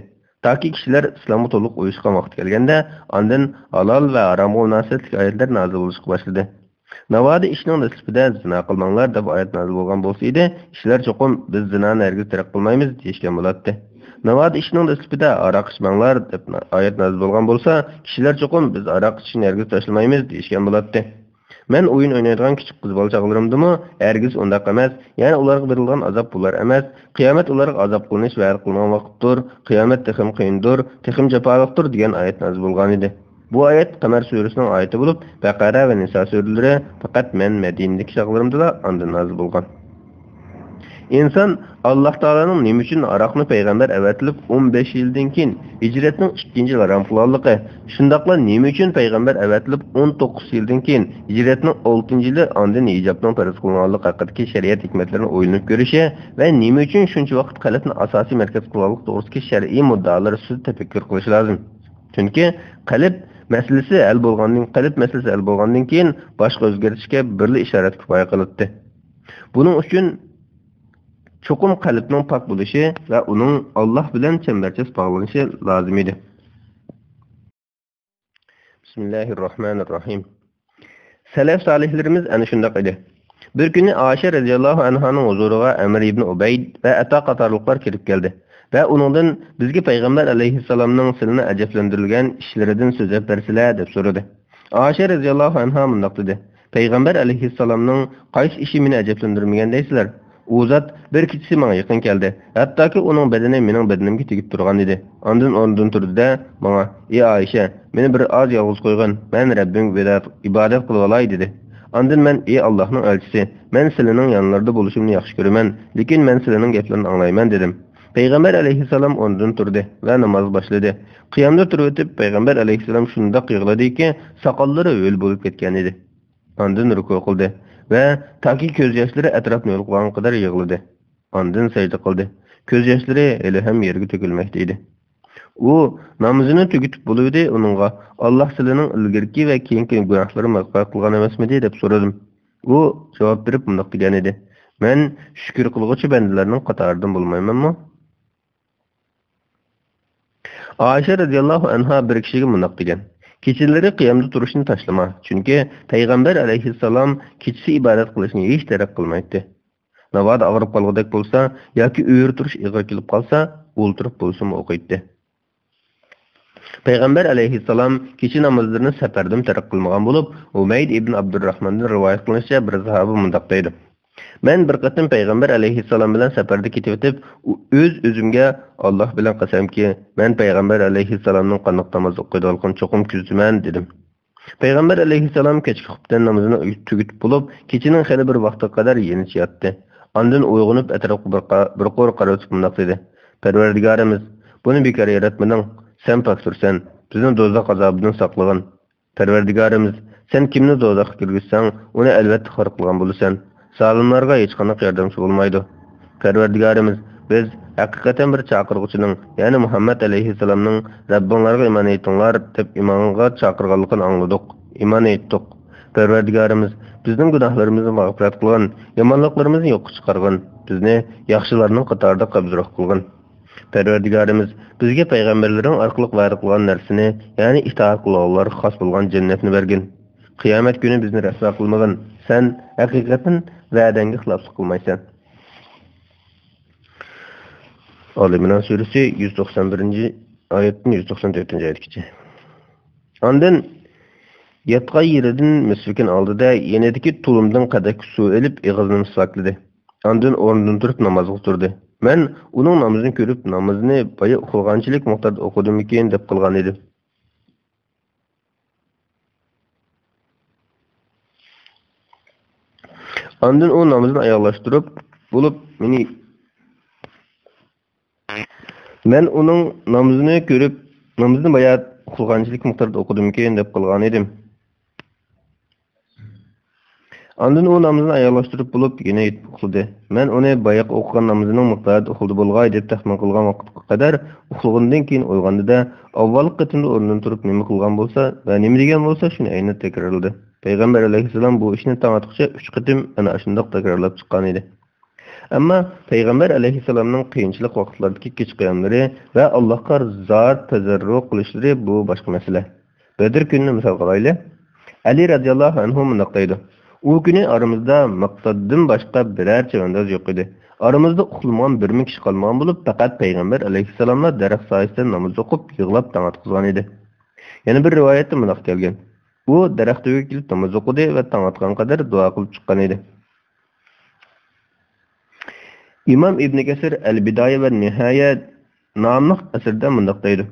تاكى كىشىلەر ئىسلامغا تولۇق ئۇيۇشقان ۋاقتى كەلگەندە، ئاندىن ھالال ۋە ھارامغا مۇناسىۋەتلىك ئايەتلەر نازىل بولۇشقا باشلىدى. ناۋادا ئىشنىڭ دەسلىپىدە زىنا قىلماڭلار دەپ ئايەت نازىل بولغان بولسا ئىدى، كىشىلەر چوقۇم بىز زىنانى ھەرگىز تەرك قىلمايمىز دېيىشكەن بولاتتى. ناۋادا ئىشنىڭ دەسلىپىدە «ھاراق ئىچمەڭلار» دەپ ئايەت نازىل بولغان بولسا، كىشىلەر چوقۇم «بىز ھاراق ئىچىشنى ھەرگىز تاشلىمايمىز» دېيىشكەن بولاتتى. مەن ئويۇن ئوينايدىغان كىچىك قىز بالا چاغلىرىمدىمۇ ھەرگىز ئۇنداق ئەمەس، يەنى ئۇلارغا بېرىلغان ئازاب بۇلار ئەمەس، قىيامەت ئۇلارغا ئازاب قىلىنىش ۋەدە قىلىنغان ۋاقىتتۇر، قىيامەت تېخىمۇ قىيىندۇر، تېخىمۇ جاپالىقتۇر دېگەن ئايەت نازىل بولغانىدى. بۇ ئايەت قەمەر سۈرىسىنىڭ ئايىتى بولۇپ، بەقەرە ۋە نىسا سۈرىلىرى پەقەت مەن مەدىنىدىكى چاغلىرىمدىلا ئاندىن نازىل بولغان. ئىنسان ئاللاھ تائالانىڭ نېمە ئۈچۈن ھاراقنى پەيغەمبەر ئەۋەتىلىپ ئون بەش يىلدىن كېيىن ھىجرەتنىڭ ئىككىنچى يىلى ھارام قىلغانلىقى، شۇنداقلا نېمە ئۈچۈن پەيغەمبەر ئەۋەتىلىپ ئون توققۇز يىلدىن كېيىن ھىجرەتنىڭ ئالتىنچى يىلى ئاندىن ھىجابنىڭ پەرز قىلىنغانلىقى ھەققىدىكى شەرىئەت ھېكمەتلىرىنى ئويلىنىپ كۆرۈشى ۋە نېمە ئۈچۈن شۇنچە ۋاقىت قەلبنى ئاساسىي مەركەز قىلغانلىقى توغرىسىدىكى شەرئىي مۇددىئالار ئۈستىدە تەپەككۇر قىلىشى لازىم. چۈنكى قەلب مەسىلىسى ھەل بولغاندىن، قەلب مەسىلىسى ھەل بولغاندىن كېيىن باشقا ئۆزگەرتىشكە بىرلا ئىشارەت كۇپايە قىلاتتى. بۇنىڭ ئۈچۈن چوقۇم قەلبنىڭ پاك بولۇشى ۋە ئۇنىڭ ئاللاھ بىلەن چەمبەرچاس باغلىنىشى لازىم ئىدى. بىسمىللاھىررەھمانىررەھىم. سەلەف سالىھلىرىمىز ئەنە شۇنداق ئىدى. بىر كۈنى ئائىشە رەزىياللاھۇ ئەنھانىڭ ھۇزۇرىغا ئەمىر ئىبنى ئۇبەيد ۋە ئەتا قاتارلىقلار كىرىپ كەلدى ۋە ئۇنىڭدىن، «بىزگە پەيغەمبەر ئەلەيھىسسالامنىڭ سىلىنى ئەجەبلەندۈرگەن ئىشلىرىدىن سۆزلەپ بەرسىلە» دەپ سورىدى. ئائىشە رەزىياللاھۇ ئەنھا مۇنداق دېدى، «پەيغەمبەر ئەلەيھىسسالامنىڭ قايسى ئىشى مېنى ئەجەبلەندۈرمىگەن دەيسىلەر؟ ئۇ زات بىر كېچىسى ماڭا يېقىن كەلدى، ھەتتاكى ئۇنىڭ بەدىنى مېنىڭ بەدىنىمگە تېگىپ تۇرغان ئىدى. ئاندىن ئورنىدىن تۇردى-دە، ماڭا، ئى ئائىشە، مېنى بىر ئاز يالغۇز قويغىن، مەن رەببىمگە ئىبادەت، ئىبادەت قىلىۋالاي» دېدى. ئاندىن مەن، ئى ئاللاھنىڭ ئەلچىسى، مەن سىلىنىڭ يانلىرىدا بولۇشۇمنى ياخشى كۆرىمەن، لېكىن مەن سىلىنىڭ گەپلىرىنى ئاڭلايمەن دېدىم. پەيغەمبەر ئەلەيھىسسالام ئورنىدىن تۇردى ۋە نامازغا باشلىدى. قىيامدا تۇرۇۋېتىپ پەيغەمبەر ئەلەيھىسسالام شۇنداق يىغلىدىكى، ساقاللىرى ھۆل بولۇپ كەتكەن ئىدى. ئاندىن رۇكۇ قىلدى ۋە تاكى كۆز ياشلىرى ئەتراپنى ھۆل قىلغان قەدەر يىغلىدى. ئاندىن سەجدە قىلدى. كۆز ياشلىرى ھېلىھەم يەرگە تۆكۈلمەكتە ئىدى. ئۇ نامىزىنى تۈگىتىپ بولۇۋىدى، ئۇنىڭغا، «ئاللاھ سىلىنىڭ ئىلگىرىكى ۋە كېيىنكى گۇناھلىرىنى مەغپىرەت قىلغان ئەمەسمىدى؟» دەپ سورىدىم. ئۇ جاۋاب بېرىپ مۇنداق دېگەن ئىدى، «مەن شۈكۈر قىلغۇچى بەندىلەرنىڭ قاتارىدىن بولمايمەنمۇ؟» ئائىشە رەزىياللاھۇ ئەنھا بىر كىشىگە مۇنداق دېگەن، «كېچىلىرى قىيامدا تۇرۇشنى تاشلىما، چۈنكى پەيغەمبەر ئەلەيھىسسالام كېچىسى ئىبادەت قىلىشنى ھېچ تەرك قىلمايتتى. ناۋادا ئاغرىپ قالغۇدەك بولسا ياكى ئۆرە تۇرۇش ئېغىر كېلىپ قالسا، ئولتۇرۇپ بولسىمۇ ئوقۇيتتى.» پەيغەمبەر ئەلەيھىسسالام كېچە نامازلىرىنى سەپەردىمۇ تەرك قىلمىغان بولۇپ، ھۇمەيد ئىبن ئابدۇرراھماندىن رىۋايەت قىلىنىشىچە، بىر ساھابە مۇنداق دەيدۇ، مەن بىر قېتىم پەيغەمبەر ئەلەيھىسسالام بىلەن سەپەردە كېتىۋېتىپ، ئۆز-ئۆزۈمگە، «ئاللاھ بىلەن قەسەمكى، مەن پەيغەمبەر ئەلەيھىسسالامنىڭ قانداق ناماز ئوقۇيدىغانلىقىنى چوقۇم كۆزىتىمەن» دېدىم. پەيغەمبەر ئەلەيھىسسالام كەچكى خۇپتەن نامىزىنى تۈگىتىپ بولۇپ، كېچىنىڭ خېلى بىر ۋاقتىغا قەدەر يېنىچە ياتتى. ئاندىن ئويغىنىپ، ئەتراپقا بىر قا-، بىر قۇر قارىۋېتىپ مۇنداق دېدى، «پەرۋەردىگارىمىز، بۇنى بىكار ياراتمىدىڭ، سەن پاكتۇرسەن، بىزنى دوزاخ ئازابىدىن ساقلىغىن. پەرۋەردىگارىمىز، سەن كىمنى دوزاخقا كىرگۈزسەڭ، ئۇنى ئەلۋەتتە خار قىلغان بولىسەن. زالىملارغا ھېچقانداق ياردەمچى بولمايدۇ. پەرۋەردىگارىمىز، بىز ھەقىقەتەن بىر چاقىرغۇچىنىڭ، يەنى مۇھەممەد ئەلەيھىسسالامنىڭ رەببىڭلارغا ئىمان ئېيتىڭلار دەپ ئىمانغا چاقىرغانلىقىنى ئاڭلىدۇق، ئىمان ئېيتتۇق. پەرۋەردىگارىمىز، بىزنىڭ گۇناھلىرىمىزنى مەغپىرەت قىلغىن، يامانلىقلىرىمىزنى يوققا چىقارغىن، بىزنى ياخشىلارنىڭ قاتارىدا قەبزىروھ قىلغىن. پەرۋەردىگارىمىز، بىزگە پەيغەمبەرلىرىڭ ئارقىلىق ۋەدە قىلغان نەرسىنى، يەنى ئىتائەت قىلغانلارغا خاس بولغان جەننەتنى بەرگىن. قىيامەت كۈنى بىزنى رەسۋا قىلمىغىن. سەن ھەقىقەتەن ۋەدەڭگە خىلاپلىق قىلمايسەن.» ئالى ئىمران سۈرىسى يۈز توقسان بىرىنچى ئايەتتىن يۈز توقسان تۆتىنچى ئايەتكىچە. ئاندىن ياتقان يېرىدىن مىسۋىكىنى ئالدى-دە، يېنىدىكى تۇلۇمدىن قەدەھكە سۇ ئېلىپ، ئېغىزىنى مىسۋاكلىدى. ئاندىن ئورنىدىن تۇرۇپ نامازغا تۇردى. مەن ئۇنىڭ نامىزىنى كۆرۈپ، «نامىزىنى بايا ئۇخلىغانچىلىك مىقداردا ئوقۇدىمىكىن؟» دەپ قىلغان ئىدىم. ئاندىن ئۇ نامىزىنى ئاياغلاشتۇرۇپ بولۇپ، مېنى، مەن ئۇنىڭ نامىزىنى كۆرۈپ، «نامىزىنى بايا ئۇخلىغانچىلىك مىقداردا ئوقۇدۇمىكىن؟» دەپ قىلغان ئىدىم. ئاندىن ئۇ نامىزىنى ئاياغلاشتۇرۇپ بولۇپ، يەنە يېتىپ ئۇخلىدى. مەن ئۇنى بايىقى ئوقۇغان نامىزىنىڭ مىقدارىدا ئۇخلىدى بولغاي دەپ تەخمىن قىلغان ۋاقىتقا قەدەر ئۇخلىغىنىدىن كېيىن ئويغاندى-دە، ئاۋۋالقى قېتىمدا ئورنىدىن تۇرۇپ نېمە قىلغان بولسا ۋە نېمە دېگەن بولسا، شۇنى ئەينەن تەكرارلىدى. پەيغەمبەر ئەلەيھىسسالام بۇ ئىشنى تاڭ ئاتقۇچە ئۈچ قېتىم ئەنە ئاشۇنداق تەكرارلاپ چىققانىدى. ئەمما پەيغەمبەر ئەلەيھىسسالامنىڭ قىيىنچىلىق ۋاقىتلاردىكى كېچە قىياملىرى ۋە ئاللاھقا زار تەزەررۇ قىلىشلىرى بۇ باشقا مەسىلە. بەدر كۈنىنى مىسال قىلايلى. ئەلى رەزىياللاھۇ ئەنھۇ مۇنداق دەيدۇ، ئۇ كۈنى ئارىمىزدا مىقدادتىن باشقا بىرەر چەۋەنداز يوق ئىدى. ئارىمىزدا ئۇخلىمىغان بىرمۇ كىشى قالمىغان بولۇپ، پەقەت پەيغەمبەر ئەلەيھىسسالاملا دەرەخ سايىسىدە ناماز ئوقۇپ، يىغلاپ تاڭ ئاتقۇزغان ئىدى. يەنە بىر رىۋايەتتە مۇنداق كەلگەن: ئۇ دەرەخ تۈۋىگە كېلىپ ناماز ئوقۇدى ۋە تاڭ ئاتقان قەدەر دۇئا قىلىپ چىققان ئىدى. ئىمام ئىبنى كەسىر ئەل بىدايە ۋە نىھايە ناملىق ئەسىرىدە مۇنداق دەيدۇ: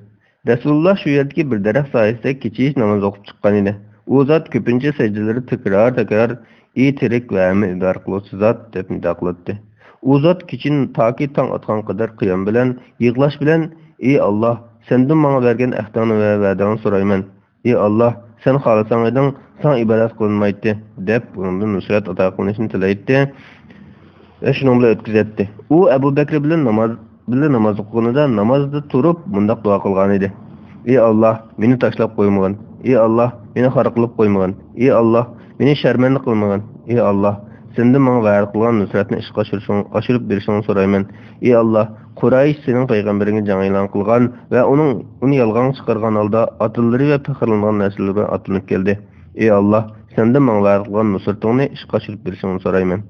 رەسۇلۇللا شۇ يەردىكى بىر دەرەخ سايىسىدە كېچىچە ناماز ئوقۇپ چىققان ئىدى. ئۇ زات كۆپىنچە سەجدىلىرى تەكرار-تەكرار: «ئى تىرىك ۋە ھەممە ئىدارە قىلغۇچى زات» دەپ نىدا قىلاتتى. ئۇ زات كېچىنى تاكى تاڭ ئاتقان قەدەر قىيام بىلەن، يىغلاش بىلەن: «ئى ئاللا، سەندىن ماڭا بەرگەن ئەھدىڭنى ۋە ۋەدەڭنى سورايمەن. ئى ئاللا، سەن خالىساڭ ئىدىڭ، ساڭا ئىبادەت قىلىنمايتتى» دەپ، ئۇنىڭدىن نۇسرەت ئاتا قىلىنىشىنى تىلەيتتى ۋە شۇنىڭ بىلەن ئۆتكۈزەتتى. ئۇ ئەبۇ بەكرى بىلەن ناماز، بىللە ناماز ئوقۇغىنىدا نامازدا تۇرۇپ مۇنداق دۇئا قىلغانىدى: «ئى ئاللا، مېنى تاشلاپ قويمىغىن. ئى ئاللا، مېنى خار قىلىپ قويمىغىن. ئى ئاللا، مېنى شەرمەندە قىلمىغىن. ئى ئاللا، سەندىن ماڭا ۋەدە قىلغان نۇسرەتنى ئىشقا ئاشۇرۇشۇڭ-، ئاشۇرۇپ بېرىشىڭنى سورايمەن. ئى ئاللا، قۇرايىش سېنىڭ پەيغەمبىرىڭگە جەڭ ئېلان قىلغان ۋە ئۇنىڭ، ئۇنى يالغاڭغا چىقارغان ھالدا ئاتىلىرى ۋە پەخىرلىنىدىغان نەرسىلىرى بىلەن ئاتلىنىپ كەلدى. ئى ئاللا، سەندىن ماڭا ۋەدە قىلغان نۇسرىتىڭنى ئىشقا ئاشۇرۇپ بېرىشىڭنى سورايمەن.»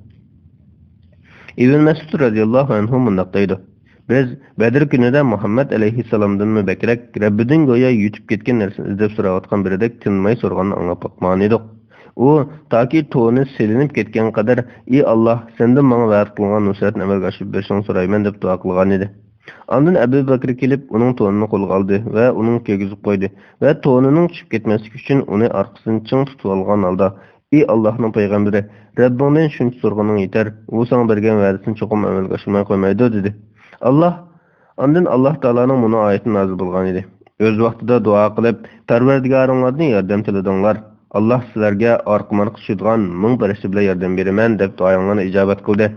ئىبن مەسئۇد رەزىياللاھۇ ئەنھۇ مۇنداق دەيدۇ: «بىز بەدر كۈنىدە مۇھەممەد ئەلەيھىسسالامدىنمۇ بەكرەك رەببىدىن گويا يۈتۈپ كەتكەن نەرسىنى ئىزدەپ سوراۋاتقان بىردەك تىنماي سورىغاننى ئاڭلاپ باقمىغان ئىدۇق. ئۇ تاكى تونى سېلىنىپ كەتكەن قەدەر، ئى ئاللا، سەندىن ماڭا ۋەدە قىلغان نۇسرەتنى ئەمەلگە ئاشۇرۇپ بېرىشىڭنى سورايمەن» دەپ دۇئا قىلغانىدى. ئاندىن ئەبۇ بەكرى كېلىپ، ئۇنىڭ تونىنى قولىغا ئالدى ۋە ئۇنىڭغا كىيگۈزۈپ قويدى ۋە تونىنىڭ چۈشۈپ كەتمەسلىكى ئۈچۈن ئۇنى ئارقىسىدىن چىڭ تۇتۇۋالغان ھالدا، «ئى ئاللاھنىڭ پەيغەمبىرى، رەببىڭدىن شۇنچە سورىغىنىڭ يېتەر، ئۇ ساڭا بەرگەن ۋەدىسىنى چوقۇم ئەمەلگە ئاشۇرماي قويمايدۇ» دېدى. ئاللاھ، ئاندىن ئاللاھ تائالانىڭ مۇنۇ ئايىتى نازىل بولغان ئىدى: «ئۆز ۋاقتىدا دۇئا قىلىپ، پەرۋەردىگارىڭلاردىن ياردەم تىلىدىڭلار. ئاللاھ سىلەرگە ئارقىمارقا چۈشىدىغان مىڭ پەرىشتە بىلەن ياردەم بېرىمەن» دەپ دۇئايىڭلارنى ئىجابەت قىلدى.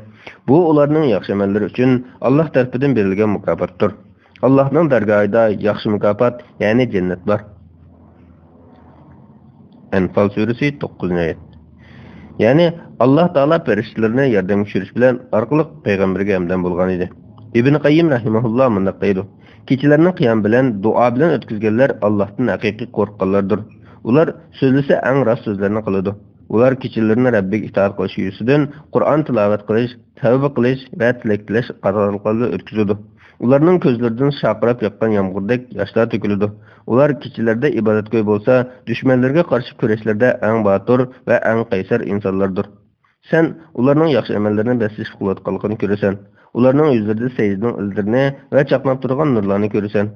بۇ ئۇلارنىڭ ياخشى ئەمەللىرى ئۈچۈن ئاللاھ تەرىپىدىن بېرىلگەن مۇكاپاتتۇر. ئاللاھنىڭ دەرگاھىدا ياخشى مۇكاپات، يەنى جەننەت بار. ئەنفال سۈرىسى، توققۇزىنچى ئايەت. يەنى ئاللاھ تائالا پەرىشتىلىرىنى ياردەمگە چۈشۈرۈش بىلەن ئارقىلىق پەيغەمبەرگە ھەمدەم بولغان ئىدى. ئىبن قەييىم رەھىمەھۇللاھ مۇنداق دەيدۇ: «كېچىلەرنى قىيام بىلەن، دۇئا بىلەن ئۆتكۈزگەنلەر ئاللاھتىن ھەقىقىي قورققانلاردۇر. ئۇلار سۆزلىسە ئەڭ راست سۆزلەرنى قىلىدۇ. ئۇلار كېچىلىرىنى رەببىگە ئىتائەت قىلىش يۈزىسىدىن قۇرئان تىلاۋەت قىلىش، تەۋبە قىلىش ۋە تىلەك تىلەش قاتارلىقلاردا ئۆتكۈزىدۇ. ئۇلارنىڭ كۆزلىرىدىن شارقىراپ ياغقان يامغۇردەك ياشلار تۆكۈلىدۇ. ئۇلار كېچىلەردە ئىبادەتكوي بولسا، دۈشمەنلىرىگە قارشى كۈرەشلەردە ئەڭ باتۇر ۋە ئەڭ قەيسەر ئىنسانلاردۇر. سەن ئۇلارنىڭ ياخشى ئەمەللىرىنى بەسلىشىپ قىلىۋاتقانلىقىنى كۆرىسەن. ئۇلارنىڭ يۈزلىرىدە سەجدىنىڭ ئىزلىرىنى ۋە چاقناپ تۇرغان نۇرلارنى كۆرىسەن.»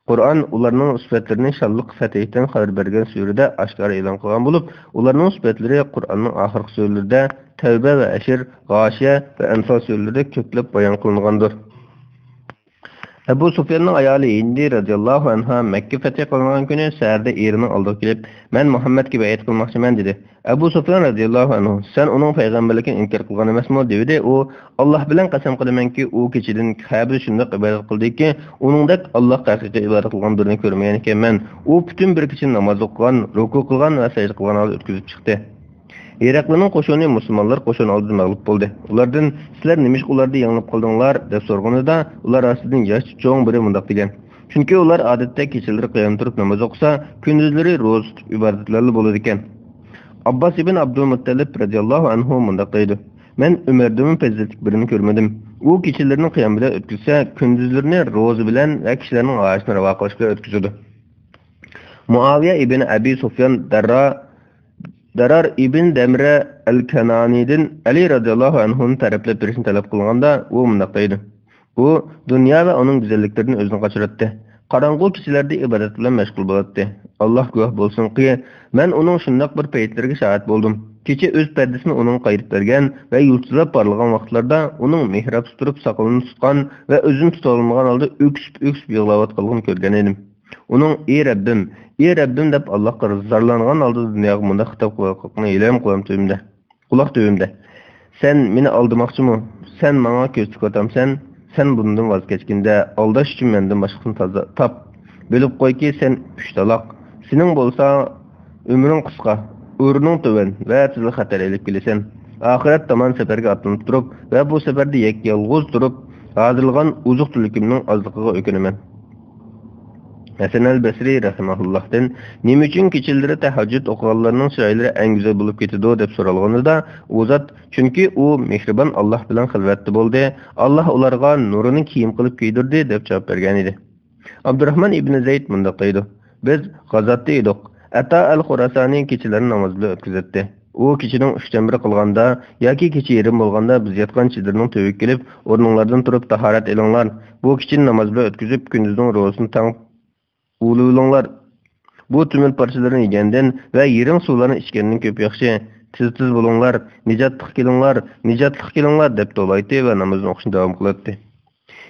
قۇرئان ئۇلارنىڭ سۈپەتلىرىنى شانلىق پەتھىدىن خەۋەر بەرگەن سۈرىدە ئاشكارا ئېلان قىلغان بولۇپ، ئۇلارنىڭ سۈپەتلىرى قۇرئاننىڭ ئاخىرقى سۈرىلىرىدە، تەۋبە ۋە ھەشر، غاشىيە ۋە ئەنفال سۈرىلىرىدە كۆپلەپ بايان قىلىنغاندۇر. ئەبۇ سۇفياننىڭ ئايالى ھىندى رەزىياللاھۇ ئەنھا مەككە پەتھى قىلىنغان كۈنى سەھەردە ئېرىنىڭ ئالدىغا كېلىپ، «مەن مۇھەممەدكە بەيئەت قىلماقچىمەن» دېدى. ئەبۇ سۇفيان رەزىياللاھۇ ئەنھۇ، «سەن ئۇنىڭ پەيغەمبەرلىكىنى ئىنكار قىلغان ئەمەسمۇ؟» دېۋىدى. ئۇ، «ئاللاھ بىلەن قەسەم قىلىمەنكى، ئۇ كېچىدىن كەبىدە شۇنداق ئىبادەت قىلدىكى، ئۇنىڭدەك ئاللاھقا ھەقىقىي ئىبادەت قىلغان بىرىنى كۆرمىگەن ئىكەنمەن. ئۇ پۈتۈن بىر كېچىنى ناماز ئوقۇغان، رۇكۇ قىلغان ۋە سەجدە قىلغان ھالدا ئۆتكۈزۈپ چىقتى.» ھېرەقلىنىڭ قوشۇنى مۇسۇلمانلار قوشۇنى ئالدىدا مەغلۇپ بولدى. ئۇلاردىن، «سىلەر نېمىشقا ئۇلاردىن يېڭىلىپ قالدىڭلار؟» دەپ سورىغىنىدا، ئۇلار ئارىسىدىن ياشى چوڭ بىرى مۇنداق دېگەن: «چۈنكى ئۇلار ئادەتتە كېچىلىرى قىيام تۇرۇپ ناماز ئوقۇسا، كۈندۈزلىرى روزا تۇتۇپ ئىبادەتلەردە بولىدىكەن.» ئابباس ئىبن ئابدۇلمۇتتەلىپ رەزىياللاھۇ ئەنھۇ مۇنداق دەيدۇ: «مەن ئۆمەردىنمۇ پەزىلەتلىك بىرىنى كۆرمىدىم. ئۇ كېچىلىرىنى قىيام بىلەن ئۆتكۈزسە، كۈندۈزلىرىنى روزا بىلەن ۋە كىشىلەرنىڭ ھاجىتىنى راۋا قىلىش بىلەن ئۆتكۈزىدۇ.» مۇئاۋىيە ئىبن ئەبى سۇفيان دەررا، دەرار ئىبن دەمرە ئەل كەنانىدىن ئەلى رەزىياللاھۇ ئەنھۇنى تەرىپلەپ بېرىشنى تەلەپ قىلغاندا، ئۇ مۇنداق دەيدۇ: ئۇ دۇنيا ۋە ئۇنىڭ گۈزەللىكلىرىدىن ئۆزىنى قاچۇراتتى. قاراڭغۇ كېچىلەردە ئىبادەت بىلەن مەشغۇل بولاتتى. ئاللاھ گۇۋاھ بولسۇنكى، مەن ئۇنىڭ شۇنداق بىر پەيتلىرىگە شاھىت بولدۇم. كېچە ئۆز پەردىسىنى ئۇنىڭغا قايرىپ بەرگەن ۋە يۇلتۇزلاپ پارلىغان ۋاقىتلاردا ئۇنىڭ مېھرابتا تۇرۇپ ساقىلىنى تۇتقان ۋە ئۆزىنى تۇتالمىغان ھالدا ئۆكسۈپ-ئۆكسۈپ يىغلاۋاتقانلىقىنى كۆرگەن ئىدىم. ئۇنىڭ «ئى رەببىم، ئى رەببىم» دەپ ئاللاھقا زارلانغان ھالدا دۇنياغا مۇنداق خىتاب قىلىۋاتقانلىقىنى ھېلىھەم قۇلام تۈۋىمدە، قۇلاق تۈۋىمدە. «سەن مېنى ئالدىماقچىمۇ؟ سەن ماڭا كۆز تىكىۋاتامسەن؟ سەن بۇندىن ۋاز كەچكىندە، ئالداش ئۈچۈن مەندىن باشقىسىنى تازا تاپ. بىلىپ قويكى، سەن ئۈچ تالاق. سېنىڭ بولسا ئۆمرۈڭ قىسقا، ئورنۇڭ تۆۋەن ۋە تېزلا خەتەر ئېلىپ كېلىسەن. ئاخىرەت تامان سەپەرگە ئاتلىنىپ تۇرۇپ ۋە بۇ سەپەردە يەككە-يالغۇز تۇرۇپ ھازىرلىغان ئوزۇق-تۈلۈكۈمنىڭ ئازلىقىغا ئۆكۈنىمەن.» ھەسەن ئەل بەسرى رەھىمەھۇللاھتىن نېمە ئۈچۈن كېچىلىرى تەھەججۇد ئوقۇغانلارنىڭ چىرايلىرى ئەڭ گۈزەل بولۇپ كېتىدۇ دەپ سورالغىنىدا، ئۇ زات، چۈنكى ئۇ مېھرىبان ئاللاھ بىلەن خىلۋەتتە بولدى، ئاللاھ ئۇلارغا نۇرىنى كىيىم قىلىپ كىيدۈردى دەپ جاۋاب بەرگەنىدى. ئابدۇراھمان ئىبنى زەيد مۇنداق دەيدۇ، بىز غازاتتا ئىدۇق. ئەتا ئەل خوراسانى كېچىلەرنى ناماز بىلەن ئۆتكۈزەتتى. ئۇ كېچىنىڭ ئۈچتىن بىرى قىلغاندا ياكى كېچە يېرىم بولغاندا بىز ياتقان چېدىرنىڭ تۈۋىگە كېلىپ، ئورنۇڭلاردىن تۇرۇپ تاھارەت ئېلىڭلار، بۇ كېچىنى ناماز بىلەن ئۆتكۈزۈپ، كۈندۈزنىڭ روزىسىنى تەڭ ئۇۋۇلىۋېلىڭلار. بۇ تۆمۈر پارچىلىرىنى يېگەندىن ۋە يىرىڭ سۇلارنى ئىچكەندىن كۆپ ياخشى. تېز-تېز بولۇڭلار، نىجاتلىققا كېلىڭلار، نىجاتلىققا كېلىڭلار دەپ توۋلايتتى ۋە نامىزىنى ئوقۇشنى داۋام قىلاتتى.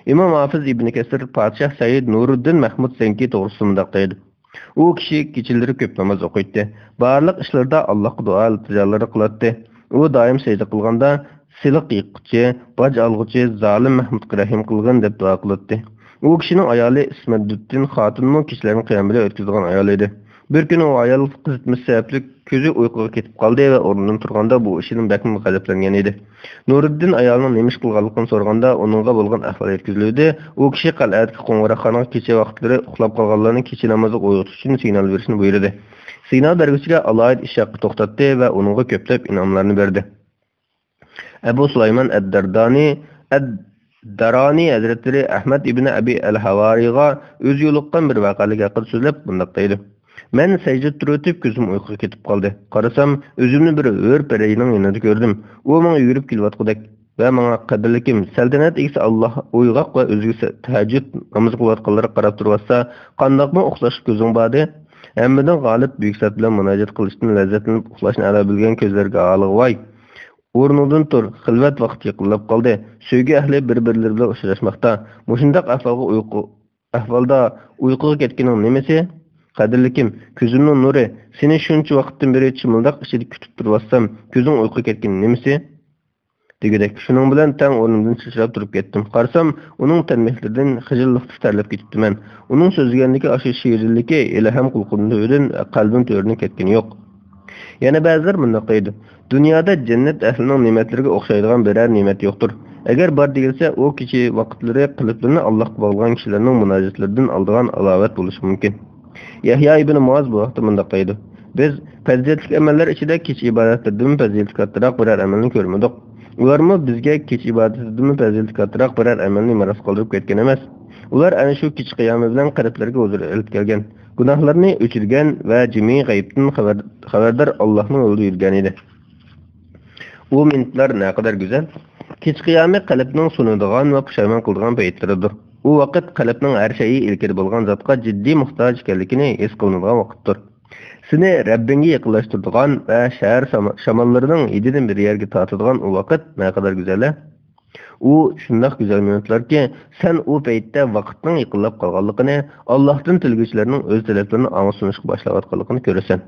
ئىمام ھافىز ئىبنى كەسىر پادىشاھ سەئىد نۇرۇددىن مەھمۇد زەنكى توغرىسىدا مۇنداق دەيدۇ، ئۇ كىشى كېچىلىرى كۆپ ناماز ئوقۇيتتى. بارلىق ئىشلىرىدا ئاللاھقا دۇئا ئىلتىجالىرى قىلاتتى. ئۇ دائىم سەجدە قىلغاندا، سېلىق يىغقۇچى، باج ئالغۇچى، زالىم مەھمۇدقا رەھىم قىلغىن دەپ دۇئا قىلاتتى. ئۇ كىشىنىڭ ئايالى ئىسمەتدۇتتىن خاتۇنمۇ كېچىلەرنى قىيام بىلەن ئۆتكۈزىدىغان ئايال ئىدى. بىر كۈنى ئۇ ئايال قىزىتمىسى سەۋەبلىك كۆزى ئۇيقۇغا كېتىپ قالدى ۋە ئورنىدىن تۇرغاندا بۇ ئىشىدىن بەكمۇ غەزەپلەنگەن ئىدى. نۇرىدىن ئايالىنىڭ نېمە ئىش قىلغانلىقىنى سورىغاندا، ئۇنىڭغا بولغان ئەھۋال يەتكۈزۈلدى. ئۇ كىشى قەلئەدىكى قوڭغۇراقخانىغا كېچە ۋاقىتلىرى ئۇخلاپ قالغانلارنى كېچە نامىزىغا ئويغىتىش ئۈچۈن سىگنال بېرىشنى بۇيرۇدى. سىگنال بەرگۈچىگە ئالاھىدە ئىش ھەققى توختاتتى ۋە ئۇنىڭغا كۆپلەپ ئىنئاملارنى بەردى. ئەبۇ سۇلايمان ئەد-دەردانى، ئەد-دارانى ھەزرەتلىرى ئەھمەد ئىبنى ئەبى ئەل-ھاۋارىغا ئۆزى يولۇققان بىر ۋەقەلىك ھەققىدە سۆزلەپ مۇنداق دەيدۇ، مەن سەجدىدە تۇرۇۋېتىپ كۆزۈم ئۇيقۇغا كېتىپ قالدى. قارىسام، ئۆزۈمنى بىر ھۆر پەرىنىڭ يېنىدا كۆردۈم. ئۇ ماڭا يۈگۈرۈپ كېلىۋاتقۇدەك ۋە ماڭا، قەدىرلىكىم، سەلتەنەت ئىگىسى ئاللاھ ئويغاق ۋە ئۆزىگە سە-، تەھەججۇد نامىزى قىلىۋاتقانلارغا قاراپ تۇرۇۋاتسا، قانداقمۇ ئوخشاشلىق كۆزۈڭ باردى؟ ھەممىدىن غالىب بۈيۈك زات بىلەن مۇناجات قىلىشتىن لەززەتلىنىپ ئۇخلاشنى ئەلا بىلگەن كۆزلەرگە ھالىغا ۋاي! ئورنۇڭدىن تۇر، خىلۋەت ۋاقتى يېقىنلاپ قالدى. سۆيگۈ ئەھلى بىر-بىرلىرى بىلەن ئۇچراشماقتا. مۇشۇنداق ئەھۋالغا ئۇيقۇ-، ئەھۋالدا ئۇيقۇغا كەتكىنىڭ نېمىسى؟ قەدىرلىكىم، كۆزۈمنىڭ نۇرى، سېنى شۇنچە ۋاقىتتىن بېرى چىمىلداق ئىچىدە كۈتۈپ تۇرۇۋاتسام، كۆزۈڭ ئۇيقۇغا كەتكىنى نېمىسى؟ دېگۈدەك. شۇنىڭ بىلەن تەڭ ئورنۇمدىن چىرقىراپ تۇرۇپ كەتتىم. قارىسام، ئۇنىڭ تەنمەھلىرىدىن خىجىللىقتا تەرلەپ كېتىپتىمەن. ئۇنىڭ سۆزلىگەندىكى ئاشۇ شېرىنلىكى ھېلىھەم قۇلىقىمدىن، قەلبىم تۆرىدىن كەتكىنى يوق. يەنە بەزىلەر مۇنداق دەيدۇ، دۇنيادا جەننەت ئەھلىنىڭ نېمەتلىرىگە ئوخشايدىغان بىرەر نېمەت يوقتۇر. ئەگەر بار دېيىلسە، ئۇ كېچە ۋاقىتلىرى قەلبلىرىنى ئاللاھقا باغلىغان كىشىلەرنىڭ مۇناجاتلىرىدىن ئالىدىغان ئالاۋەت بولۇشى مۇمكىن. يەھيا ئىبنى مۇئاز بۇ ھەقتە مۇنداق دەيدۇ، بىز پەزىلەتلىك ئەمەللەر ئىچىدە كېچە ئىبادەتلىرىدىنمۇ پەزىلەتلىك كاتتىراق بىرەر ئەمەلنى كۆرمىدۇق. ئۇلارمۇ بىزگە كېچە ئىبادىتىدىنمۇ پەزىلەتلىك كاتتىراق بىرەر ئەمەلنى مىراس قالدۇرۇپ كەتكەن ئەمەس. ئۇلار ئەنە شۇ كېچە قىيامى بىلەن قەلبلىرىگە ھۇزۇر ئېلىپ كەلگەن، گۇناھلىرىنى ئۆچۈرگەن ۋە جىمئىي غەيىبتىن خەۋەر-، خەۋەردار ئاللاھنىڭ يولىدا يۈرگەن ئىدى. ئۇ مىنۇتلار نەقەدەر گۈزەل! كېچە قىيامى قەلبنىڭ سۇنىدىغان ۋە پۇشايمان قىلىدىغان پەيتلىرىدۇر. ئۇ ۋاقىت قەلبنىڭ ھەر شەيئى ئىلكىدە بولغان زاتقا جىددىي موھتاج ئىكەنلىكىنى ھېس قىلىنىدىغان ۋاقىتتۇر. سېنى رەببىڭگە يېقىنلاشتۇرىدىغان ۋە شەھەر ساما-، شاماللىرىنىڭ ھىدىدىن بىر يەرگە تارتىدىغان ئۇ ۋاقىت نەقەدەر گۈزەل-ھە! ئۇ شۇنداق گۈزەل مىنۇتلاركى، سەن ئۇ پەيتتە ۋاقىتنىڭ يېقىنلاپ قالغانلىقىنى، ئاللاھتىن تىلىگۈچىلەرنىڭ ئۆز تەلەپلىرىنى ئاڭا سۇنۇشقا باشلاۋاتقانلىقىنى كۆرىسەن.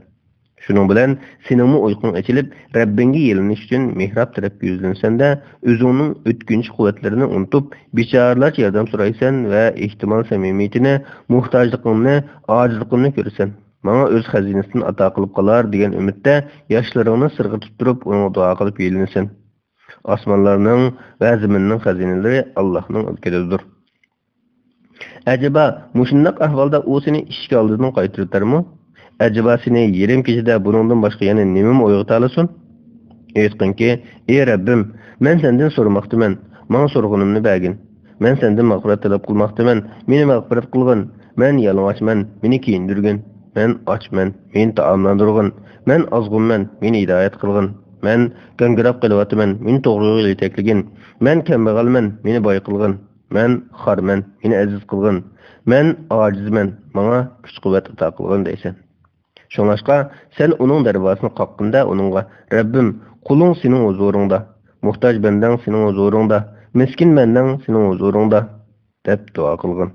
شۇنىڭ بىلەن سېنىڭمۇ ئۇيقۇڭ ئېچىلىپ، رەببىڭگە يېلىنىش ئۈچۈن مېھراب تەرەپكە يۈزلىنىسەن-دە، ئۆزۈڭنىڭ ئۆتكۈنچى قۇۋۋەتلىرىنى ئۇنتۇپ، بىچارىلەرچە ياردەم سورايسەن ۋە ئېھتىمال سەمىمىيىتىنى، موھتاجلىقىڭنى، ئاجىزلىقىڭنى كۆرىسەن. ماڭا ئۆز خەزىنىسىدىن ئاتا قىلىپ قالار دېگەن ئۈمىدتە ياشلىرىڭنى سىرغىتىپ تۇرۇپ ئۇنىڭغا دۇئا قىلىپ يېلىنىسەن. ئاسمانلارنىڭ ۋە زېمىننىڭ خەزىنىلىرى ئاللاھنىڭ ئىلكىدىدۇر. ئەجەبا، مۇشۇنداق ئەھۋالدا ئۇ سېنى ئىشىك ئالدىدىن قايتۇرتارمۇ؟ ئەجەبا، سېنى يېرىم كېچىدە بۇنىڭدىن باشقا يەنە نېمىمۇ ئويغىتالىسۇن؟ ئېيتقىنكى، ئى رەببىم، مەن سەندىن سورىماقتىمەن، ماڭا سورىغىنىمنى بەرگىن. مەن سەندىن مەغپىرەت تەلەپ قىلماقتىمەن، مېنى مەغپىرەت قىلغىن. مەن يالىڭاچمەن، مېنى كىيىندۈرگىن. مەن ئاچمەن، مېنى تائاملاندۇرغىن. مەن ئازغۇنمەن، مېنى ھىدايەت قىلغىن. مەن گاڭگىراپ قېلىۋاتىمەن، مېنى توغرا يولغا يېتەكلىگىن. مەن كەمبەغەلمەن، مېنى باي قىلغىن. مەن خارمەن، مېنى ئەزىز قىلغىن. مەن ئاجىزمەن، ماڭا كۈچ-قۇۋۋەت ئاتا قىلغىن دەيسەن. شۇڭلاشقا، سەن ئۇنىڭ دەرۋازىسىنى قاققىنىدا ئۇنىڭغا، رەببىم، قۇلۇڭ سېنىڭ ھۇزۇرۇڭدا، موھتاج بەندەڭ سېنىڭ ھۇزۇرۇڭدا، مىسكىن بەندەڭ سېنىڭ ھۇزۇرۇڭدا، دەپ دۇئا قىلغىن.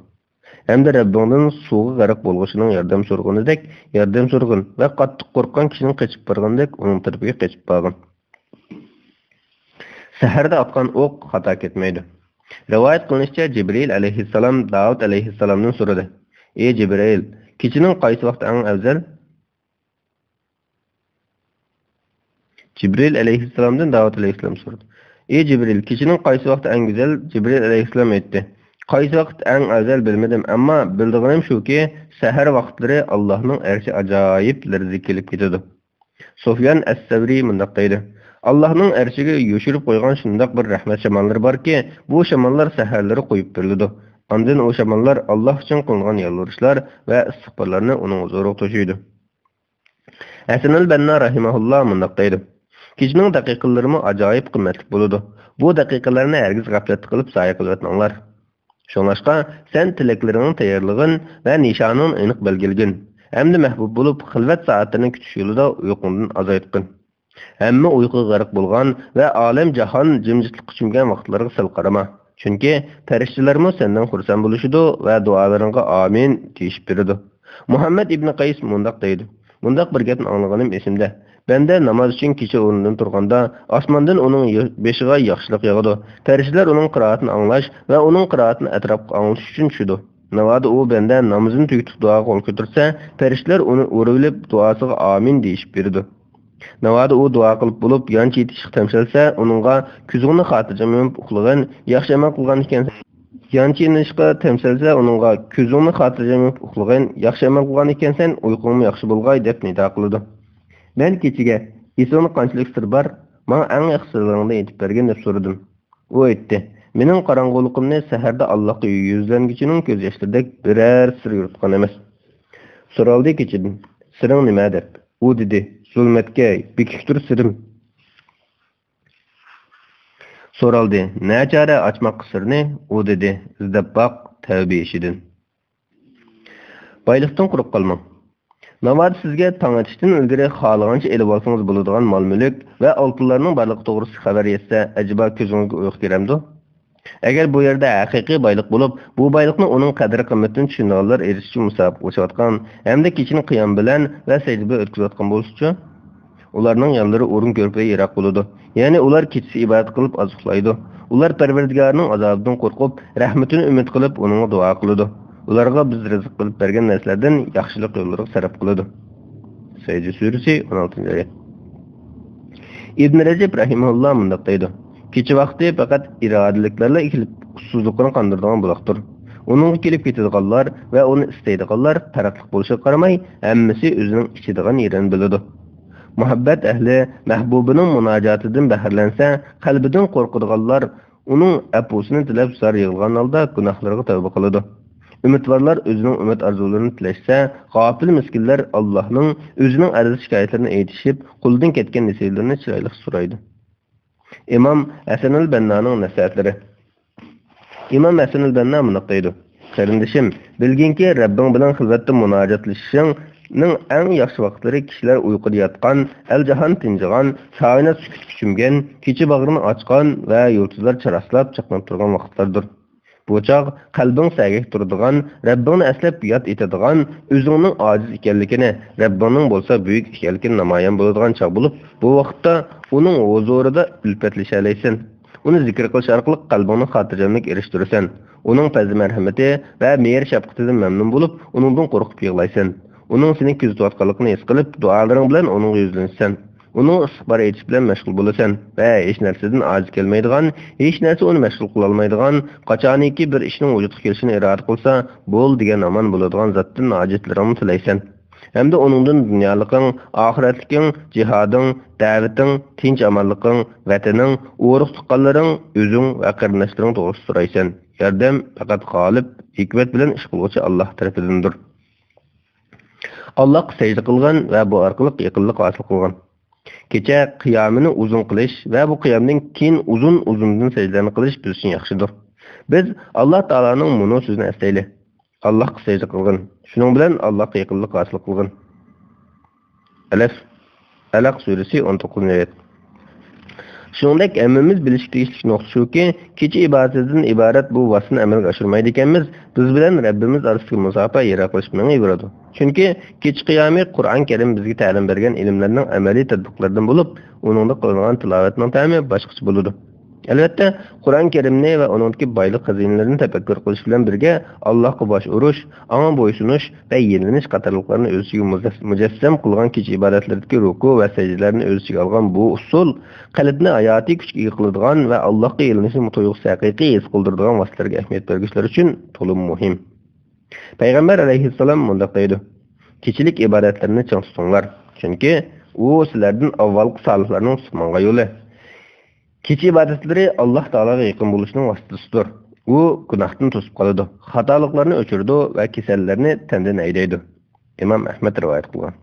ھەمدە رەببىڭدىن سۇغا غەرق بولغۇچىنىڭ ياردەم سورىغىنىدەك ياردەم سورىغىن ۋە قاتتىق قورققان كىشىنىڭ قېچىپ بارغىنىدەك ئۇنىڭ تەرىپىگە قېچىپ بارغىن. سەھەردە ئاتقان ئوق خاتا كەتمەيدۇ. رىۋايەت قىلىنىشىچە، جىبرىئىل ئەلەيھىسسالام داۋۇت ئەلەيھىسسالامدىن سورىدى، ئى جىبرىئىل، كېچىنىڭ قايسى ۋاقتى ئەڭ ئەۋزەل؟ جىبرىئىل ئەلەيھىسسالامدىن داۋۇت ئەلەيھىسسالام سورىدى، ئى جىبرىئىل، كېچىنىڭ قايسى ۋاقتى ئەڭ گۈزەل؟ جىبرىئىل ئەلەيھىسسالام ئېيتتى، قايسى ۋاقىت ئەڭ ئەۋزەل بىلمىدىم، ئەمما بىلىدىغىنىم شۇكى، سەھەر ۋاقىتلىرى ئاللاھنىڭ ئەرشى ئاجايىپ لەرزىگە كېلىپ كېتىدۇ. سۇفيان ئەس-سەۋرى مۇنداق دەيدۇ: «ئاللاھنىڭ ئەرشىگە يوشۇرۇپ قويغان شۇنداق بىر رەھمەت شاماللىرى باركى، بۇ شاماللار سەھەرلىرى قويۇپ بېرىلىدۇ. ئاندىن ئۇ شاماللار ئاللاھ ئۈچۈن قىلىنغان يالۋۇرۇشلار ۋە ئىستىغپارلارنى ئۇنىڭ ھۇزۇرىغا توشۇيدۇ.» ھەسەنۇل بەننا رەھىمەھۇللا مۇنداق دەيدۇ: «كېچىنىڭ دەقىقىلىرىمۇ ئاجايىپ قىممەتلىك بولىدۇ. بۇ دەقىقىلەرنى ھەرگىز غەپلەتتە قىلىپ زايە قىلىۋەتمەڭلار. شۇڭلاشقا، سەن تىلەكلىرىڭنى تەييارلىغىن ۋە نىشانىڭنى ئېنىق بەلگىلىگىن. ئەمدى مەھبۇب بولۇپ، خىلۋەت سائەتلىرىنى كۈتۈش يولىدا ئۇيقۇڭدىن ئازايتقىن.» ھەممە ئۇيقۇغا غەرق بولغان ۋە ئالەم جاھان جىمجىتلىققا چۆمگەن ۋاقىتلارغا سەل قارىما. چۈنكى پەرىشتىلەرمۇ سەندىن خۇرسەن بولۇشىدۇ ۋە دۇئالىرىڭغا ئامىن دېيىشىپ بېرىدۇ. مۇھەممەد ئىبنى قەيس مۇنداق دەيدۇ: «مۇنداق بىر گەپنى ئاڭلىغىنىم ئېسىمدە. بەندە ناماز ئۈچۈن كېچە ئورنىدىن تۇرغاندا، ئاسماندىن ئۇنىڭ ي-، بېشىغا ياخشىلىق ياغىدۇ. پەرىشتىلەر ئۇنىڭ قىرائىتىنى ئاڭلاش ۋە ئۇنىڭ قىرائىتىنى ئەتراپقا ئاڭلىتىش ئۈچۈن چۈشىدۇ. ناۋادا ئۇ بەندە نامىزىنى تۈگىتىپ دۇئاغا قول كۆتۈرسە، پەرىشتىلەر ئۇنى ئۇرۇۋېلىپ دۇئاسىغا ئامىن دېيىشىپ بېرىدۇ. ناۋادا ئۇ دۇئا قىلىپ بولۇپ، يانچە يېتىشقا تەمشەلسە، ئۇنىڭغا كۆزۈڭنى خاتىرجەم يۇمۇپ ئۇخلىغىن، ياخشى ئەمەل قىلغان ئىكەنسەن. يانچە يېتىشقا تەمشەلسە، ئۇنىڭغا كۆزۈڭنى خاتىرجەم يۇمۇپ ئۇخلىغىن، ياخشى ئەمەل قىلغان ئىكەنسەن، ئۇيقۇڭمۇ ياخشى بولغاي» دەپ نىدا قىلىدۇ. مەن كېچىگە: «ئېسىڭدە قانچىلىك سىر بار؟ ماڭا ئەڭ ياخشى سىرلىرىڭنى ئېيتىپ بەرگىن» دەپ سورىدىم. ئۇ ئېيتتى: «مېنىڭ قاراڭغۇلۇقۇمنى سەھەردە ئاللاھقا يۈزلەنگۈچىنىڭ كۆز ياشلىرىدەك بىرەر سىر يورۇتقان ئەمەس.» سورالدى كېچىدىن: «سىرىڭ نېمە؟» دەپ. ئۇ دېدى: «زۇلمەتكەي، بېكىكتۇر سىرىم.» سورالدى: «نەچارە ئاچماققا سىرنى؟» ئۇ دېدى: «ئىزدەپ باق تەۋە بېشىدىن.» بايلىقتىن قۇرۇق قالماڭ. ناۋادا سىزگە تاڭ ئېتىشتىن ئىلگىرى خالىغانچە ئېلىۋالسىڭىز بولىدىغان مال-مۈلۈك ۋە ئالتۇنلارنىڭ بارلىقى توغرىسىدا خەۋەر يەتسە، ئەجەبا كۆزىڭىزگە ئۇيقۇ كىرەمدۇ؟ ئەگەر بۇ يەردە ھەقىقىي بايلىق بولۇپ، بۇ بايلىقنى ئۇنىڭ قەدىر-قىممىتىنى چۈشىنىدىغانلار ئېرىشىشكە مۇسابىقە قىلىشىۋاتقان ھەمدە كېچىنى قىيام بىلەن ۋە سەجدە بىلەن ئۆتكۈزۈۋاتقان بولسىچۇ؟ ئۇلارنىڭ يانلىرى ئورۇن كۆرپىدەك يىراق بولىدۇ. يەنى ئۇلار كېچىسى ئىبادەت قىلىپ ئاز ئۇخلايدۇ. ئۇلار پەرۋەردىگارىنىڭ ئازابىدىن قورقۇپ، رەھمىتىنى ئۈمىد قىلىپ، ئۇنىڭغا دۇئا قىلىدۇ. ئۇلارغا بىز رىزىق قىلىپ بەرگەن نەرسىلەردىن ياخشىلىق يوللىرىغا سەرپ قىلىدۇ. سەجدە سۈرىسى، ئون ئالتىنچى ئايەت. ئىبن رەجەب رەھىمەھۇللا مۇنداق دەيدۇ: «كېچە ۋاقتى پەقەت ئىرادىلىكلەرلا كېلىپ ئۇسسۇزلۇقىنى قاندۇرىدىغان بۇلاقتۇر. ئۇنىڭغا كېلىپ كېتىدىغانلار ۋە ئۇنى ئىستەيدىغانلار پەرقلىق بولۇشىغا قارىماي، ھەممىسى ئۆزىنىڭ ئىچىدىغان يېرىنى بىلىدۇ.» مۇھەببەت ئەھلى مەھبۇبىنىڭ مۇناجاتىدىن بەھرىلەنسە، قەلبىدىن قورقىدىغانلار ئۇنىڭ ئەپۇسىنى تىلەپ زار يىغلىغان ھالدا گۇناھلىرىغا تەۋبە قىلىدۇ. ئۈمىدۋارلار ئۆزىنىڭ ئۈمىد ئارزۇلىرىنى تىلەشسە، غاپىل مىسكىنلار ئاللاھنىڭ ئۆزىنىڭ ئەرز-شىكايەتلىرىنى ئېيتىشىپ، قۇلىدىن كەتكەن نېسىۋىلىرىنى چىرايلىق سورايدۇ. ئىمام ھەسەنۇل بەننانىڭ نەسىھەتلىرى. ئىمام ھەسەنۇل بەننا مۇنداق دەيدۇ: «قېرىندىشىم، بىلگىنكى، رەببىڭ بىلەن خىلۋەتتە مۇناجاتلىشىشىڭنىڭ ئەڭ ياخشى ۋاقىتلىرى كىشىلەر ئۇيقۇدا ياتقان، ئەل-جاھان تىنجىغان، كائىنات سۈكۈتكە چۆمگەن، كېچە باغرىنى ئاچقان ۋە يۇلتۇزلار چاراسلاپ چاقناپ تۇرغان ۋاقىتلاردۇر. بۇ چاغ قەلبىڭ سەگەك تۇرىدىغان، رەببىڭنى ئەسلەپ يات ئېتىدىغان، ئۆزۈڭنىڭ ئاجىز ئىكەنلىكىنى، رەببىڭنىڭ بولسا بۈيۈك ئىكەنلىكىنى نامايان بولىدىغان چاغ بولۇپ، بۇ ۋاقىتتا ئۇنىڭ ھۇزۇرىدا ئۈلپەتلىشەلەيسەن. ئۇنى زىكىر قىلىش ئارقىلىق قەلبىڭنى خاتىرجەملىككە ئېرىشتۈرىسەن. ئۇنىڭ پەزلى مەرھەمىتى ۋە مېھىر-شەپقىتىدىن مەمنۇن بولۇپ، ئۇنىڭدىن قورقۇپ يىغلايسەن. ئۇنىڭ سېنى كۆزىتىۋاتقانلىقىنى ھېس قىلىپ، دۇئالىرىڭ بىلەن ئۇنىڭغا يۈزلىنىسەن. ئۇنىڭغا ئىستىغپار ئېيتىش بىلەن مەشغۇل بولىسەن ۋە ھېچ نەرسىدىن ئاجىز كەلمەيدىغان، ھېچ نەرسە ئۇنى مەشغۇل قىلالمايدىغان، قاچانكى بىر ئىشنىڭ ۋۇجۇدقا كېلىشىنى ئىرادە قىلسا، بول دېگەن ئامان بولىدىغان زاتتىن ھاجەتلىرىڭنى تىلەيسەن. ھەمدە ئۇنىڭدىن دۇنيالىقىڭ، ئاخىرەتلىكىڭ، جىھادىڭ، دەۋىتىڭ، تىنچ-ئامانلىقىڭ، ۋەتىنىڭ، ئۇرۇق-تۇغقانلىرىڭ، ئۆزۈڭ ۋە قېرىنداشلىرىڭ توغرىسىدا سورايسەن. ياردەم پەقەت غالىب، ھېكمەت بىلەن ئىش قىلغۇچى ئاللاھ تەرىپىدىندۇر.» ئاللاھقا سەجدە قىلغان ۋە بۇ ئارقىلىق يېقىنلىق ھاسىل قىلغان. كېچە قىيامىنى ئۇزۇن قىلىش ۋە بۇ قىيامدىن كېيىن ئۇزۇن-ئۇزۇندىن سەجدىلەرنى قىلىش بىز ئۈچۈن ياخشىدۇر. بىز ئاللاھ تائالانىڭ مۇنۇ سۆزىنى ئەسلەيلى: «ئاللاھقا سەجدە قىلغىن، شۇنىڭ بىلەن ئاللاھقا يېقىنلىق ھاسىل قىلغىن.» ئەلەف، ئەلەق سۈرىسى، ئون توققۇزىنچى ئايەت. شۇنىڭدەك ھەممىمىز بىلىشكە تېگىشلىك نۇقتا شۇكى، كېچە ئىبادىتىدىن ئىبارەت بۇ ۋاسىتىنى ئەمەلگە ئاشۇرمايدىكەنمىز، بىز بىلەن رەببىمىز ئارىسىدىكى مۇساپە يىراقلىشىپ مېڭىۋېرىدۇ. چۈنكى كېچە قىيامى قۇرئان كەرىم بىزگە تەلىم بەرگەن ئىلىملەرنىڭ ئەمەلىي تەتبىقلىرىدىن بولۇپ، ئۇنىڭدا قىلىنغان تىلاۋەتنىڭ تەمى باشقىچە بولىدۇ. ئەلۋەتتە، قۇرئان كەرىمنى ۋە ئۇنىڭدىكى بايلىق خەزىنىلىرىنى تەپەككۇر قىلىش بىلەن بىرگە، ئاللاھقا باش ئۇرۇش، ئاڭا بويسۇنۇش ۋە يېلىنىش قاتارلىقلارنى ئۆز ئىچىگە مۇجەس-، مۇجەسسەم قىلغان كېچە ئىبادەتلىرىدىكى رۇكۇ ۋە سەجدىلەرنى ئۆز ئىچىگە ئالغان بۇ ئۇسۇل، قەلبنى ھاياتىي كۈچكە ئىگە قىلىدىغان ۋە ئاللاھقا يېلىنىشنى تۇيغۇسى ھەقىقىي ھېس قىلدۇرىدىغان ۋاسىتىلەرگە ئەھمىيەت بەرگۈچىلەر ئۈچۈن تولىمۇ مۇھىم. پەيغەمبەر ئەلەيھىسسالام مۇنداق دەيدۇ: «كېچىلىك ئىبادەتلەرنى چىڭ تۇتۇڭلار، چۈنكى ئۇ سىلەردىن ئاۋۋالقى سالىھلارنىڭ تۇتۇپ ماڭغان يولى.» كېچە ئىبادەتلىرى ئاللاھ تائالاغا يېقىن بولۇشنىڭ ۋاسىتىسىدۇر. ئۇ گۇناھتىن توسۇپ قالىدۇ، خاتالىقلارنى ئۆچۈرىدۇ ۋە كېسەللەرنى تەندىن ھەيدەيدۇ. ئىمام ئەھمەد رىۋايەت قىلغان.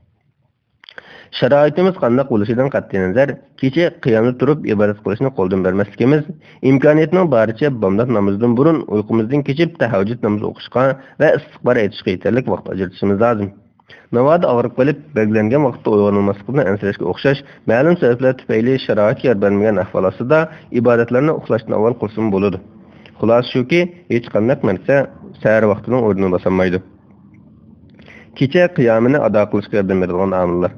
شارائىتىمىز قانداق بولۇشىدىن قەتئىينەزەر، كېچە قىيامدا تۇرۇپ ئىبادەت قىلىشنى قولدىن بەرمەسلىكىمىز، ئىمكانىيەتنىڭ بارىچە بامدات نامىزىدىن بۇرۇن ئۇيقۇمىزدىن كېچىپ تەھەججۇد نامىزى ئوقۇشقا ۋە ئىستىغپار ئېيتىشقا يېتەرلىك ۋاقىت ئاجرىتىشىمىز لازىم. ناۋادا ئاغرىپ قېلىپ، بەلگىلەنگەن ۋاقىتتا ئويغىنالماسلىقتىن ئەنسىرەشكە ئوخشاش مەلۇم سەۋەبلەر تۈپەيلى شارائىت يار بەرمىگەن ئەھۋال ئاستىدا ئىبادەتلەرنى ئۇخلاشتىن ئاۋۋال قىلسىمۇ بولىدۇ. خۇلاسە شۇكى، ھېچقانداق نەرسە سەھەر ۋاقتىنىڭ ئورنىنى باسالمايدۇ. كېچە قىيامىنى ئادا قىلىشقا ياردەم بېرىدىغان ئامىللار.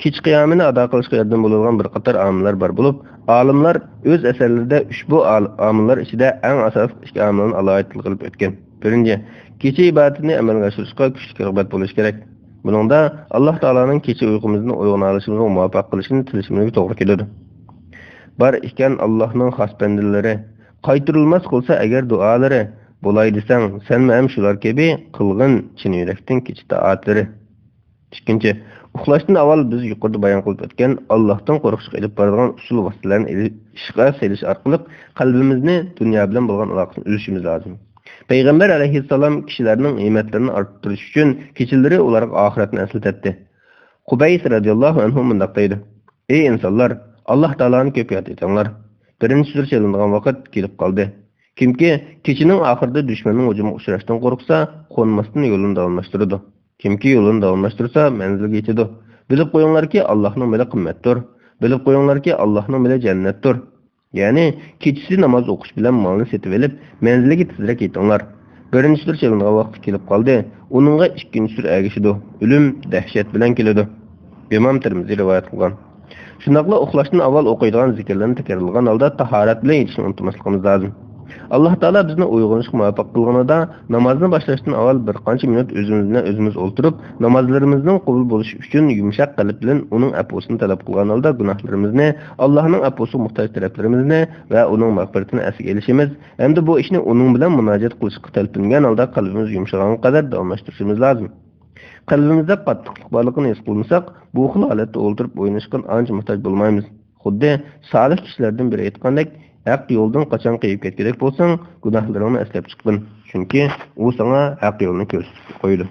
كېچە قىيامىنى ئادا قىلىشقا ياردەم بولىدىغان بىر قاتار ئامىللار بار بولۇپ، ئالىملار ئۆز ئەسەرلىرىدە ئۈچ بۇ ئال-، ئامىللار ئىچىدە ئەڭ ئاساسلىق ئىككى ئامىلنى ئالاھىدە تىلغا ئېلىپ ئۆتكەن. بىرىنچى، كېچە ئىبادىتىنى ئەمەلگە ئاشۇرۇشقا كۈچلۈك رىغبەت بولۇش كېرەك. بۇنىڭدا ئاللاھ تائالانىڭ كېچە ئۇيقۇمىزدىن ئويغىنالىشىمىزغا مۇۋاپىق قىلىشىنى تىلىشىمىزگە توغرا كېلىدۇ. بار ئىكەن ئاللاھنىڭ خاس بەندىلىرى، قايتۇرۇلماس قىلسا ئەگەر دۇئالىرى، بولاي دېسەڭ، سەنمۇ ھەم شۇلار كەبى، قىلغىن چىن يۈرەكتىن كېچە تائەتلىرى. ئىككىنچى، ئۇخلاشتىن ئاۋۋال بىز يۇقىرىدا بايان قىلىپ ئۆتكەن ئاللاھتىن قورقۇشقا ئېلىپ بارىدىغان ئۇسۇل ۋاسىتىلەرنى ئېلى-، ئىشقا سېلىش ئارقىلىق قەلبىمىزنى دۇنيا بىلەن بولغان ئالاقىسىنى ئۈزۈشىمىز لازىم. پەيغەمبەر ئەلەيھىسسالام كىشىلەرنىڭ ھىممەتلىرىنى ئارتتۇرۇش ئۈچۈن كېچىلىرى ئۇلارغا ئاخىرەتنى ئەسلىتەتتى. قۇبەيس رەزىياللاھۇ ئەنھۇ مۇنداق دەيدۇ: «ئەي ئىنسانلار، ئاللاھ تائالانى كۆپ ياد ئېتىڭلار. بىرىنچى سۈرە چېلىنىدىغان ۋاقىت كېلىپ قالدى. كىمكى كېچىنىڭ ئاخىرىدا دۈشمەننىڭ ھۇجۇمىغا ئۇچراشتىن قورقسا، قونماستىن يولىنى داۋاملاشتۇرىدۇ. كىمكى يولىنى داۋاملاشتۇرسا، مەنزىلگە يېتىدۇ. بىلىپ قويۇڭلاركى، ئاللاھنىڭ مېلى قىممەتتۇر. بىلىپ قويۇڭلاركى، ئاللاھنىڭ مېلى جەننەتتۇر.» يەنى، كېچىسى ناماز ئوقۇش بىلەن مالنى سېتىۋېلىپ، مەنزىلگە تېزرەك يېتىڭلار. بىرىنچى سۈرە چېلىنغان ۋاقتى كېلىپ قالدى. ئۇنىڭغا ئىككىنچى سۈرە ئەگىشىدۇ. ئۆلۈم دەھشەت بىلەن كېلىدۇ. ئىمام تىرمىزى رىۋايەت قىلغان. شۇنداقلا ئۇخلاشتىن ئاۋۋال ئوقۇيدىغان زىكىرلەرنى تەكرارلىغان ھالدا تاھارەت بىلەن يېتىشنى ئۇنتۇماسلىقىمىز لازىم. ئاللاھ تائالا بىزنى ئويغىنىشقا مۇۋەپپەق قىلغىنىدا، نامازنى باشلاشتىن ئاۋۋال بىر قانچە مىنۇت ئۆزىمىز بىلەن ئۆزىمىز ئولتۇرۇپ، نامازلىرىمىزنىڭ قوبۇل بولۇشى ئۈچۈن يۇمشاق قەلب بىلەن ئۇنىڭ ئەپۇسىنى تەلەپ قىلغان ھالدا گۇناھلىرىمىزنى، ئاللاھنىڭ ئەپۇسىغا موھتاج تەرەپلىرىمىزنى ۋە ئۇنىڭ مەغپىرىتىنى ئەسلىگە ئېلىشىمىز ھەمدە بۇ ئىشنى ئۇنىڭ بىلەن مۇناجات قىلىشقا تەلپۈنگەن ھالدا قەلبىمىز يۇمشىغانغا قەدەر داۋاملاشتۇرۇشىمىز لازىم. قەلبىمىزدە قاتتىقلىق بارلىقىنى ھېس قىلمىساق، بۇ خىل ھالەتتە ئولتۇرۇپ ئويناشقا ئانچە موھتاج بولمايمىز. خۇددى سالىھ كىشىلەردىن بىرى ئېيتقاندەك، ھەق يولدىن قاچان قېيىپ كەتكۈدەك بولساڭ، گۇناھلىرىڭنى ئەسلەپ چىققىن، چۈنكى ئۇ ساڭا ھەق يولنى كۆرسىتىپ قويىدۇ.